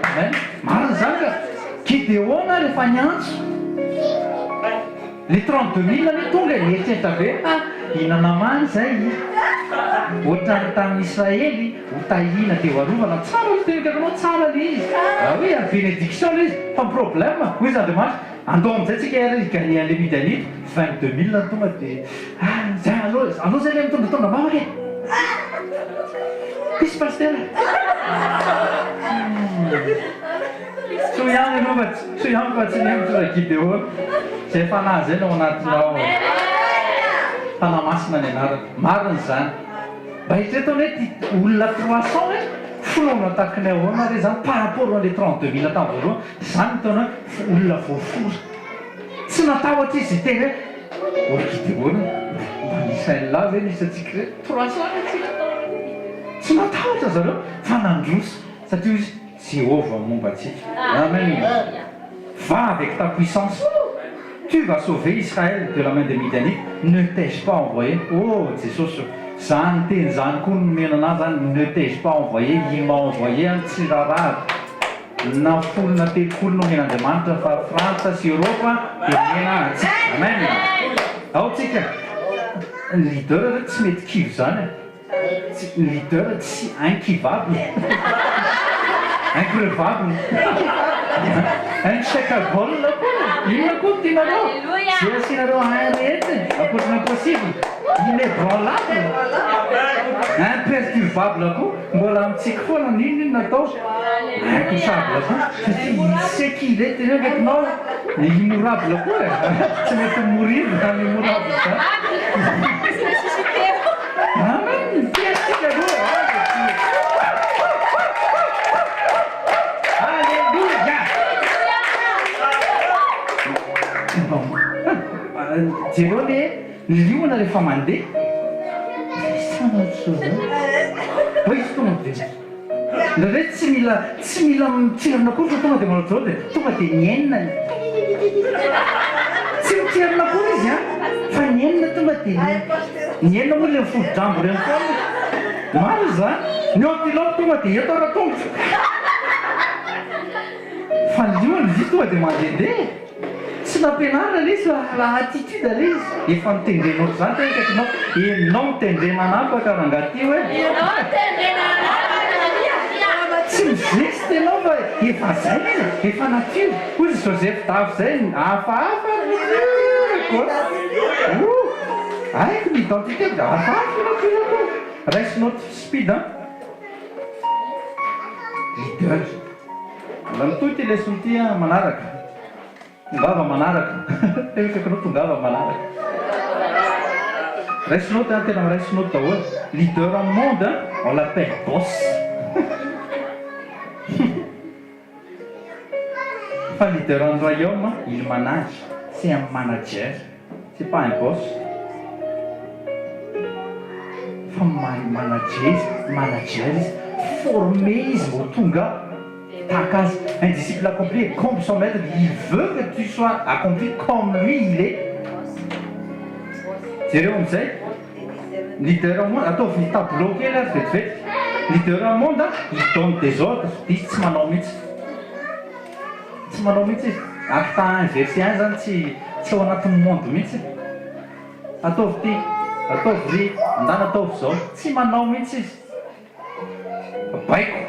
Amen. Marina izany ka. Gideona rehefa niantso. Le 32 000 anie tonga e, mieritreritra be ha, hihinana many zay, ohatran'ny tamin'ny Israely, ho tahiana dia ho arovana, tsara ny teny akaikinao, tsara le izy, ah oui ary bénédiction le izy, fa ny problème, hoy izy Andriamanitra, andao amin'izay tsika ary hi-gagner an'le Midianita, 22 000 no tonga dia, ah zay aleo, aleo zay le mitondratondra am-bavaka e, peace pasitera. Soa ihany aloha fa tsy, soa ihany fa tsy nihemotra ra Gideona. Zay fanahy zay no ao anatinao e. Fanahy Masina ny anarany. Marina izany. Mba eritrereto anie ty olona 300 hoe finoana tahaky ny ahoana re zany par rapport an'le 32 000 tamin'ny voalohany. Zany no ataonao hoe olona voafora. Tsy natahotra izy hiteny hoe oh ry Gideona, mba nisy an'lah ve nisy antsika ireto? 300 anie tsika. Tsy natahotra zareo fa nandroso satria hoy izy Jéhovah momba antsika. Amen. Va avec ta puissance. Tu vas sauver Israël de la main des Midianites. Ne t'ai-je pas envoyé? Oh Jesosy ô. Zany teny zany koa no nomena anah zany, ne t'ai-je pas envoyé, il m'a envoyé an, tsy rarahako na folo na telopolo no omen'Andriamanitra fa Frantsa sy Europe dia omena antsika. Amen. Ao tsika. Ny leader re tsy mety kivy zany e. Tsy leader tsy incivable increvable unshakable koa e! Inona koa no tianareo? Ze asianareo un rehetra e! Ankoatry ny impossible, inébranlable, imperturbable koa, mbola amintsika foana n'inon'inona atao, intouchable koa, satria il sait qui il est, teneno akaikinao, immourable koa e! Tsy mety mourir zany immourable zany. Amen! Tiantsika aloha e! Aleloia! Jereo anie ny liona rehefa mandeha, misy tsy manao ohatr'izao zany. Fa izy tonga dia indraindray tsy mila tsy mila mitrerona akory fa tonga dia manao ohatr'izao dia tonga dia ny haine ny tsy mitrerona akory izy an, fa ny haine tonga dia ny Ny hena moa le miforo-drambo reny foana e! Marina izany! Ny antilope tonga dia eto ara-tongotra! Fa ny liona izy tonga dia mandehandeha e! Tsy nampianarina le izy fa la attitude le izy! Efa notendrena ohatr'izany tena akaikinao, enao notendrena hanapaka rangahy ty hoe! Enao notendrena hanapaka Tsy mi-geste enao fa efa zay e! Efa nature! Hoy izy Joseph Dafy zay, hafahafa ny nature-ko! Ouh! Haiko ny identité dia hafahafa ny nature-ko! Raiso note speed an! Leader. Mbola mitohy ity lesona ity an, manaraka. Tongava manaraka. Tena akaiky anao tongava manaraka. Raiso note an, tena raiso note daholo. Leader amin'ny monde an, on l'appelle boss. Fa leader an'ny royaume, il manage, c'est un manager, c'est pas un boss. Fa mahay manager izy, manager izy, formé izy vao tonga tahaka azy. Un disciple accompli est comme son maître, il veut que tu sois accompli comme lui il est. Jereo amin'izay. Leader monde, ataovy ny tableau kely ary vetivety. Leader monde, il donne des ordres, izy tsy manao mihitsy. Tsy manao mihitsy izy. Acte 1 verset 1 zany tsy. Tsy ao anatin'ny monde mihitsy. Ataovy ity, ataovy ry, andana ataovy izao. Tsy manao mihitsy izy. Baiko.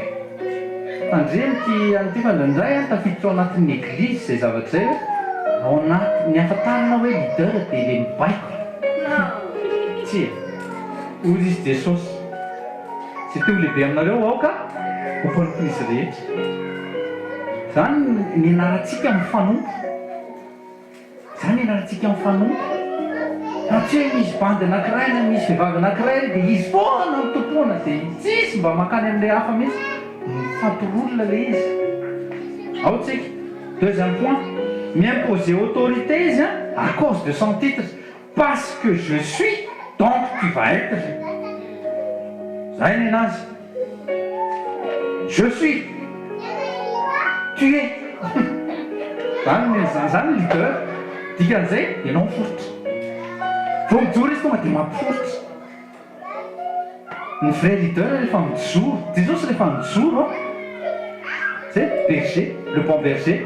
Tandremo ity an'ity fa indraindray an tafiditra ao anatin'ny eglizy izay zavatra izay hoe ao anaty, ny ahafantarana hoe leader dia ilay mibaiko. Tsia. Hoy izy Jesosy, Izay te ho lehibe aminareo aoka ho mpanompon'izy rehetra. Izany ny nianarantsika mifanompo. Izany ianarantsika mifanompo. Raha tsy hoe misy bandy anankiray na misy vehivavy anankiray ary dia izy foana no tompoina dia tsisy mba mankany amin'ilay hafa mihitsy. Mifampirolona ilay izy. Ao tsika. Deuxième point, mi-imposer autorité izy à cause de son titre. Parce que je suis donc tu vas être. Zay nenazy. Je suis. Tu es. Zany zany leader. Dikan'izay ianao miforitra. Vao mijoro izy tonga dia mampiforitra. Ny vrai leader rehefa mijoro, Jesosy rehefa nijoro an, zay berger, le bon berger,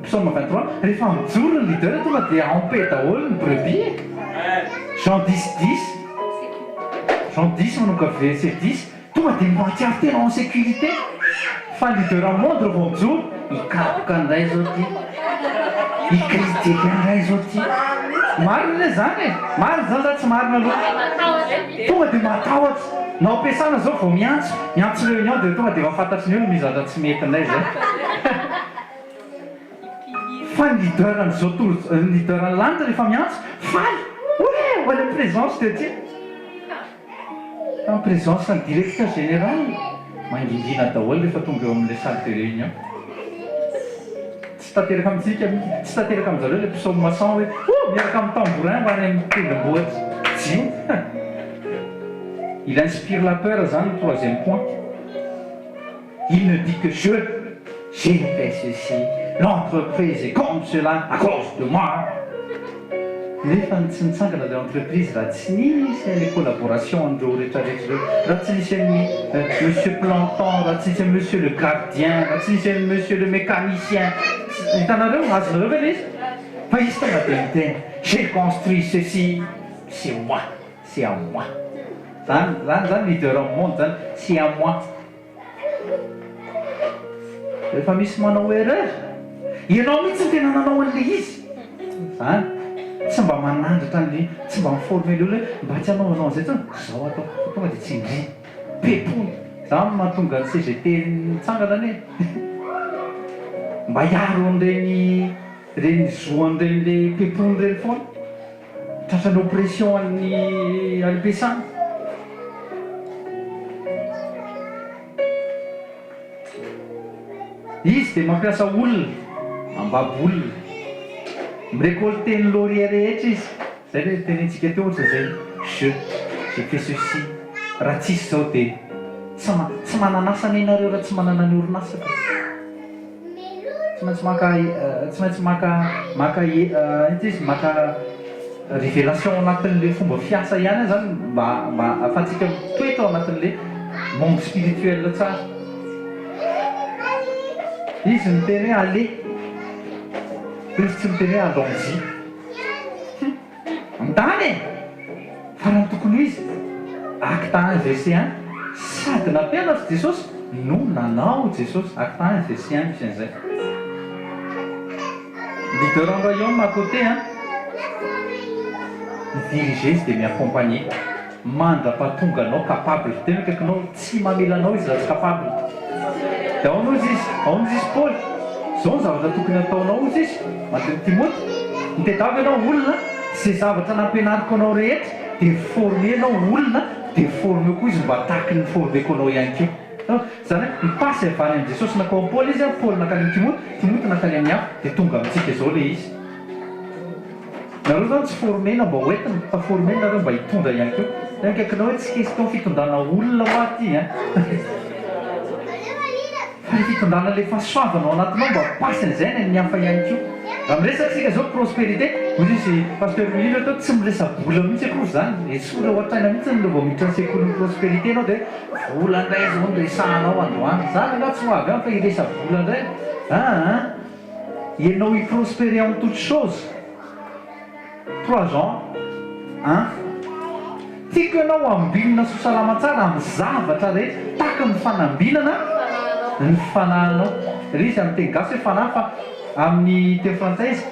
psaume 23, rehefa mijoro ny leader tonga dia en paix daholo ny brebis e! Jean 10 10, Jean 10 manomboka verset 10, tonga dia mahatsiaro tena en sécurité, fa leader monde vao mijoro, hikapoka indray zao ty. Hi-critiquer indray zao ty. Marina anie zany e! Marina zany sa tsy marina aloha? Tonga dia matahotra. Na ao am-piasana zao vao miantso, miantso réunion dia tonga dia efa fantatry ny olona misy zavatra tsy mety indray zay. Fa ny leader an'izao tontolo izao, ny leader an'ny lanitra rehefa miantso, faly! Hoe ho any amin'ny présence de Dieu. En présence ny directeur général, mangingina daholo rehefa tonga eo amin'ilay salle de réunion. Tsy tanteraka amintsika mihitsy, tsy tanteraka amin-jareo ilay psaume 100 hoe oh miaraka amin'ny tambourin ho any amin'ny tendrombohitra Ziona. Il inspire la peur zany ny troisième point. Il ne dit que je, j'ai fait ceci, l'entreprise est comme cela à cause de moi. Nefa ny tsy nitsangana ilay entreprise raha tsy nisy an'ilay collaboration an'ireo rehetra rehetra ireo, raha tsy nisy an'i monsieur Plantant, raha tsy nisy an'i monsieur le gardien, raha tsy nisy an'i monsieur le mécanicien, hitanareo, azonareo ve ilay izy? Fa izy tonga dia miteny, j'ai construit ceci, c'est moi, c'est à moi. Zany, zany, zany leader au monde zany, c'est à moi. Rehefa misy manao erreur, ianao mihitsy no tena nanao an'ilay izy. Zany. Tsy mba manandratra an'ilay, tsy mba mi-former ilay olona hoe mba tsy hanaovanao an'izay intsony, izao atao. Fa tonga dia tsindriana. Pepony. Zany no mahatonga ny CGT nitsangana anie. Mba hiaro an'ireny, ireny zo an'ireny le pepony ireny foana. Tratran'ny oppression any any am-piasana. Izy dia mampiasa olona, mambabo olona. Mi-récolter ny laurier rehetra izy. Zay ilay notenenintsika teo ohatra izay je, j'ai fait ceci, raha tsisy izao dia tsy ma- tsy manana asa anie nareo raha tsy manana ny orinasa ka. Tsy maintsy maka tsy maintsy maka maka inona ty izy maka révélation ao anatin'le fomba fiasa ihany aho zany mba mba ahafahantsika mitoetra ao anatin'le monde spirituel tsara. Izy miteny hoe allez, izy tsy miteny hoe allons-y. Andany e! Fa raha ny tokony ho izy, Acte un verset un, sady nampianatra Jesosy no nanao Jesosy, Acte un verset un misy an'izay. Leader en royaume à côté an, mi-diriger izy dia mi-accompagner. Mandra-pahatonga anao capable. Tena akaikinao, tsy mamela anao izy raha tsy capable. Dia aona hozy izy? Aona hozy izy Paoly? Izao ny zavatra tokony hataonao hozy izy, Matin'i Timoty, mitadiava ianao olona, izay zavatra nampianariko anao rehetra dia former ianao olona, dia former koa izy mba tahaky ny former-ko anao ihany koa. Izany hoe mi-passe avy any amin'i Jesosy nankao amin'i Paoly izy, Paoly nankany amin'i Timoty, Timoty nankany amin'ny hafa, dia tonga amintsika izao ilay izy. Nareo zany tsy former-na mba ho entina fa former nareo mba hitondra ihany koa. Tena akaikinao hoe tsy question fitondrana olona hoa ty an. Fa le fitondrana le fahasoavana ao anatinao mba passe an'izay any amin'ny hafa ihany koa. Raha miresaka isika zao prospérité, hoy izy Pasteur Willy teo tsy miresa-bola mihitsy akory zany. Esory ao an-tsaina mihitsy ny vao miditra ny sekolin'ny prospérité ianao dia hoe vola indray zao no resahanao androany. Zany angaha tsy ho avy any fa hiresa-bola indray. Aa. Ianao hi-prospérer en toute chose. Trois Jean un. Tiako ianao hambinina sy ho salama tsara amin'ny zavatra rehetra tahaka ny fanambinana ny fanahinao. Ilay izy amin'ny teny gasy hoe fanahy fa amin'ny teny frantsay izy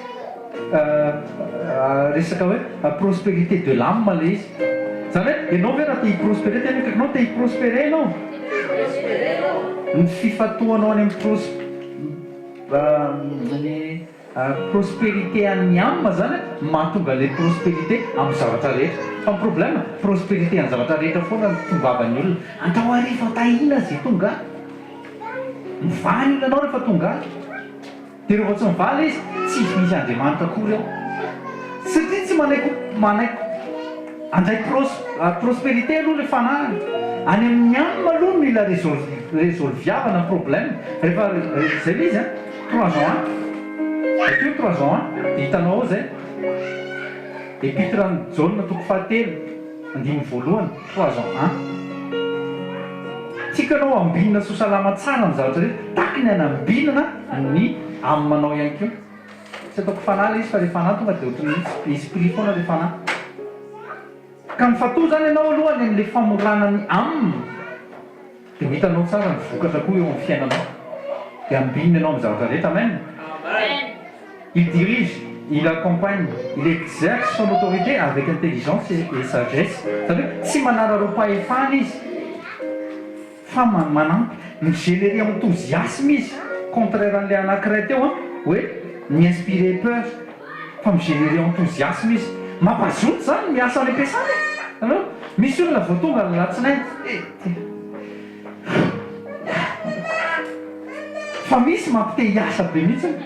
resaka hoe prospérité de l'âme ilay izy. Izany hoe ianao ve raha te hi-prospérer, tena akaikinao te hi-prospérer ianao? Ny fifantohanao any amin'ny pros ny Prospérité an'ny âme zany no mahatonga ilay prospérité amin'ny zavatra rehetra. Fa ny problème, prospérité an'ny zavatra rehetra foana no tongavan'ny olona. Andao ary efa tahiana izay tonga any. Mivaha ny olanao rehefa tonga any. Dia rehefa tsy mivaha ilay izy, tsy misy Andriamanitra akory ao. Satria tsy manaiky manaiky handray pros prospérité aloha ilay fanahiny. Any amin'ny âme aloha no mila resolviavana ny problème. Rehefa izay ilay izy an. Trois Jean un, Vakio trois Jean un dia hitanao ao izay. Epître an'i Jaona toko fahatelo, andininy voalohany, trois Jean un. Tiako ianao hambinina sy ho salama tsara amin'ny zavatra rehetra, tahaky ny hanambinana ny âme-nao ihany koa. Tsy ataoko fanahy ilay izy fa ilay fanahy tonga dia ohatran'ny esprit foana ilay fanahy. Ka mifatoa izany ianao aloha any amin'ilay famorana ny âme. Dia ho hitanao tsara ny vokatra koa eo amin'ny fiainanao. Dia ambinina ianao amin'ny zavatra rehetra. Amen. Il dirige, il accompagne, il exerce son autorité avec intelligence et sagesse. Izany hoe tsy manararaom-pahefana izy fa manampy, mi-générer enthousiasme izy, contraire an'ilay anankiray teo an, hoe mi-inspirer peur. Fa mi-générer enthousiasme izy. Mampazoto izany ny miasa any am-piasana e! Hitanareo? Misy olona vao tonga ny alatsinainy, eh, ty. Fa misy mampite hiasa be mihitsy.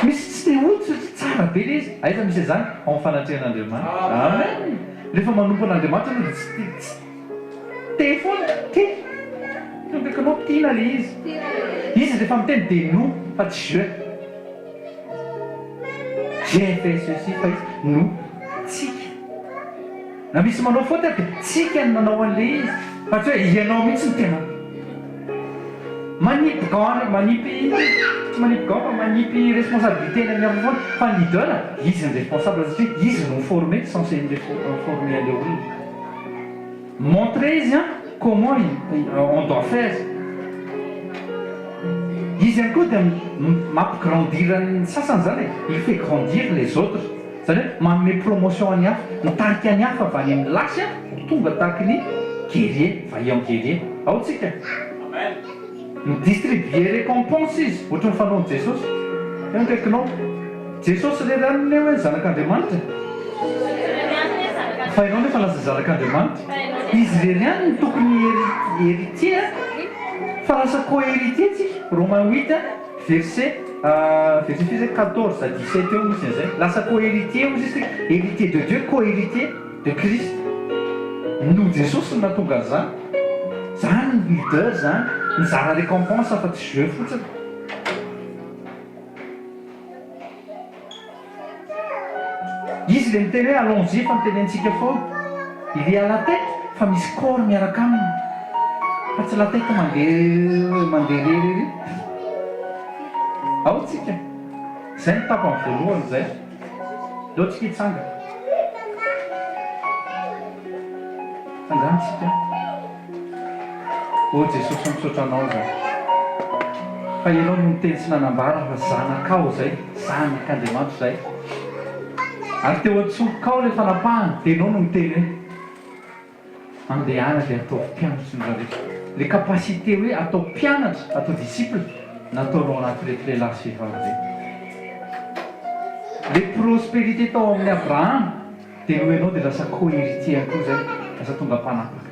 Misy tsy te hody satria tsara be ilay izy. Aiza misy an'izany? Ao amin'ny fanatrehan'Andriamanitra. Amen! Rehefa manompo an'Andriamanitra ianao dia tsy te, tsy te foana, te. Tonga akaikinao, tiana ilay izy. Izy rehefa miteny dia nous fa tsy je. J'ai fait ceci fa izy nous, tsika. Na misy manao faute ary dia tsika no nanao an'ilay izy fa tsy hoe ianao mihitsy no tena manipy gant, manipy, tsy manipy gant fa manipy responsabilité any amin'ny hafa foana fa ny leader izy no responsable satria izy no mi-former, censé mi-former an'ilay olona. Montrer izy an comment on doit faire. Izy ihany koa dia mampi-grandir ny sasany izany e, il fait grandir les autres. Izany hoe manome promotion an'ny hafa, mitarika ny hafa avy any amin'ny lasy an, ho tonga tahaky ny guerrier, vaillant guerrier. Ao tsika. Mi-distribuer récompense izy, ohatry ny fanaon'i Jesosy. Eo akaikinao. Jesosy irery ihany anie hoe zanak'Andriamanitra e. Fa ianao nefa lasa zanak'Andriamanitra. Izy irery ihany no tokony héritier fa lasa co-héritier tsika. Romains huit verset verset firy zay? 14 à 17 eo misy an'izay. Lasa co-héritier hozy izy tsika. Héritier de Dieu, co-héritier de Christ. Noho Jesosy no nahatonga an'izany. Zany ny leader zany. Mizara récompense fa tsy jeu fotsiny. Izy le miteny hoe allons-y efa notenenitsika foana. Il est à la tête fa misy corps miaraka aminy. Fa tsy la tête mandeha mandeha irery ery. Ao tsika. Zay ny tapany voalohany zay. Ndao tsika hitsangana. Tsangano tsika. Oh Jesosy misaotra anao zahay fa ianao no niteny sy nanambara fa zanakao zay, zanak'Andriamanitra zay ary teo an-tsorokao ilay fanapahana dia ianao no niteny hoe andehana dia ataovy mpianatry ny rehetra. Ilay capacité hoe atao mpianatra, atao disciple nataonao anatin'ireto lehilahy sy vehivavy ireto. Ilay prospérité tao amin'i Abrahama Dia noho ianao dia lasa co-héritier ihany koa izay, lasa tonga mpanapaka.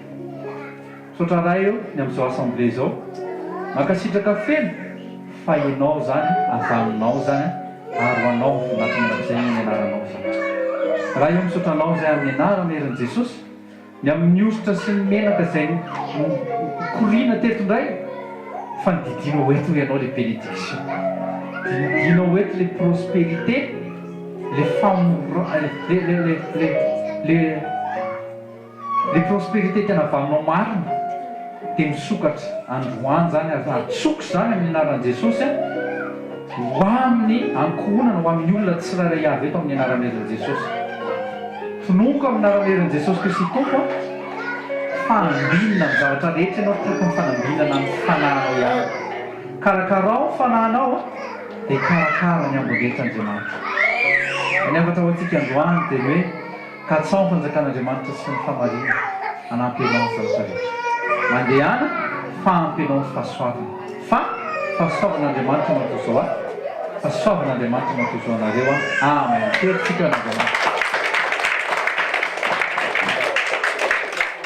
Misaotra Ray o, ny amin'izao assemblée izao. Mankasitraka feno fa ianao izany, avy aminao izany ary ho anao ny voninahitra mandrakizay ny anaranao izany. Ray o, misaotra anao izay amin'ny anaran'ny herin'i Jesosy. Ny amin'ny osotra sy ny menaka izay nikoriana teto indray fa nididianao eto ianao le bénédiction, didianao eto le prospérité, le famora le le le le le le prospérité tena valinao marina dia misokatra androany izany ary atsoko izany amin'ny anaran'i Jesosy an! Ho amin'ny ankohonana, ho amin'ny olona tsirairay avy eto amin'ny anaran'ny herin'i Jesosy. Tononiko amin'ny anaran'ny herin'i Jesosy Kristy Tompo aho fa ambinina amin'ny zavatra rehetra ianao tahaka ny fanambinana ny fanahinao ihany. Karakarao ny fanahinao dia hikarakara ny ambiny rehetra Andriamanitra. Ny hafatra ho antsika androany dia ny hoe. Katsaho ny fanjakan'Andriamanitra sy ny fahamarinany, hanampy anao ny zavatra rehetra. Mandehana fa ampy anao ny fahasoavana. Fa fahasoavan'Andriamanitra no atao izao ahy, fahasoavan'Andriamanitra no atao izao anareo an. Amen. Tery tsika an'Andriamanitra.